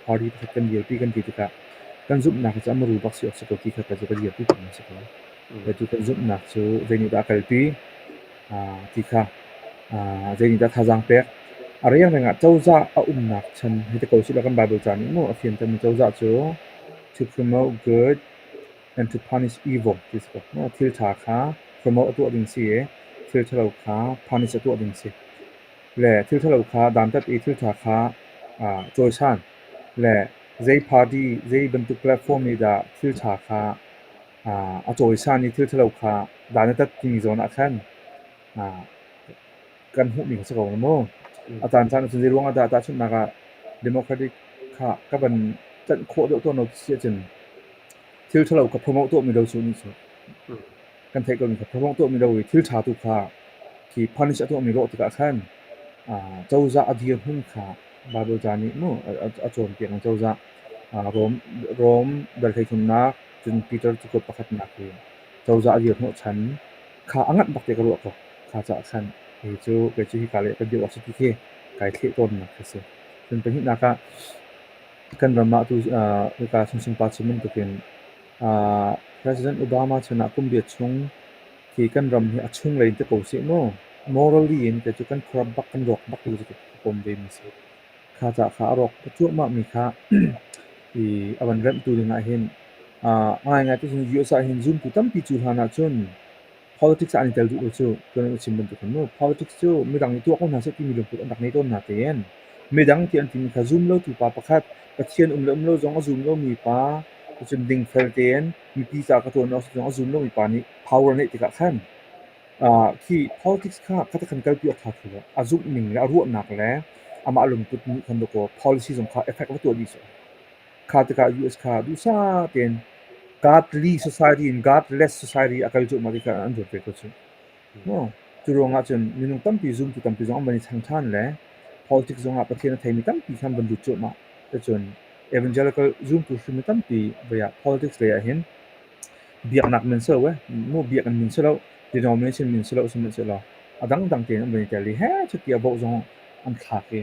party pakhat kan dirpi kan ti tikah kan zumhnak cu a muru bak si awk si ko ti kha ka dirpi peng a si ko. Cu kan zumhnak cu zeinihdah a kalpi ti kha zeinihdah thazaang pek. A rengreng ah cozah a umnak chan hei ti ko sih law kan Baibal ca nih mu a fiantermi cozah cu to promote good and to punish evil ti a si ko. Thil ṭha kha promote a tuah ding si i thil ṭhalo kha punish a tuah ding si. Le thil ṭhalo kha dantat i thil ṭha kha cawisan. Le zei party, zei bantuk platform nih dah thil ṭha kha a cawisan i thil ṭhalo kha dan a tat timi zawn ah khan kan hmuhmi kha si ko maw? A caancaan ahcun zei ruang ah dah tahchunhnak ah Democratic kha ka van tlanh khawh deuh tawn lo ti si ahcun thil ṭhalo kha promote tuahmi lo cu nih cu kan theih komi kha promote tuahmi lo i thil ṭha tu kha khi punish a tuahmi rawh tikah khan cozah a dirhmun kha Baibal ca nih mu a cawnpiak in cozah Rom Rom dal hleithumnak cun Peter cakuat pakhatnak hi cozah a dir hnawhchan kha a nganh bak te ka ruah ko. Kha caah khan kei cu kei cu hika lei ka dir awk si ti khi kai thleh tawnnak khi a si. Cun pahnihnak ah kan ram ah tu hika Sungsung pa chim bantukin President Obama chan ah kum riat chung khi kan ram hi a chunglei in ti ko seh mu morally in kei cu kan corrupt bak kan rawk bak ti cu ka pom ve mi si. Kha ca kha a rawk cuahmah mi kha i a van remhtu ding ah hin ngaingai ti cun US ah hin zumtu tampi cu hlan ah cun politics ah an i tel duh lo cu tuan an chim bantuk khan mu politics cu midang nih tuah ko hna seh timi lungput an rak ngei tawn hna tein midang ti an timi kha zum lotu pa pakhat Pathian um le um lo zong a zum lomi pa cun dingfel tein mipi ca ka ṭuan awk zong a zum lomi pa nih power neih tikah khan khi politics kha kha khan kalpi awk ṭha lo. A zumh ning le a ruahnak le amah lungput nih khan dawkaw policy zong kha effect va tuah dih seh. Kha tikah US kha duhsah tein godly society in godless society a kal cuahmah ti kha an ruat ve ko cu. Maw? Cu ruangah cun minung tampi zumtu tampi zong an van i chang ṭhan le politics zongah Pathian a theimi tampi kha an van lut cuahmah. Cucun evangelical zumtu hrimmi tampi vei ah politics lei ah hin biaknak min si lo eh, mu biakinn min si lo, denomination min si lo sihmanhsehlaw a dangdang tein an van i tel i he cuti a vote zong an thlak i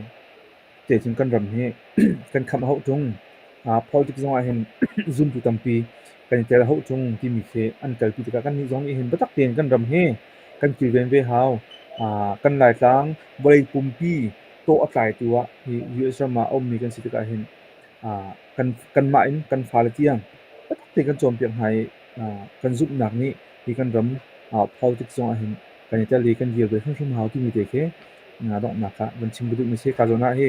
te cun kan ram hi kan khamh a hauh ṭung. Politics zong ah hin zumtu tampi kan i tel a hauh ṭung timi khi an kalpi tikah kannih zong nih hin biatak tein kan ram hi kan kilven ve hau. Kan Laitlang vawlei pumpi tawh a tlaitu ah hi US ram ah a ummi kan si tikah hin kan kanmah in kan fale tiang biatak tein kan cawnpiak hna i kan zumhnak nih hi kan ram politics zong ah hin kan i tel i kan dir ve hrimhrim hau timi te khi donghnak ah van chim ka duhmi si. Ka zawn ah hi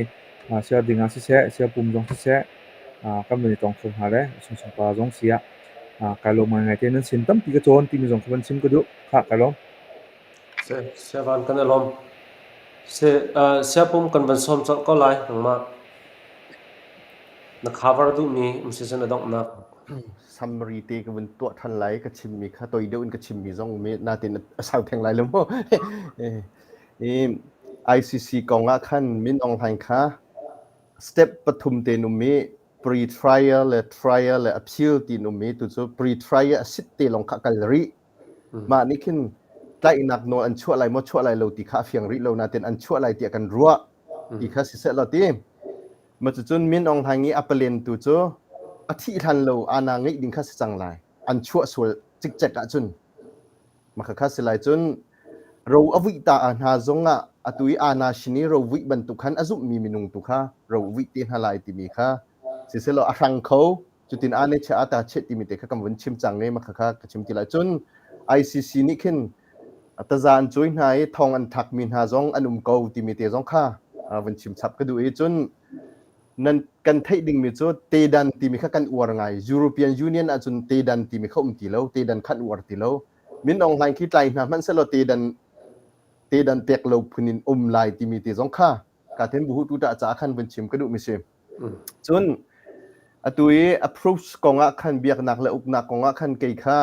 siar ding ah siseh, siar pum zong siseh, kan van i tong kho hna le sungsung pa zong si ah kai lawm ngaingai te nan sin tampi ka cawn timi zong kha van chim ka duh. Khah kai lawm. Siavan kan i lawm. Siapum kan van sawm colh ko lai nangmah. Na cover duhmi um si cun a donghnak. Summary te ka vun tuah than lai ka chimmi kha toi deuh in ka chimmi zong mi natin a sau theng lai lo maw. ICC kong ah khan Min Aung Hlaing kha step pathum te um i pre-trial le trial le appeal ti um i tu cu pre-trial a sit te lawng kha kal rih. Mah nih khin tlaihnak nawl an chuah lai maw chuah lai lo ti kha a fiang rih lo nain an chuah lai tiah kan ruah ti kha siseh law ti. Ma cucun Min Aung Hlaing i a palen tu cu a thih hlan lo ana ngeih ding kha si cang lai. An chuah sual cikcek ahcun. Mah kha si lai cun ro a vuih ta ah hna zong ah atu i ana shin i ro vuih bantuk khan a zumhmi minung tu kha ro vuih te hna lai timi kha siselaw a hrang kho cutin ane che ata che timi te kha kan vun chim cang i mah kha ka chim ti lai cun ICC nih khin taza an cuai hna i thong an thakmi hna zong an um ko timi te zong kha vun chim chap ka duh i cun nan kan theih dingmi cu tedan timi kha kan uar ngai European Union ahcun tedan timi kha um ti lo tedan khan uar ti lo Min Aung Hlaing khi tlai hna hmanh selaw tedan tedan pek lo phun in um lai timi te zong kha ka then buhu tu ta ca khan vun chim ka duh mi si cun atu i approach kong ah khan biaknak le uknak kong ah khan kei kha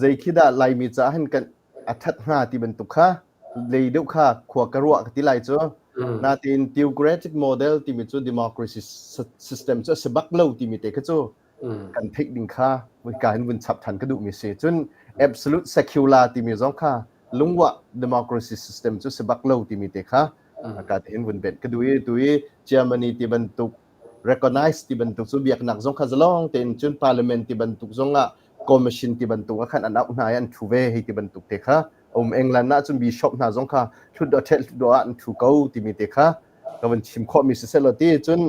zei khi dah Laimi ca hin kan A ṭhat hnga ti bantuk kha lei deuh kha khua ka ruah ka ti lai cu. Natin theocratic model timi cu democracy system cu a si bak lo timi te kha cu kan theih ding kha ka hin vun chap than ka duhmi si. Cun absolute secular timi zong kha lungwah democracy system cu si bak lo timi te kha ka te hin vun benh ka duh i tu i Germany ti bantuk recognize ti bantuk cu biaknak zong kha zalong tein cun parliament ti bantuk zong ah commission ti bantuk ah khan an auh hna i an thu ve hei ti bantuk te kha um England ah cun bishop hna zong kha hlutdaw ṭhet hlutdaw ah an thu ko timi te kha ka van chim khawh mi siseh law ti cun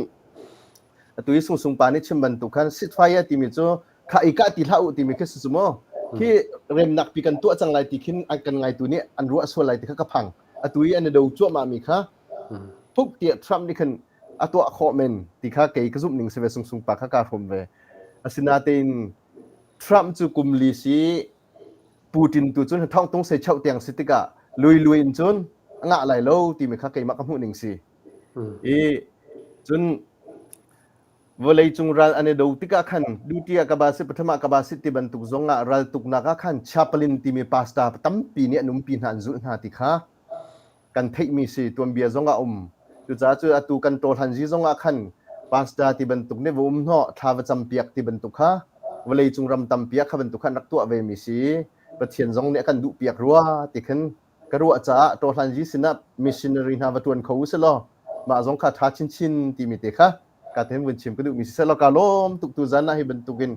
atu i sungsung pa nih chim bantuk khan ceasefire timi cu kha i kah ti hlah u timi khi si cu mu khi remnak pi kan tuah cang lai ti khin an kan ngaitu nih an ruah sual lai ti kha ka phang atu i an i do cuahmah mi kha phuk tiah Trump nih khan a tuah khawh men ti kha kei ka zumh ning si ve sungsung pa kha kaa hrawm ve asinatein Trump cu kum li si Putin tu cun thong tung sei chauh tiang si tikah lui lui in cun a ngah lai lo timi kha keimah ka hmuh ning si i cun vawleicung ral an i do tikah khan Dutiya ka ba si Pathama ka ba si ti bantuk zong ah ral tuknak ah khan chaplain timi pastor tampi nih an umpi hna an zulh hna ti kha kan theihmi si tuanbia zong ah um. Cucaah cu atu kan tawhlanzi zong ah khan pastor ti bantuk nih va um hnawh thla va campiak ti bantuk kha vawleicung ram tampi ah kha bantuk khan rak tuah ve mi si. Pathian zong nih a kan duhpiak rua ti khin ka ruah caah tawhlanzi sinah missionary hna va tuan kho u sih law mah zong kha tha chinchin timi te kha ka ten vun chim ka duhmi si seh law ka lawm tuk tu zan ah hi bantukin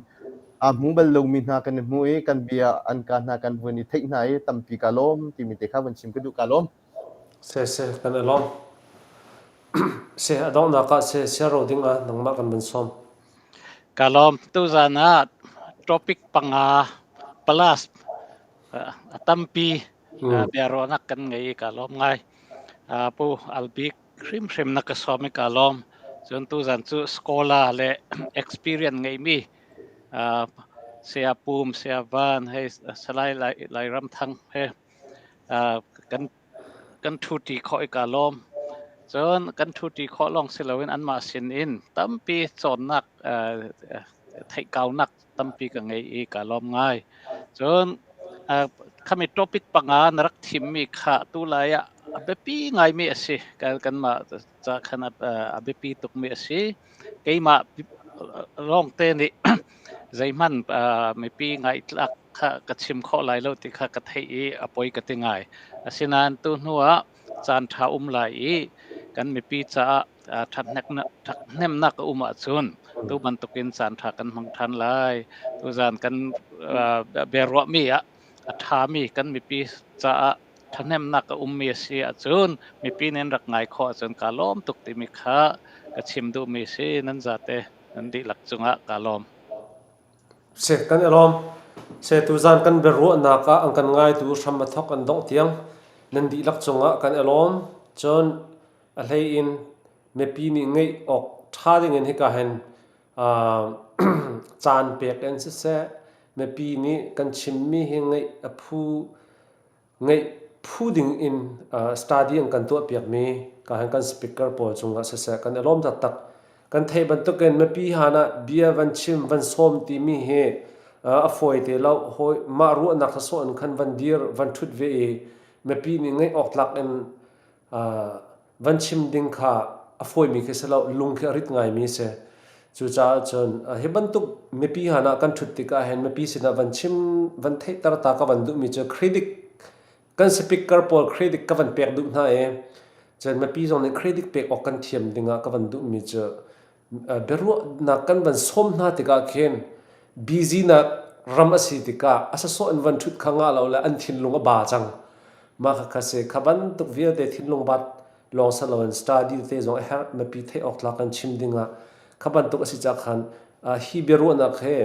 aa hmu bal lomi hna kan i hmu i kan bia an ka hna kan vun i theih hna i tampi ka lawm timi te kha vun chim ka duh ka lawm. Se se kan i lawm. Se a donghnak ah se siaro ding ah nangmah kan vun sawm. Ka lawm. Tuzan ah topic panga plus a tampi biaruahnak kan ngei i ka lawm ngai. Pu Albik hrimhrim na ka sawm i ka lawm. Cun tuzan cu scholar le experience ngeimi uh, Saya Pum, Saya Van, hei Salai Lai, Lairam Thang he uh, kan kan ṭhuṭi khawh i ka lawm. Cun kan ṭhuṭi khawh lawng si loin anmah sin in tampi cawnnak uh, theihkaunak tampi ka ngei i ka lawm ngai. Cun uh, khami topic panga na rak thimmi kha tu lai ah a biapi ngaimi a si. Kanmah ca khan a biapi tukmi a si. Keimah lawngte nih zeihmanh mipi ngaihtlak kha ka chim khawh lai lo ti kha ka theih i a poi ka ti ngai. Asinain tu hnu ah caan ṭha um lai i kan mipi caah ṭhathnemnak a um ahcun tu bantukin caan ṭha kan hmang ṭhan lai. Tuzaan kan biaruahmi ah a ṭhami kan mipi caah ṭhahnemnak a ummi a si ahcun mipi nih an rak ngai khawh ahcun kaa lawm tuk timi kha ka chim duhmi a si. Nan zate nan dihlak cungah kaa lawm. Si, kan i lawm. Se tuzaan kan biaruahnak ah an kan ngaitu hram a thawk an dongh tiang nan dihlak cungah kan i lawm. Cun a hlei in mipi nih ngeih awk ṭha ding in hika hin caan pek in siseh, mipi nih kan chimmi hi ngeih a phu ngeih phu ding in study an kan tuahpiakmi ka han kan speaker pawl cungah siseh kan i lawm taktak. Kan theih bantukin mipi han ah bia van chim van sawm timi hi a fawi te lo. Hawi mah ruahnak sawsawh in khan van dir van ṭhut ve i mipi nih ngeih awk tlak in van chim ding kha a fawimi khi si lo, lung khi a rit ngaimi a si. Cucaah cun hi bantuk mipi han ah kan ṭhut tikah hin mipi sinah van chim van theihter ta ka van duhmi cu credit kan speaker pawl credit ka van pek duh hna i cun mipi zong nih credit pek awk kan thiam dingah ka van duhmi cu biaruahnak kan van sawm hna tikah khin busy nak ram a si tikah a sasawh in van ṭhut kha ngah lo le an thinlung a ba cang. Mah khakha si kha bantuk vialte thinlung bat lawng si loin study te zong a herh mipi theih awk tlak kan chim dingah kha bantuk a si caah khan hi biaruahnak he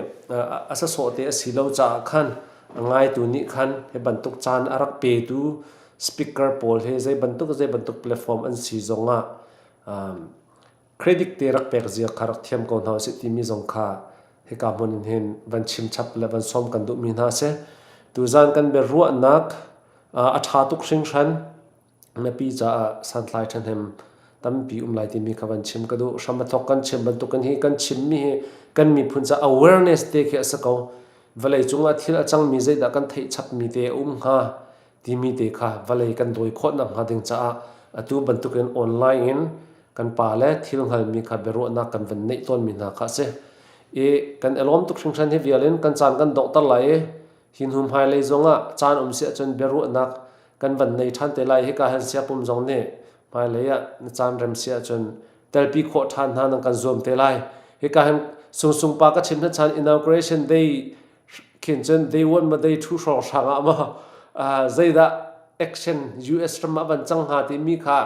a sasawh te a si lo caah khan a ngaitu nih khan hi bantuk caan a rak petu speaker pawl hi zei bantuk zei bantuk platform an si zongah credit te rak pek zia kha rak thiam ko hna usih timi zong kha hika hmun in hin van chim chap le van sawm kan duhmi hna a si. Tuzaan kan biaruahnak a ṭha tuk hringhran. Mipi caah santlai ṭhahnem tampi um lai timi kha van chim ka duh. Hram a thawk kan chim bantukin hi kan chimmi hi kan miphun caah awareness te khi a si ko. Vawlei cungah thil a cangmi zeidah kan theih chapmi te a um hnga. Timi te kha vawlei kan dawi khawh nakhnga ding caah atu bantukin online in kan pa le thil hngalmi kha biaruahnak kan van neih tawnmi hna kha a si. I kan i lawm tuk hringhran hi vial in kan caan kan donghter lai i hi hnu hmailei zongah caan um si ahcun biaruahnak kan van nei ṭhan te lai. Hika hin siapum zong nih hmailei ah na caan rem si ahcun telpi khawh ṭhan hna nan kan zuam te lai. Hika hin Sungsung pa ka chim hna chan inauguration day khin cun day one ma day two hrawng hrang ah maw zeidah action US ram ah van cang hnga timi kha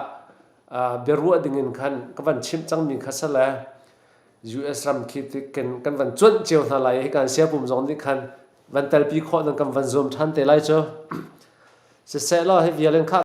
biaruah dingin khan ka van chimh cangmi kha sale US ram khi kan kan van cuanh cio hna lai hi kan siapum zong nih khan van telpi khawh nan kan van zuam ṭhan te lai cu. Siseh law hi vial in kha.